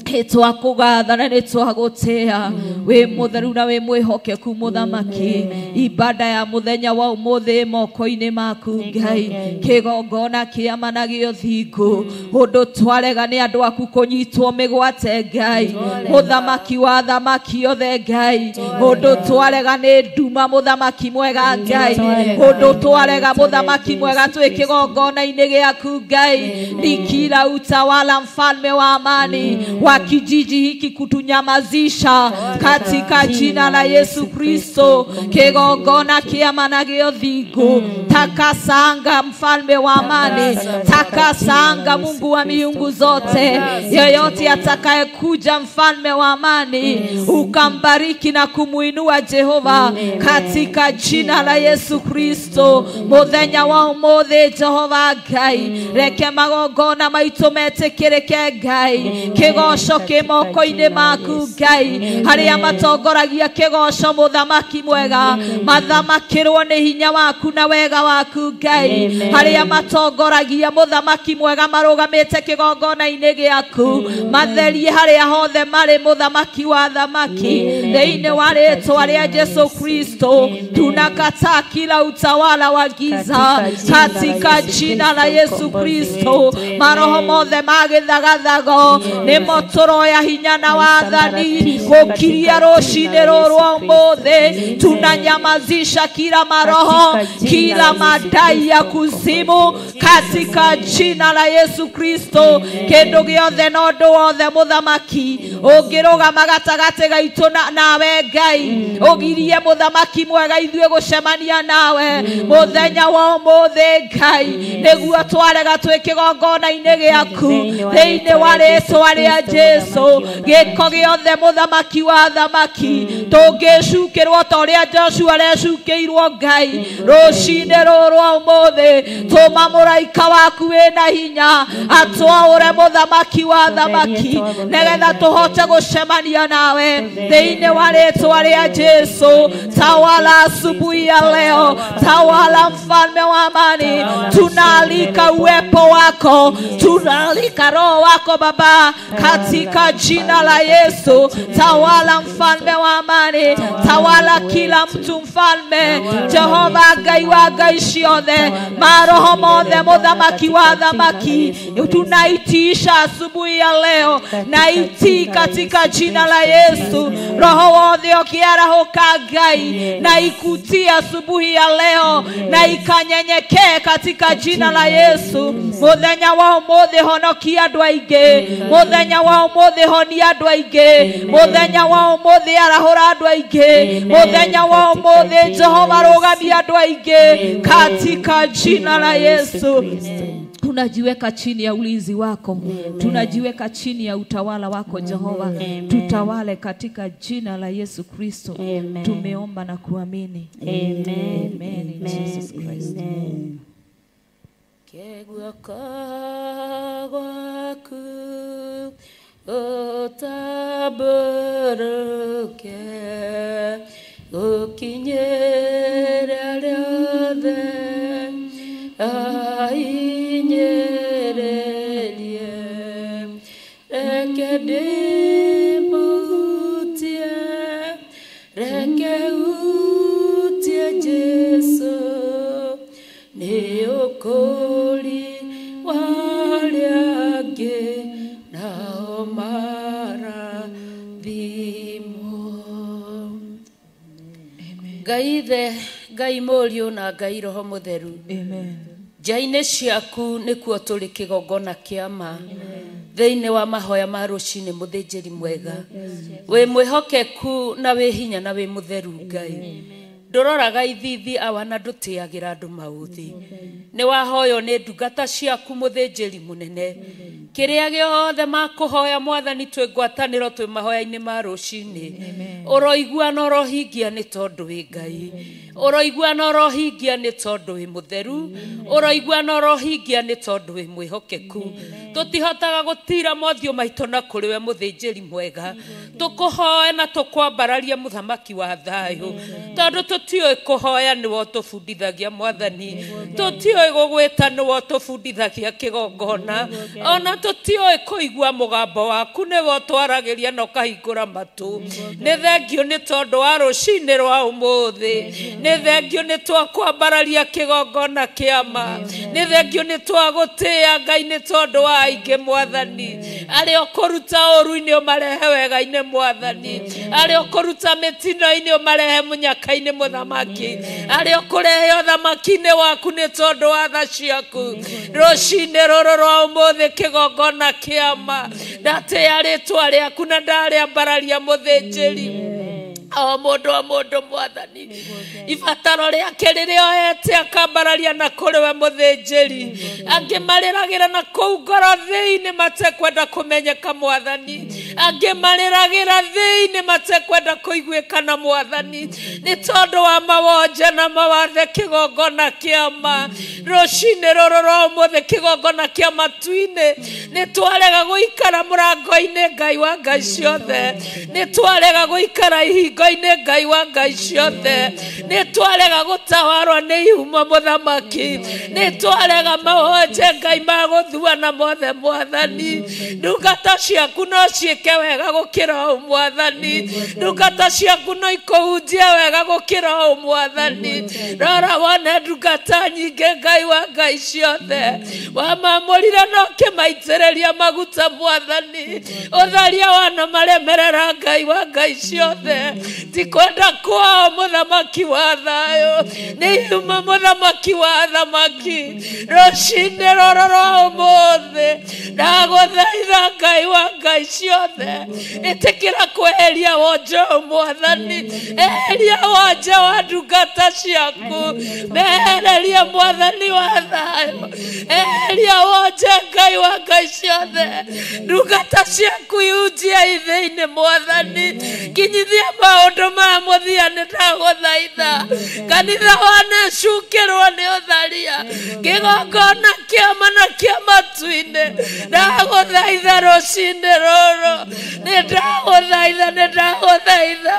Nĩ twakũgatha na nĩ twagũtĩĩa, wĩ mũtheru na wĩ mwĩhokeku mũthamaki. Ibada ya mũthenya wa ũmũthĩ moko-inĩ maku Ngai, kĩgongona kĩama na gĩa ũthingu, ũndũ twarega nĩ andũ aku kũnyitwo mĩgwate Ngai, mũthamaki wa thamaki othe Ngai, ũndũ twarega nĩ nduma mũthamaki mwega Ngai, ũndũ twarega mũthamaki mwega twĩ kĩgongona-inĩ gĩaku Ngai. Ni kila utawala mfalme wa amani wa kijiji hiki kutunyamazisha katika jina la Yesu Kristo. Kĩgongona kĩama na gĩa ũthingu, takasanga mfalme wa amani, takasanga Mungu wa miungu zote, yeyote atakayekuja mfalme wa amani ukambariki na kumuinua Jehova, katika jina la Yesu Kristo. Mũthenya wa ũmũthĩ Jehova Ngai, reke magongona maitũ metĩkĩrĩke Ngai, kĩgoco Kĩgoco kĩ moko-inĩ maku Ngai, harĩa matongoragia kĩgoco mũthamaki mwega, mathamakĩrwo nĩ hinya waku na wega waku Ngai, harĩa matongoragia mũthamaki mwega marũgamĩte kĩgongona-inĩ gĩaku, matherie harĩa hothe marĩ mũthamaki wa thamaki, thĩinĩ wa rĩtwa rĩa Yesu Kristo. Tunakataa kila utawala wa giza katika jina la Yesu Kristo. Maroho mothe ma gĩthagathago nĩmo tũroya hinya na wathani gũkiria rũcinĩ rũrũ ũmũthĩ. Tunanyamazisha kila maroho, kila madai ya kuzimu katika jina la Yesu Kristo. Kĩndũ gĩothe na ũndũ wothe mũthamaki ũngĩrũgama gatagatĩ gaitũ nawe Ngai, ũgirie mũthamaki mwega ithuĩ gũcemania nawe mũthenya wa ũmũthĩ Ngai, nĩguo twarega twĩ kĩgongona-inĩ gĩaku thĩinĩ wa rĩtwa rĩa Jesu. Gĩko gĩothe mũthamaki wa thamaki tũngĩcukĩrwo ta ũrĩa Joshua arecukĩirwo Ngai rũcinĩ rũrũ ũmũthĩ, tũma mũraika waku wĩna hinya atwaũre mũthamaki wa thamaki, nĩgetha tũhote gũcemania nawe thĩinĩ wa rĩtwa rĩa Jesu. Tawala asubuhi ya leo, tawala mfalme wa amani. Tunaalika uwepo wako, tunaalika roho wako Baba katika jina la Yesu. Tawala mfalme wa amani, tawala kila mtu mfalme Jehova Ngai wa ngai ciothe, maroho mothe mũthamaki wa thamaki tunaitiisha asubuhi ya leo, naitii katika jina la Yesu. Roho wothe ũkĩarahũka Ngai na ikutie asubuhi ya leo, na ikanyenyekee katika jina la Yesu. Mũthenya wa ũmũthĩ honokia andũ aingĩ, mũthenya wa ũmũthĩ honia andũ aingĩ, mũthenya wa ũmũthĩ arahũra andũ aingĩ, mũthenya wa ũmũthĩ Jehova rũgamia andũ aingĩ katika jina la Yesu. Tunajiweka chini ya ulinzi wako, tunajiweka chini ya utawala wako Jehova. Tutawale katika jina la Yesu Kristo. Tumeomba na kuamini. Amen. Amen. In Jesus Christ. Amen. Ainyererie reke ndĩmũhutie, reke hutie Jesu, nĩ ũkũũri wa arĩa angĩ nao marathimwo. Ngai Ithe, Ngai Mũriũ na Ngai Roho Mũtheru. Amen. Nja-inĩ ciaku nĩkuo tũrĩ kĩgongona kĩa ma thĩinĩ wa mahoya ma rũcinĩ mũthĩnjĩri mwega, wĩ mwĩhokeku na wĩ hinya na wĩ mũtheru Ngai. Ndũroraga ithithi awa na ndũtĩagĩra andũ maũthĩ. Nĩ wahoywo nĩ ndungata ciaku mũthĩnjĩri mũnene, kĩrĩa gĩothe makũhoya mwathani twĩ ngwatanĩro twĩ mahoya-inĩ ma rũcinĩ, ũroigua na ũrohingia nĩ tondũ wĩ Ngai, ũroigua na ũrohingia nĩ tondũ wĩ mũtheru, ũroigua na ũrohingia nĩ tondũ wĩ mwĩhokeku. Tũtihotaga gũtira mothiũ maitũ na kũrĩ we mũthĩnjĩri mwega, tũkũhoe na tũkwambararia mũthamaki wa thayũ, tondũ tũtiũĩ kũhoya nĩwe ũtũbundithagia mwathani, tũtiũĩ gũgwĩta nĩwe ũtũbundithagia kĩgongona, ona tũtiũĩ kũigua mũgambo waku nĩwe ũtwaragĩria na ũkahingũra matũ. Nĩ thengiũ nĩ tondũ wa rũcinĩ rwa ũmũthĩ, nĩ thengiũ nĩ twakwambararia kĩgongona kĩama, nĩ thengiũ nĩ twagũtĩĩa Ngai nĩ tondũ wa aingĩ mwathani, arĩa ũkũruta ũru-inĩ ũmarehe wega-inĩ mwathani, arĩa ũkũruta mĩtino-inĩ ũmarehe mũnyaka-inĩ mũthamaki, arĩa ũkũrehe ũthamaki-inĩ waku nĩ tondũ wa tha ciaku. Rũcinĩ rũrũ rwa ũmũthĩ kĩgongona kĩama ndatĩĩa rĩtwa rĩaku na ndarĩambararia mũthĩnjĩri o mũndũ o mũndũ mwathani, ibataro rĩake rĩrĩa oete akambararia na kũrĩ we mũthĩnjĩri, angĩ marĩragĩra na kũu ngoro thĩinĩ matekwenda kũmenyeka mwathani, Angĩ marĩragĩra thĩinĩ matekwenda kũiguĩkana mwathani nĩ tondũ wa mawonje na mawathe kĩgongona kĩama rũcinĩ rũrũ rwa ũmũthĩ kĩgongona kĩa matu-inĩ nĩ twarega gũikara mũrango-inĩ Ngai wa Ngai ciothe nĩ twarega gũikara ihingo-inĩ Ngai wa Ngai ciothe nĩ twarega gũtawarwo nĩ ihumo mũthamaki nĩ twarega mawonje Ngai magũthuana mothe mwathani ndungata ciaku no ciĩke wega gũkĩra ũũ mwathani ndungata ciaku no ikũhunjie wega gũkĩra ũũ mwathani rora wone ndungata nyingĩ Ngai wa Ngai ciothe wamamũrire no kĩmaitĩrĩria maguta mwathani ũtharia wana maremerera Ngai wa Ngai ciothe ti kwenda kwao mũthamaki wa thayũ nĩ ihumo mũthamaki wa thamaki rũcinĩ rũrũ rwa ũmũthĩ ndagũthaitha Ngai wa Ngai ciothe ĩtĩkĩra kweheria wonje ũyũ mwathani eheria wonje wa ndungata ciaku mehererie mwathani wa thayũ eheria wonje Ngai wa Ngai ciothe ndungata ciaku ihunjie ithĩinĩ mwathani kinyithia maũndũ ma mũthia nĩ ndagũthaitha kanitha wanecukĩrwo nĩ ũtharia kĩgongona kĩama na kĩa matu-inĩ ndagũthaitha rũcinĩ rũrũ nĩ ndagũthaitha nĩ ndagũthaitha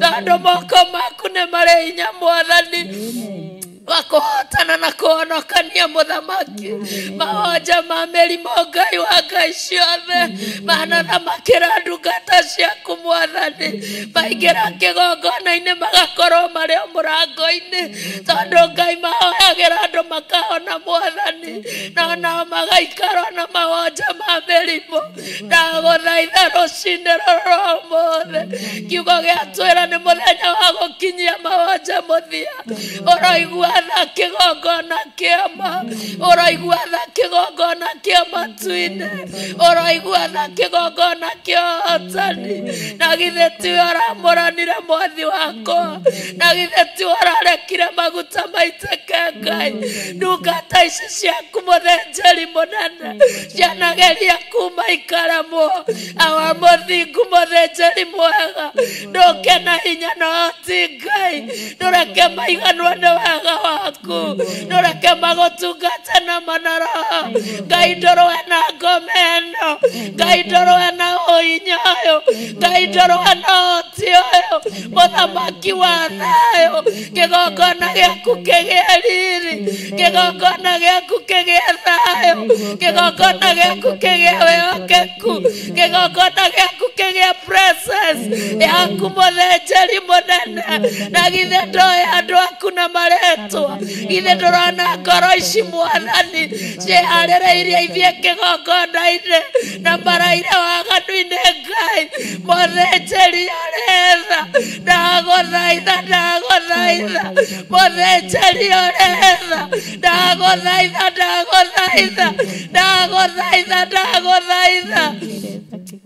tondũ moko maku nĩ marĩ hinya mwathani wa kũhotana na kũhonokania mũthamaki mawonja ma mĩrimũ Ngai wa Ngai ciothe manathamakĩra ndungata ciaku mwathani maingĩra kĩgongona-inĩ magakorwo marĩ o mũrango-inĩ tondũ Ngai mahoyagĩra andũ makahona mwathani no nao magaikarwo na mawonja ma mĩrimũ ndagũthaitha rũcinĩ rũrũ rwa ũmũthĩ kiugo gĩatwĩra nĩ mũthenya wa gũkinyia mawonja mũthia ũroigua tha kĩgongona kĩama ũroigua tha kĩgongona kĩa matu-inĩ ũroigua tha kĩgongona kĩa ũhotani na githĩ tiwe ũramũranire mwathi wakwa na githĩ tiwe ũrarekire maguta maitĩke Ngai ndungata ici ciaku mũthĩnjĩri mũnene cianageria kuma ikaremwo awa mũthingu mũthĩnjĩri mwega ndũke na hinya na ũhoti Ngai ndũreke maiganwo nĩ wega waku ndũreke magũtungate na manaraha Ngai ndũrũe na ngoma ĩno Ngai ndũrũe na ũhinya ũyũ Ngai ndũrũe na ũhoti ũyũ mũthamaki wa thayũ kĩgongona gĩaku kĩgĩe riri kĩgongona gĩaku kĩgĩe thayũ kĩgongona gĩaku kĩgĩe wĩhokeku kĩgongona gĩaku kĩgĩe presence yaku mũthĩnjĩri mũnene na githĩ ndoĩ andũ aku na marĩtwa githĩ ndũrona ngoro ici mwathani ciĩharĩrĩirie ithiĩ kĩgongona-inĩ na maraire waganu-inĩ Ngai mũthĩnjĩri ũrĩ tha ndagũthaitha ndagũthaitha mũthĩnjĩri ũrĩ tha ndagũthaitha ndagũthaitha ndagũthaitha ndagũthaitha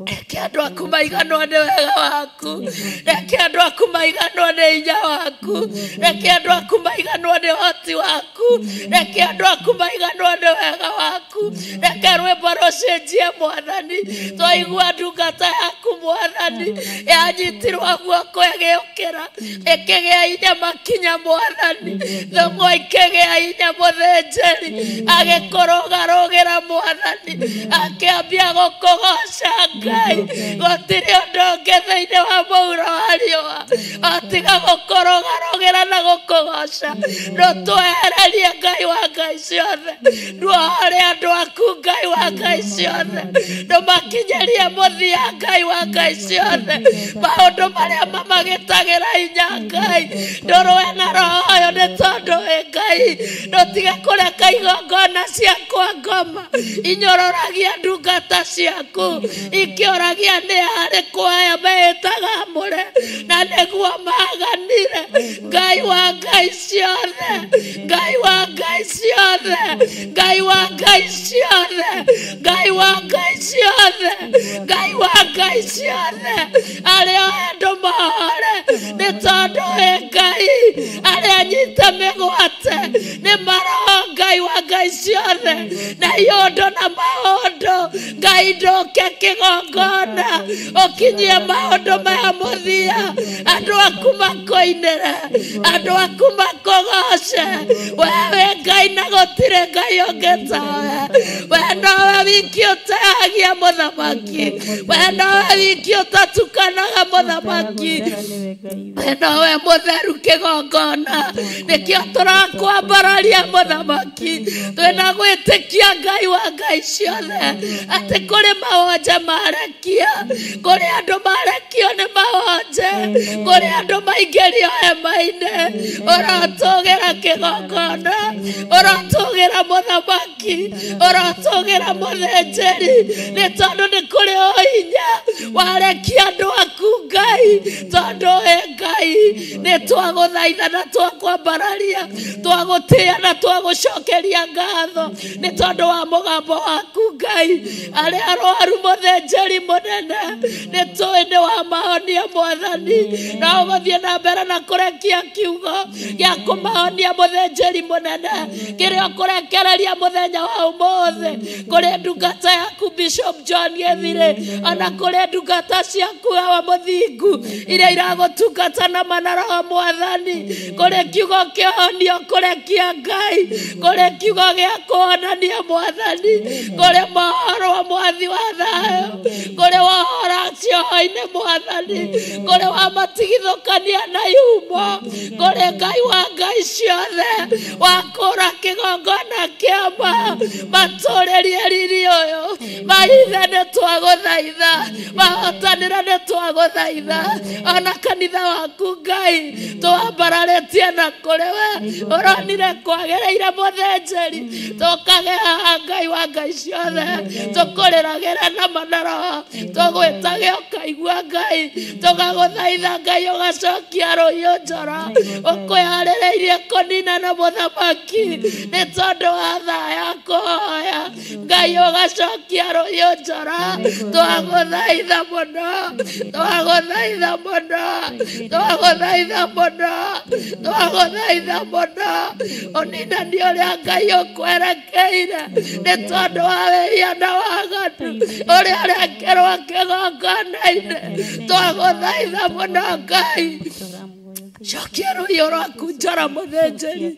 reke andũ aku maiganwo nĩ wega waku reke andũ aku maiganwo nĩ hinya waku reke andũ aku maiganwo nĩ ũhoti waku reke andũ aku maiganwo nĩ wega waku reke rwĩmbo rũcenjie mwathani twaigua ndungata yaku mwathani yanyitirwo guoko ĩgĩũkĩra ĩkĩgĩa hinya makinya mwathani thũng'wa ikĩgĩa hinya mũthĩnjĩri agĩkũrũgarũgĩra mwathani akĩambia gũkũgoca Ngai gũtirĩ ũndũ ũngĩ thĩinĩ wa mũhuro wa riũa otiga gũkũrũgarũgĩra na gũkũgoca ndũtwehererie Ngai wa Ngai ciothe nduohore andũ aku Ngai wa Ngai ciothe ndũmakinyĩrie mũthia Ngai wa Ngai ciothe maũndũ marĩa mamagĩtagĩra hinya Ngai ndũrũe na roho ũyũ nĩ tondũ wĩ Ngai ndũtige kũreka igongona ciakwa ngoma inyororagia ndungata ciaku ikĩoragia nĩ arĩkũ aya meĩtaga amũre na nĩguo maganire Ngai wa Ngai ciothe Ngai wa Ngai ciothe Ngai wa Ngai ciothe Ngai wa Ngai ciothe Ngai wa Ngai ciothe arĩa andũ mahore nĩ tondũ wĩ Ngai arĩa anyite mĩgwate nĩ maroho Ngai wa Ngai ciothe na iũndũ na maũndũ Ngai Ngai ndũke kĩgongona ũkinyie maũndũ maya mũthia andũ aku makoinĩre andũ aku makũgoce wewe Ngai na gũtirĩ Ngai ũngĩ tawe we nowe wiki ũteagia mũthamaki we nowe wiki ũtatukanaga mũthamaki we nowe mũtheru kĩgongona nĩkĩo tũrakwambararia mũthamaki twĩna gwĩtĩkia Ngai wa Ngai ciothe atĩ kũrĩ mawonje marekia kũrĩ andũ marekio nĩ mawonje kũrĩ andũ maingĩrio hema-inĩ ũrotũgĩra kĩgongona ũrotũgĩra mũthamaki ũrotũgĩra mũthĩnjĩri nĩ tondũ nĩ kũrĩ ũhinya warekia andũ aku Ngai tondũ ĩ Ngai nĩ twagũthaitha na twakwambararia twagũtĩĩa na twagũcokeria ngatho nĩ tondũ wa mũgambo waku Ngai arĩa arwaru mũthĩnjĩri mũnene nĩ tũĩ nĩ wa mahonia mwathani na ũgũthiĩ na mbere na kũrekia kiugo gĩa kũmahonia mũthĩnjĩri mũnene kĩrĩa ũkũrekereria mũthenya wa ũmũthĩ kũrĩ ndungata yaku Bishop John Gĩthirĩ ona kũrĩ ndungata ciaku Hawa Mũthingu iria iragũtungata na manaroho mwathani kũrĩ kiugo kĩhonio kũrekia Ngai kũrĩ kiugo gĩa kũhonania mwathani kũrĩ mohoro mwathi wa thayũ kũrĩ wohora cioho-inĩ mwathani kũrĩ wamatigithũkania na ihumo kũrĩ Ngai wa Ngai ciothe wakũra kĩgongona kĩama matũrĩrie riri ũyũ maithe nĩ twagũthaitha mahotanĩra nĩ twagũthaitha ona kanitha waku Ngai twambararĩtie na kũrĩ we ũronire kwagĩrĩire mũthĩnjĩri tũkage haha Ngai wa Ngai ciothe tũkũrĩragĩre na manaroho tũgwĩtage ũkaigua Ngai tũgagũthaitha Ngai ũgacokia rũhiũ njora ũkwĩharĩrĩirie kũnina na mũthamaki nĩ tondũ wa thaa ya kũhoya Ngai ũgacokia rũhiũ njora twagũthaitha mũno twagũthaitha mũno twagũthaitha mũno twagũthaitha mũno ũninani ũrĩa Ngai ũkwerekeire nĩ tondũ wa wĩhia na waganu ũrĩa ũrekerwo kĩgongona-inĩ twagũthaitha mũno Ngai cokia rũhiũ rwaku njora mũthĩnjĩri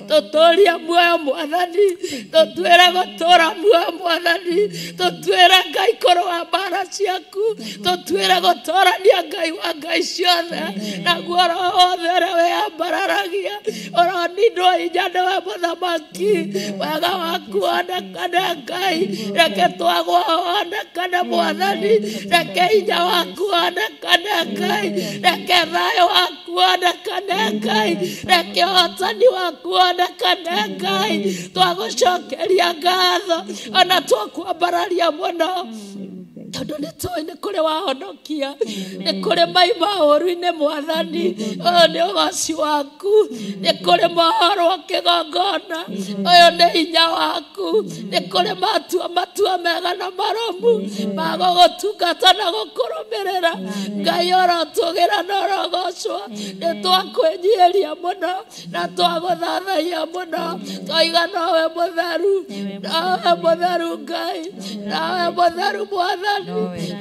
tũtũrie muoyo mwathani tũtuĩre gũtũra muoyo mwathani tũtuĩre Ngai kũrũa mbara ciaku tũtuĩre gũtũrania Ngai wa Ngai ciothe naguo roho wothe ũrĩa wĩyambararagia ũroninwo hinya nĩwe mũthamaki wega waku wonekane Ngai reke twagwo wonekane mwathani reke hinya waku wonekane Ngai reke thayũ waku wonekane Ngai reke ũhotani waku wonekane Ngai twagũcokeria ngatho ona twakwambararia mũno tondũ nĩ tũĩ nĩ kũrĩ wahonokia nĩ kũrĩ maima ũũru-inĩ mwathani ũyũ nĩ ũgoci waku nĩ kũrĩ mohoro kĩgongona ũyũ nĩ hinya waku nĩ kũrĩ matua matua mega na marũmu ma gũgũtungata na gũkũrũmĩrĩra Ngai ũrotũgĩra na ũrogocwo nĩ twakwĩnyiihĩria mũno na twagũthathaia mũno twaiga nowe mũtheru nowe mũtheru Ngai nowe mũtheru mwathani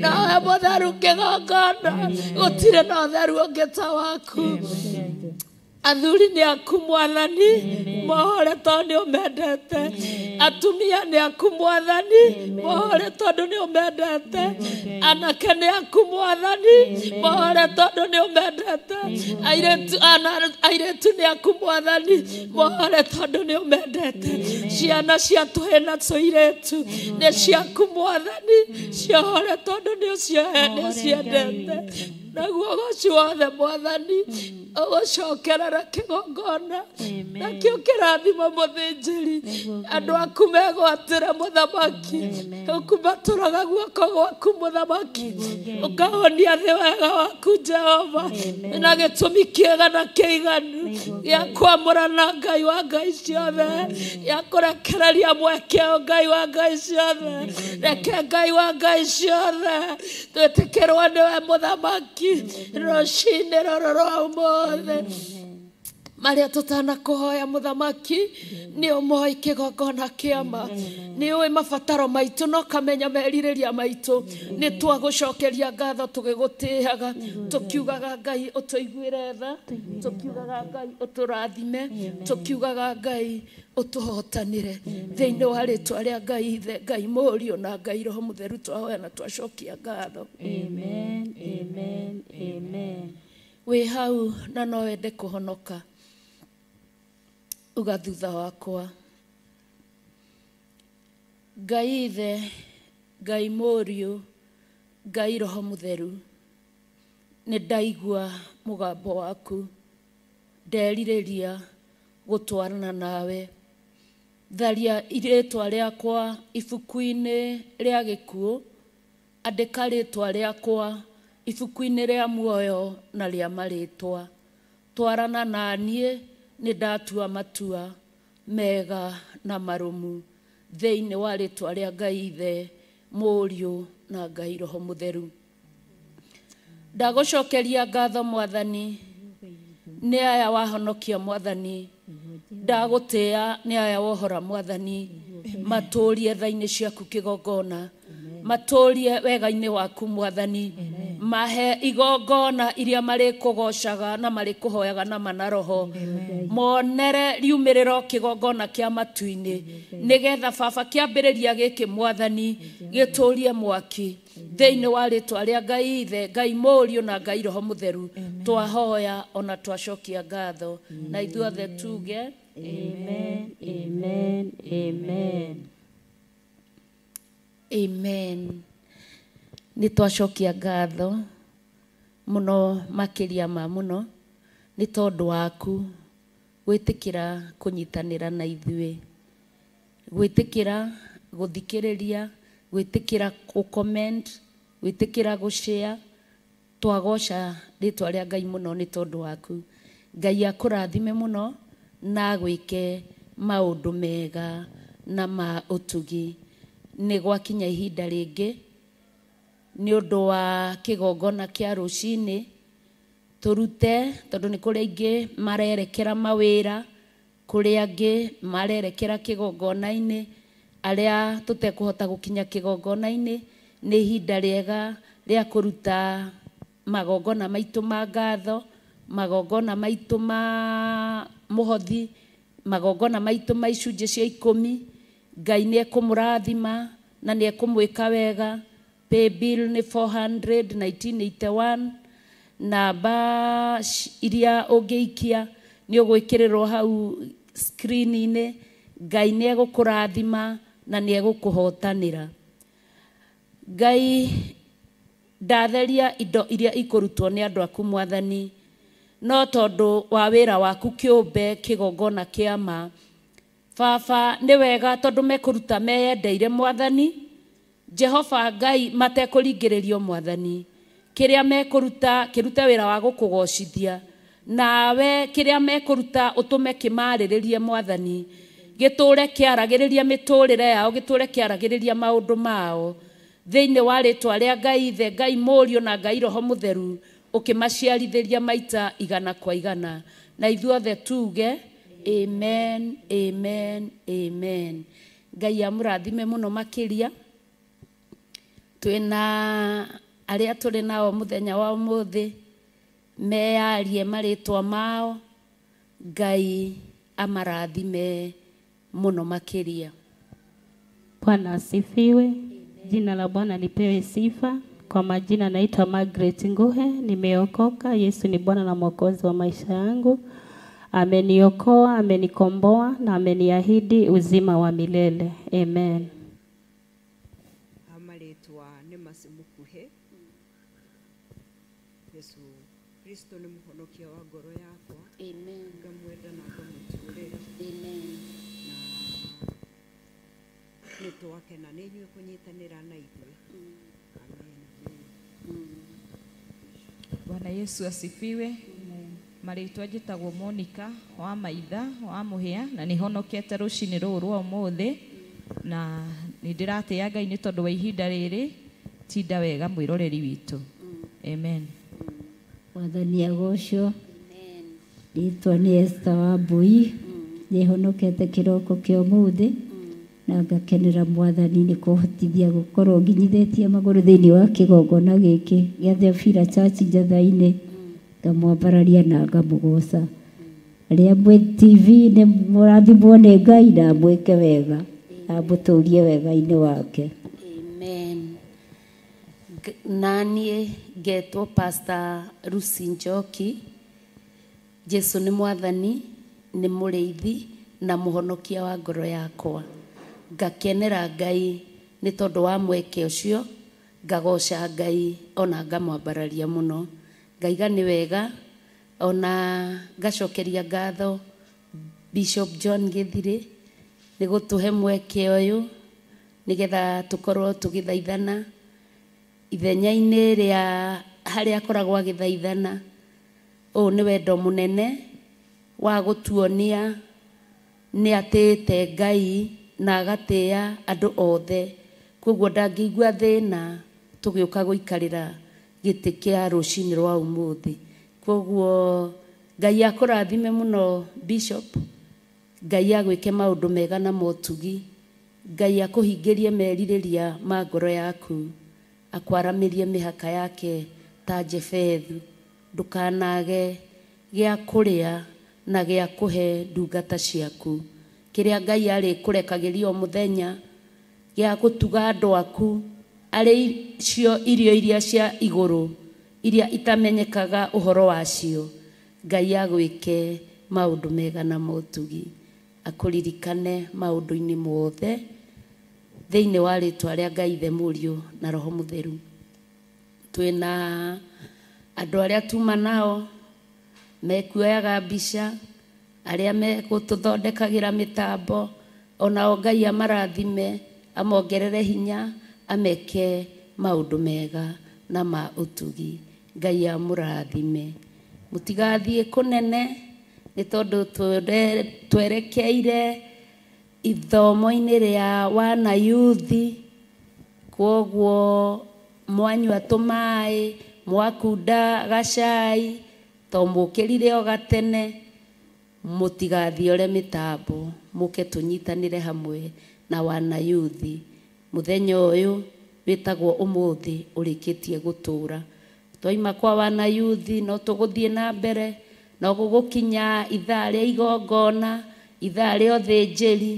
nawe mũtheru kĩgongona gũtirĩ na ũtheru ũngĩ ta waku athuri nĩ aku mwathani mohore tondũ nĩ ũmendete atumia nĩ aku mwathani mohore tondũ nĩ ũmendete anake nĩ aku mwathani mohore tondũ nĩ ũmendete airĩtu nĩ aku mwathani mohore tondũ nĩ ũmendete ciana cia tũhĩ na tũirĩtu nĩ ciaku mwathani ciohore tondũ nĩ ũciendete naguo ũgoci wothe mwathani ũgũcokerera kĩgongona nakĩo kĩrathimo mũthĩnjĩri andũ aku megwatĩre mũthamaki ũkumbatũraga guoko gwaku mũthamaki ũkahonia thĩ wega waku Jehova na gĩtũmi kĩega na kĩiganu gĩa kwamũrana Ngai wa Ngai ciothe gĩa kũrekereria mweke Ngai wa Ngai ciothe reke Ngai wa Ngai ciothe twĩtĩkĩrwo nĩwe mũthamaki rũcinĩ rũrũ rwa ũmũthĩ Marĩa tũtanakũhoya mũthamaki nĩ ũmoĩ kĩgongona kĩama, nĩ ũĩ mabataro maitũ na ũkamenya merirĩria maitũ. Nĩ twagũcokeria ngatho tũgĩgũtĩaga, tũkiugaga Ngai ũtũiguĩre tha, tũkiugaga Ngai ũtũrathime, tũkiugaga Ngai ũtũhotanĩre. Thĩinĩ wa rĩtwa rĩa Ngai Ithe, Ngai Mũriũ na Ngai Roho Mũtheru twahoya na twacokia ngatho. Amen, amen, amen. Wĩ hau na no wende kũhonoka, uga thutha wakwa. Ngai Ithe, Ngai Mũriũ, Ngai Roho Mũtheru, nĩ ndaigua mũgambo waku, nderirĩria gũtwarana nawe. Tharia rĩtwa rĩakwa ibuku-inĩ rĩa gĩkuũ, andĩka rĩtwa rĩakwa ibuku-inĩ rĩa muoyo na rĩa marĩtwa. Twarana na niĩ, nĩ ndatua matua mega na marũmu thĩinĩ wa rĩtwa rĩa Ngai Ithe, Mũriũ na Ngai Roho Mũtheru. Ndagũcokeria ngatho Mwathani, nĩ aya wahonokia Mwathani, ndagũtĩa nĩ aya wohora Mwathani, matũrie tha-inĩ ciaku kĩgongona, matũrie wega-inĩ waku Mwathani, mahe igongona iria marĩkũgocaga na marĩkũhoyaga na mana roho, monere riumĩrĩro kĩgongona kĩa matu-inĩ, nĩgetha baba kĩambĩrĩria gĩkĩ Mwathani gĩtũrie mwaki thĩinĩ wa rĩtwa rĩa Ngai Ithe, Ngai Mũriũ na Ngai Roho Mũtheru. Twahoya ona twacokia ngatho na ithuothe tuge amen, amen, amen. Amen. Nĩ twacokia ngatho mũno makĩria ma mũno nĩ tondũ waku gwĩtĩkĩra kũnyitanĩra na ithuĩ, gwĩtĩkĩra gũthikĩrĩria, gwĩtĩkĩra gũ-comment, gwĩtĩkĩra gũ-share. Twagoca rĩtwa rĩa Ngai mũno nĩ tondũ waku. Ngai akũrathime mũno na agwĩke maũndũ mega na ma ũtugi. Nĩ gwakinya ihinda rĩngĩ nĩ ũndũ wa kĩgongona kĩa rũcinĩ tũrute, tondũ nĩ kũrĩ aingĩ marerekera mawĩra, kũrĩ angĩ marerekera kĩgongona-inĩ, arĩa tũtekũhota gũkinya kĩgongona-inĩ nĩ ihinda rĩega rĩa kũruta magongona maitũ ma ngatho, magongona maitũ ma mũhothi, magongona maitũ ma icunjĩ cia 10. Ngai nĩ ekũmũrathima na nĩ ekũmwĩka wega. Pay bill nĩ 400 1981, namba iria ũngĩikia nĩ ũgwĩkĩrĩrwo hau screen-inĩ. Ngai nĩ egũkũrathima na nĩ egũkũhotanĩra. Ngai ndatheria indo iria ikũrutwo nĩ andũ aku Mwathani, no tondũ wa wĩra waku kĩũmbe kĩgongona kĩa ma. Baba nĩ wega tondũ mekũruta meyendeire Mwathani Jehova Ngai, matekũringĩrĩrio Mwathani. Kĩrĩa mekũruta kĩrute wĩra wa gũkũgocithia, nawe kĩrĩa mekũruta ũtũme kĩmarĩrĩrie Mwathani, gĩtũre kĩaragĩrĩria mĩtũrĩre yao, gĩtũre kĩaragĩrĩria maũndũ mao thĩinĩ wa rĩtwa rĩa Ngai Ithe, Ngai Mũriũ na Ngai Roho Mũtheru, ũkĩmaciarithĩria maita 100 kwa 100. Na ithuothe tuge amen, amen, amen. Ngai amũrathime mũno makĩria. Twĩna arĩa tũrĩ nao mũthenya wa ũmũthĩ meyarie marĩtwa mao, Ngai amarathime mũno makĩria. Bwana asifiwe. Jina la Bwana lipewe sifa. Kwa majina naitwa Margaret Nguhe, nimeokoka. Yesu ni Bwana na Mwokozi wa maisha yangu. Ameniokoa, amenikomboa na ameniahidi uzima wa milele. Amen. Amarĩtwa nĩ Macimukuhe. Yesu Kristo nĩ mũhonokia wa ngoro yakwa. Amen. Ngamwenda na ngamũtũũrĩra. Amen. Na nĩ twakena nĩ inyuĩ kũnyitanĩra na ithuĩ. Amen. Amen. Bwana Yesu asifiwe. Marĩtwa njĩtagwo Monica wa Maitha wa Mũhĩa, na nĩ honokete rũcinĩ rũrũ rwa ũmũthĩ, na nĩ ndĩratĩĩa Ngai nĩ tondũ wa ihinda rĩrĩ. Tinda wega mwĩroreri witũ. Amen. Mwathani agocwo. Rĩtwa nĩ Esther Wambui, nĩhonokete kĩroko kĩa ũmũthĩ na ngakenera Mwathani nĩ kũhotithia gũkorwo nginyithĩtie magũrũ thĩinĩ wa kĩgongona gĩkĩ gĩa Theophila Church Njatha-inĩ, ngamwambararia na ngamũgoca. Arĩa mwĩ TV nĩ mũrathimwo nĩ Ngai na mwĩke wega na mũtũrie wega-inĩ wake. Amen. Naniĩ ngetwo Pastor Lucy Njoki. Jesu nĩ Mwathani, nĩ mũrĩithi na mũhonokia wa ngoro yakwa. Ngakenera Ngai nĩ tondũ wa mweke ũcio, ngagoca Ngai ona ngamwambararia mũno. Ngaiga nĩ wega ona ngacokeria ngatho Bishop John Githiri nĩ gũtũhe mweke ũyũ nĩgetha tũkorwo tũgĩthaithana ithenya-inĩ rĩa harĩa akoragwo agĩthaithana. Ũũ nĩ wendo mũnene wa gũtuonia nĩ atĩĩte Ngai na agatĩĩa andũ othe, koguo ndangĩigua thĩna tũgĩũka gũikarĩra gĩtĩ kĩa rũcinĩ rwa ũmũthĩ. Koguo Ngai akũrathime mũno Bishop, Ngai agwĩke maũndũ mega na motugi, Ngai akũhingĩrie merirĩria ma ngoro yaku, akwaramĩrie mĩhaka yake ta Jefethu, ndũkanage gĩa kũrĩa na gĩa kũhe ndungata ciaku. Kĩrĩa Ngai arĩkũrekagĩria o mũthenya gĩa gũtuga andũ aku arĩ cio irio iria cia igũrũ iria itamenyekaga ũhoro wacio. Ngai agwĩke maũndũ mega na motugi, akũririkane maũndũ-inĩ mothe thĩinĩ wa rĩtwa rĩa Ngai Ithe, Mũriũ na Roho Mũtheru. Twĩna andũ arĩa tuma nao mekuoyaga mbica, arĩa megũtũthondekagĩra mĩtambo, onao Ngai amarathime, amongerere hinya, ameke maũndũ mega na ma ũtugi. Ngai amũrathime. Mũtigathiĩ kũnene nĩ tondũ twerekeire ithomo-inĩ rĩa wana yuthi, kwoguo mwanyua tũmaĩ, mwakunda gacai, to mũkĩrire o gatene, mũtigathiore mĩtambo, mũke tũnyitanĩre hamwe na wana yuthi. Mũthenya ũyũ wĩtagwo ũmũthĩ ũrĩkĩtie gũtũra. Twaima kwa wana yuthi no tũgũthiĩ na mbere, no gũgũkinya ithaa rĩa igongona, ithaa rĩa ũthĩnjĩri.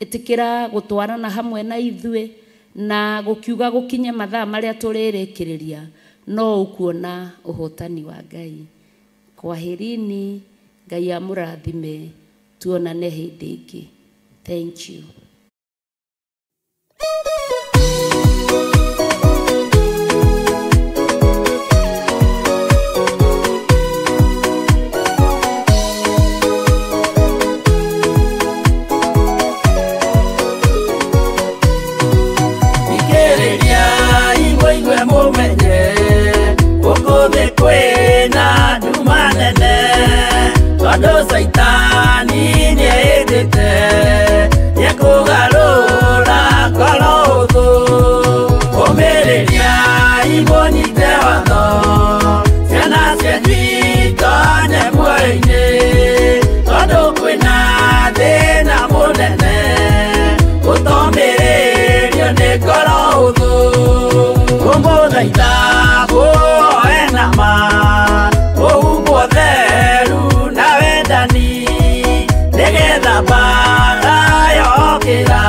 Ĩtĩkĩra gũtwarana hamwe na ithuĩ na gũkiuga gũkinye mathaa marĩa tũrĩrĩkĩrĩria, no ũkuona ũhotani wa Ngai. Kwaherini, Ngai amũrathime, tuonane hĩndĩ ĩngĩ. Thank you. Kwĩna nduma nene tondũ Caitani nĩendete nĩekũgarũra ngoro hũthũ. Ũmĩrĩria imũnyite watho, ciana cianyu itonye muoyo-inĩ tondũ kwĩna thĩna mũnene gũtomĩrĩrio nĩ ngoro hũthũ. Kũmũthaitha mũhoe na ma, mũhumbwo theru na wendani, nĩgetha mbaara yokĩra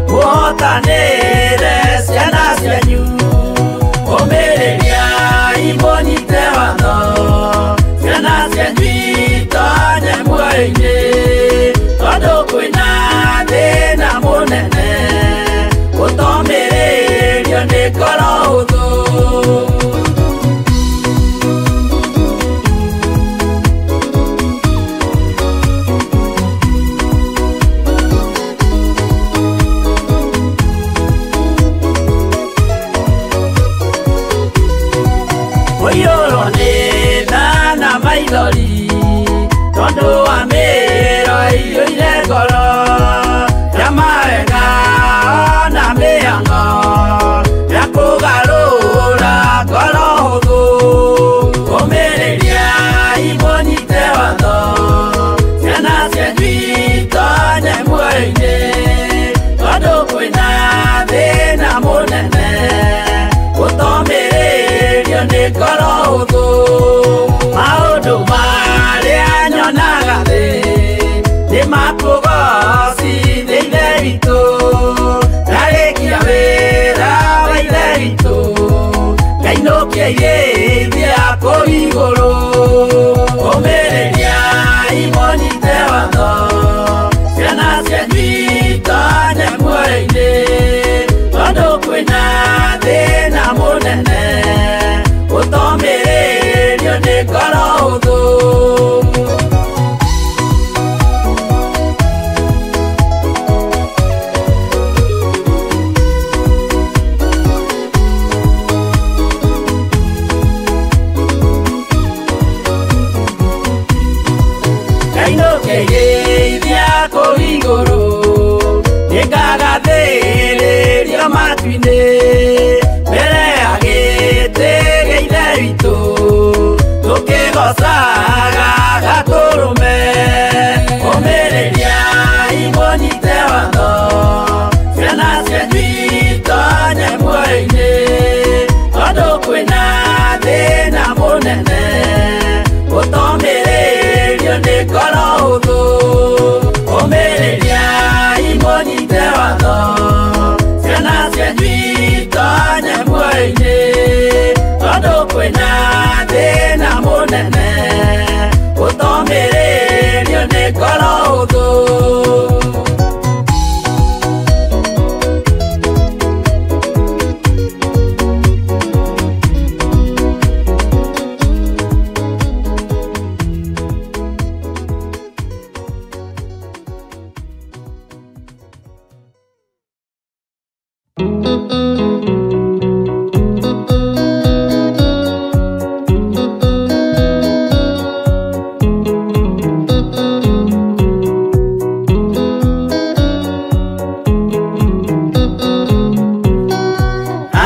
mũhotanĩre ciana cianyu. Ũmĩrĩria imũnyite watho, ciana cianyu itonye muoyo-inĩ tondũ kwĩna thĩna mũnene gũtomĩrĩrio nĩ ngoro hũthũ. Ũiyũrwo nĩ tha na maithori tondũ wa mĩĩro ĩiyũire ngoro ya mawega na mĩhang'o ya kũgarũra ngoro hũthũ. Ũmĩrĩria imũnyite watho, ngoro hũthũ. Maũndũ marĩa nyonaga thĩ nĩ makũgocithia Ithe witũ. Ndarĩkia wĩra wa Ithe witũ, ngainũkia irĩithia kũu igũrũ. Ũmĩrĩria imũnyite watho, ciana cianyu itonye muoyo-inĩ, tondũ kwĩna thĩna mũnene ũtomĩrĩrio nĩ ngoro hũthũ. Ngainũkĩrĩithia kũu igũrũ, nĩngagathĩrĩrio matu-inĩ, mbere ya gĩtĩ gĩa Ithe witũ, tũkĩgoocaga Gatũrũme. Ũmĩrĩria imũnyite watho, ciana cianyu itonye muoyo-inĩ, tondũ kwĩna thĩna mũnene ũtomĩrĩrio nĩ ngoro hũthũ. Ũmĩrĩria imũnyite watho, ciana cianyu itonye muoyo-inĩ, tondũ kwĩna thĩna mũnene ũtomĩrĩrio nĩ ngoro hũthũ.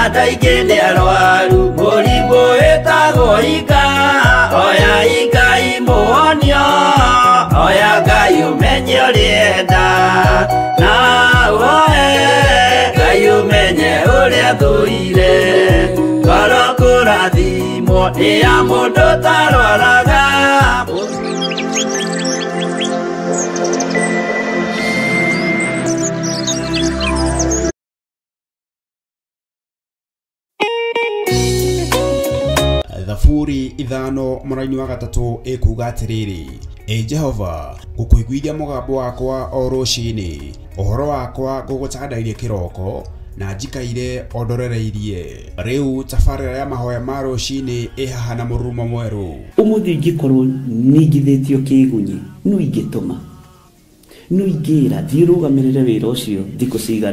Andũ aingĩ nĩ arwaru mũrimũ wĩtagwo ika, oya Ngai mũhonio, oya Ngai ũmenye ũrĩa enda, na woe Ngai ũmenye ũrĩa thũire. Ngoro kũrathimwo nĩ ya mũndũ ũtarwaraga. Thaburi 5 mũraini wa 3 ĩkuga atĩrĩrĩ, Ĩ Jehova, ngũkũiguithia mũgambo wakwa o rũcinĩ, ũhoro wakwa ngũgũtandairie kĩroko, na njikaire o ndorereirie. Rĩu tabarĩra ya mahoya ma rũcinĩ ĩ haha na mũrurumo mwerũ. Ũmũthĩ ingĩkorwo ningithĩtio kĩgunyi, no ingĩtũma, no ingĩra thiĩ rũgamĩrĩre wĩra ũcio thikũ cigana.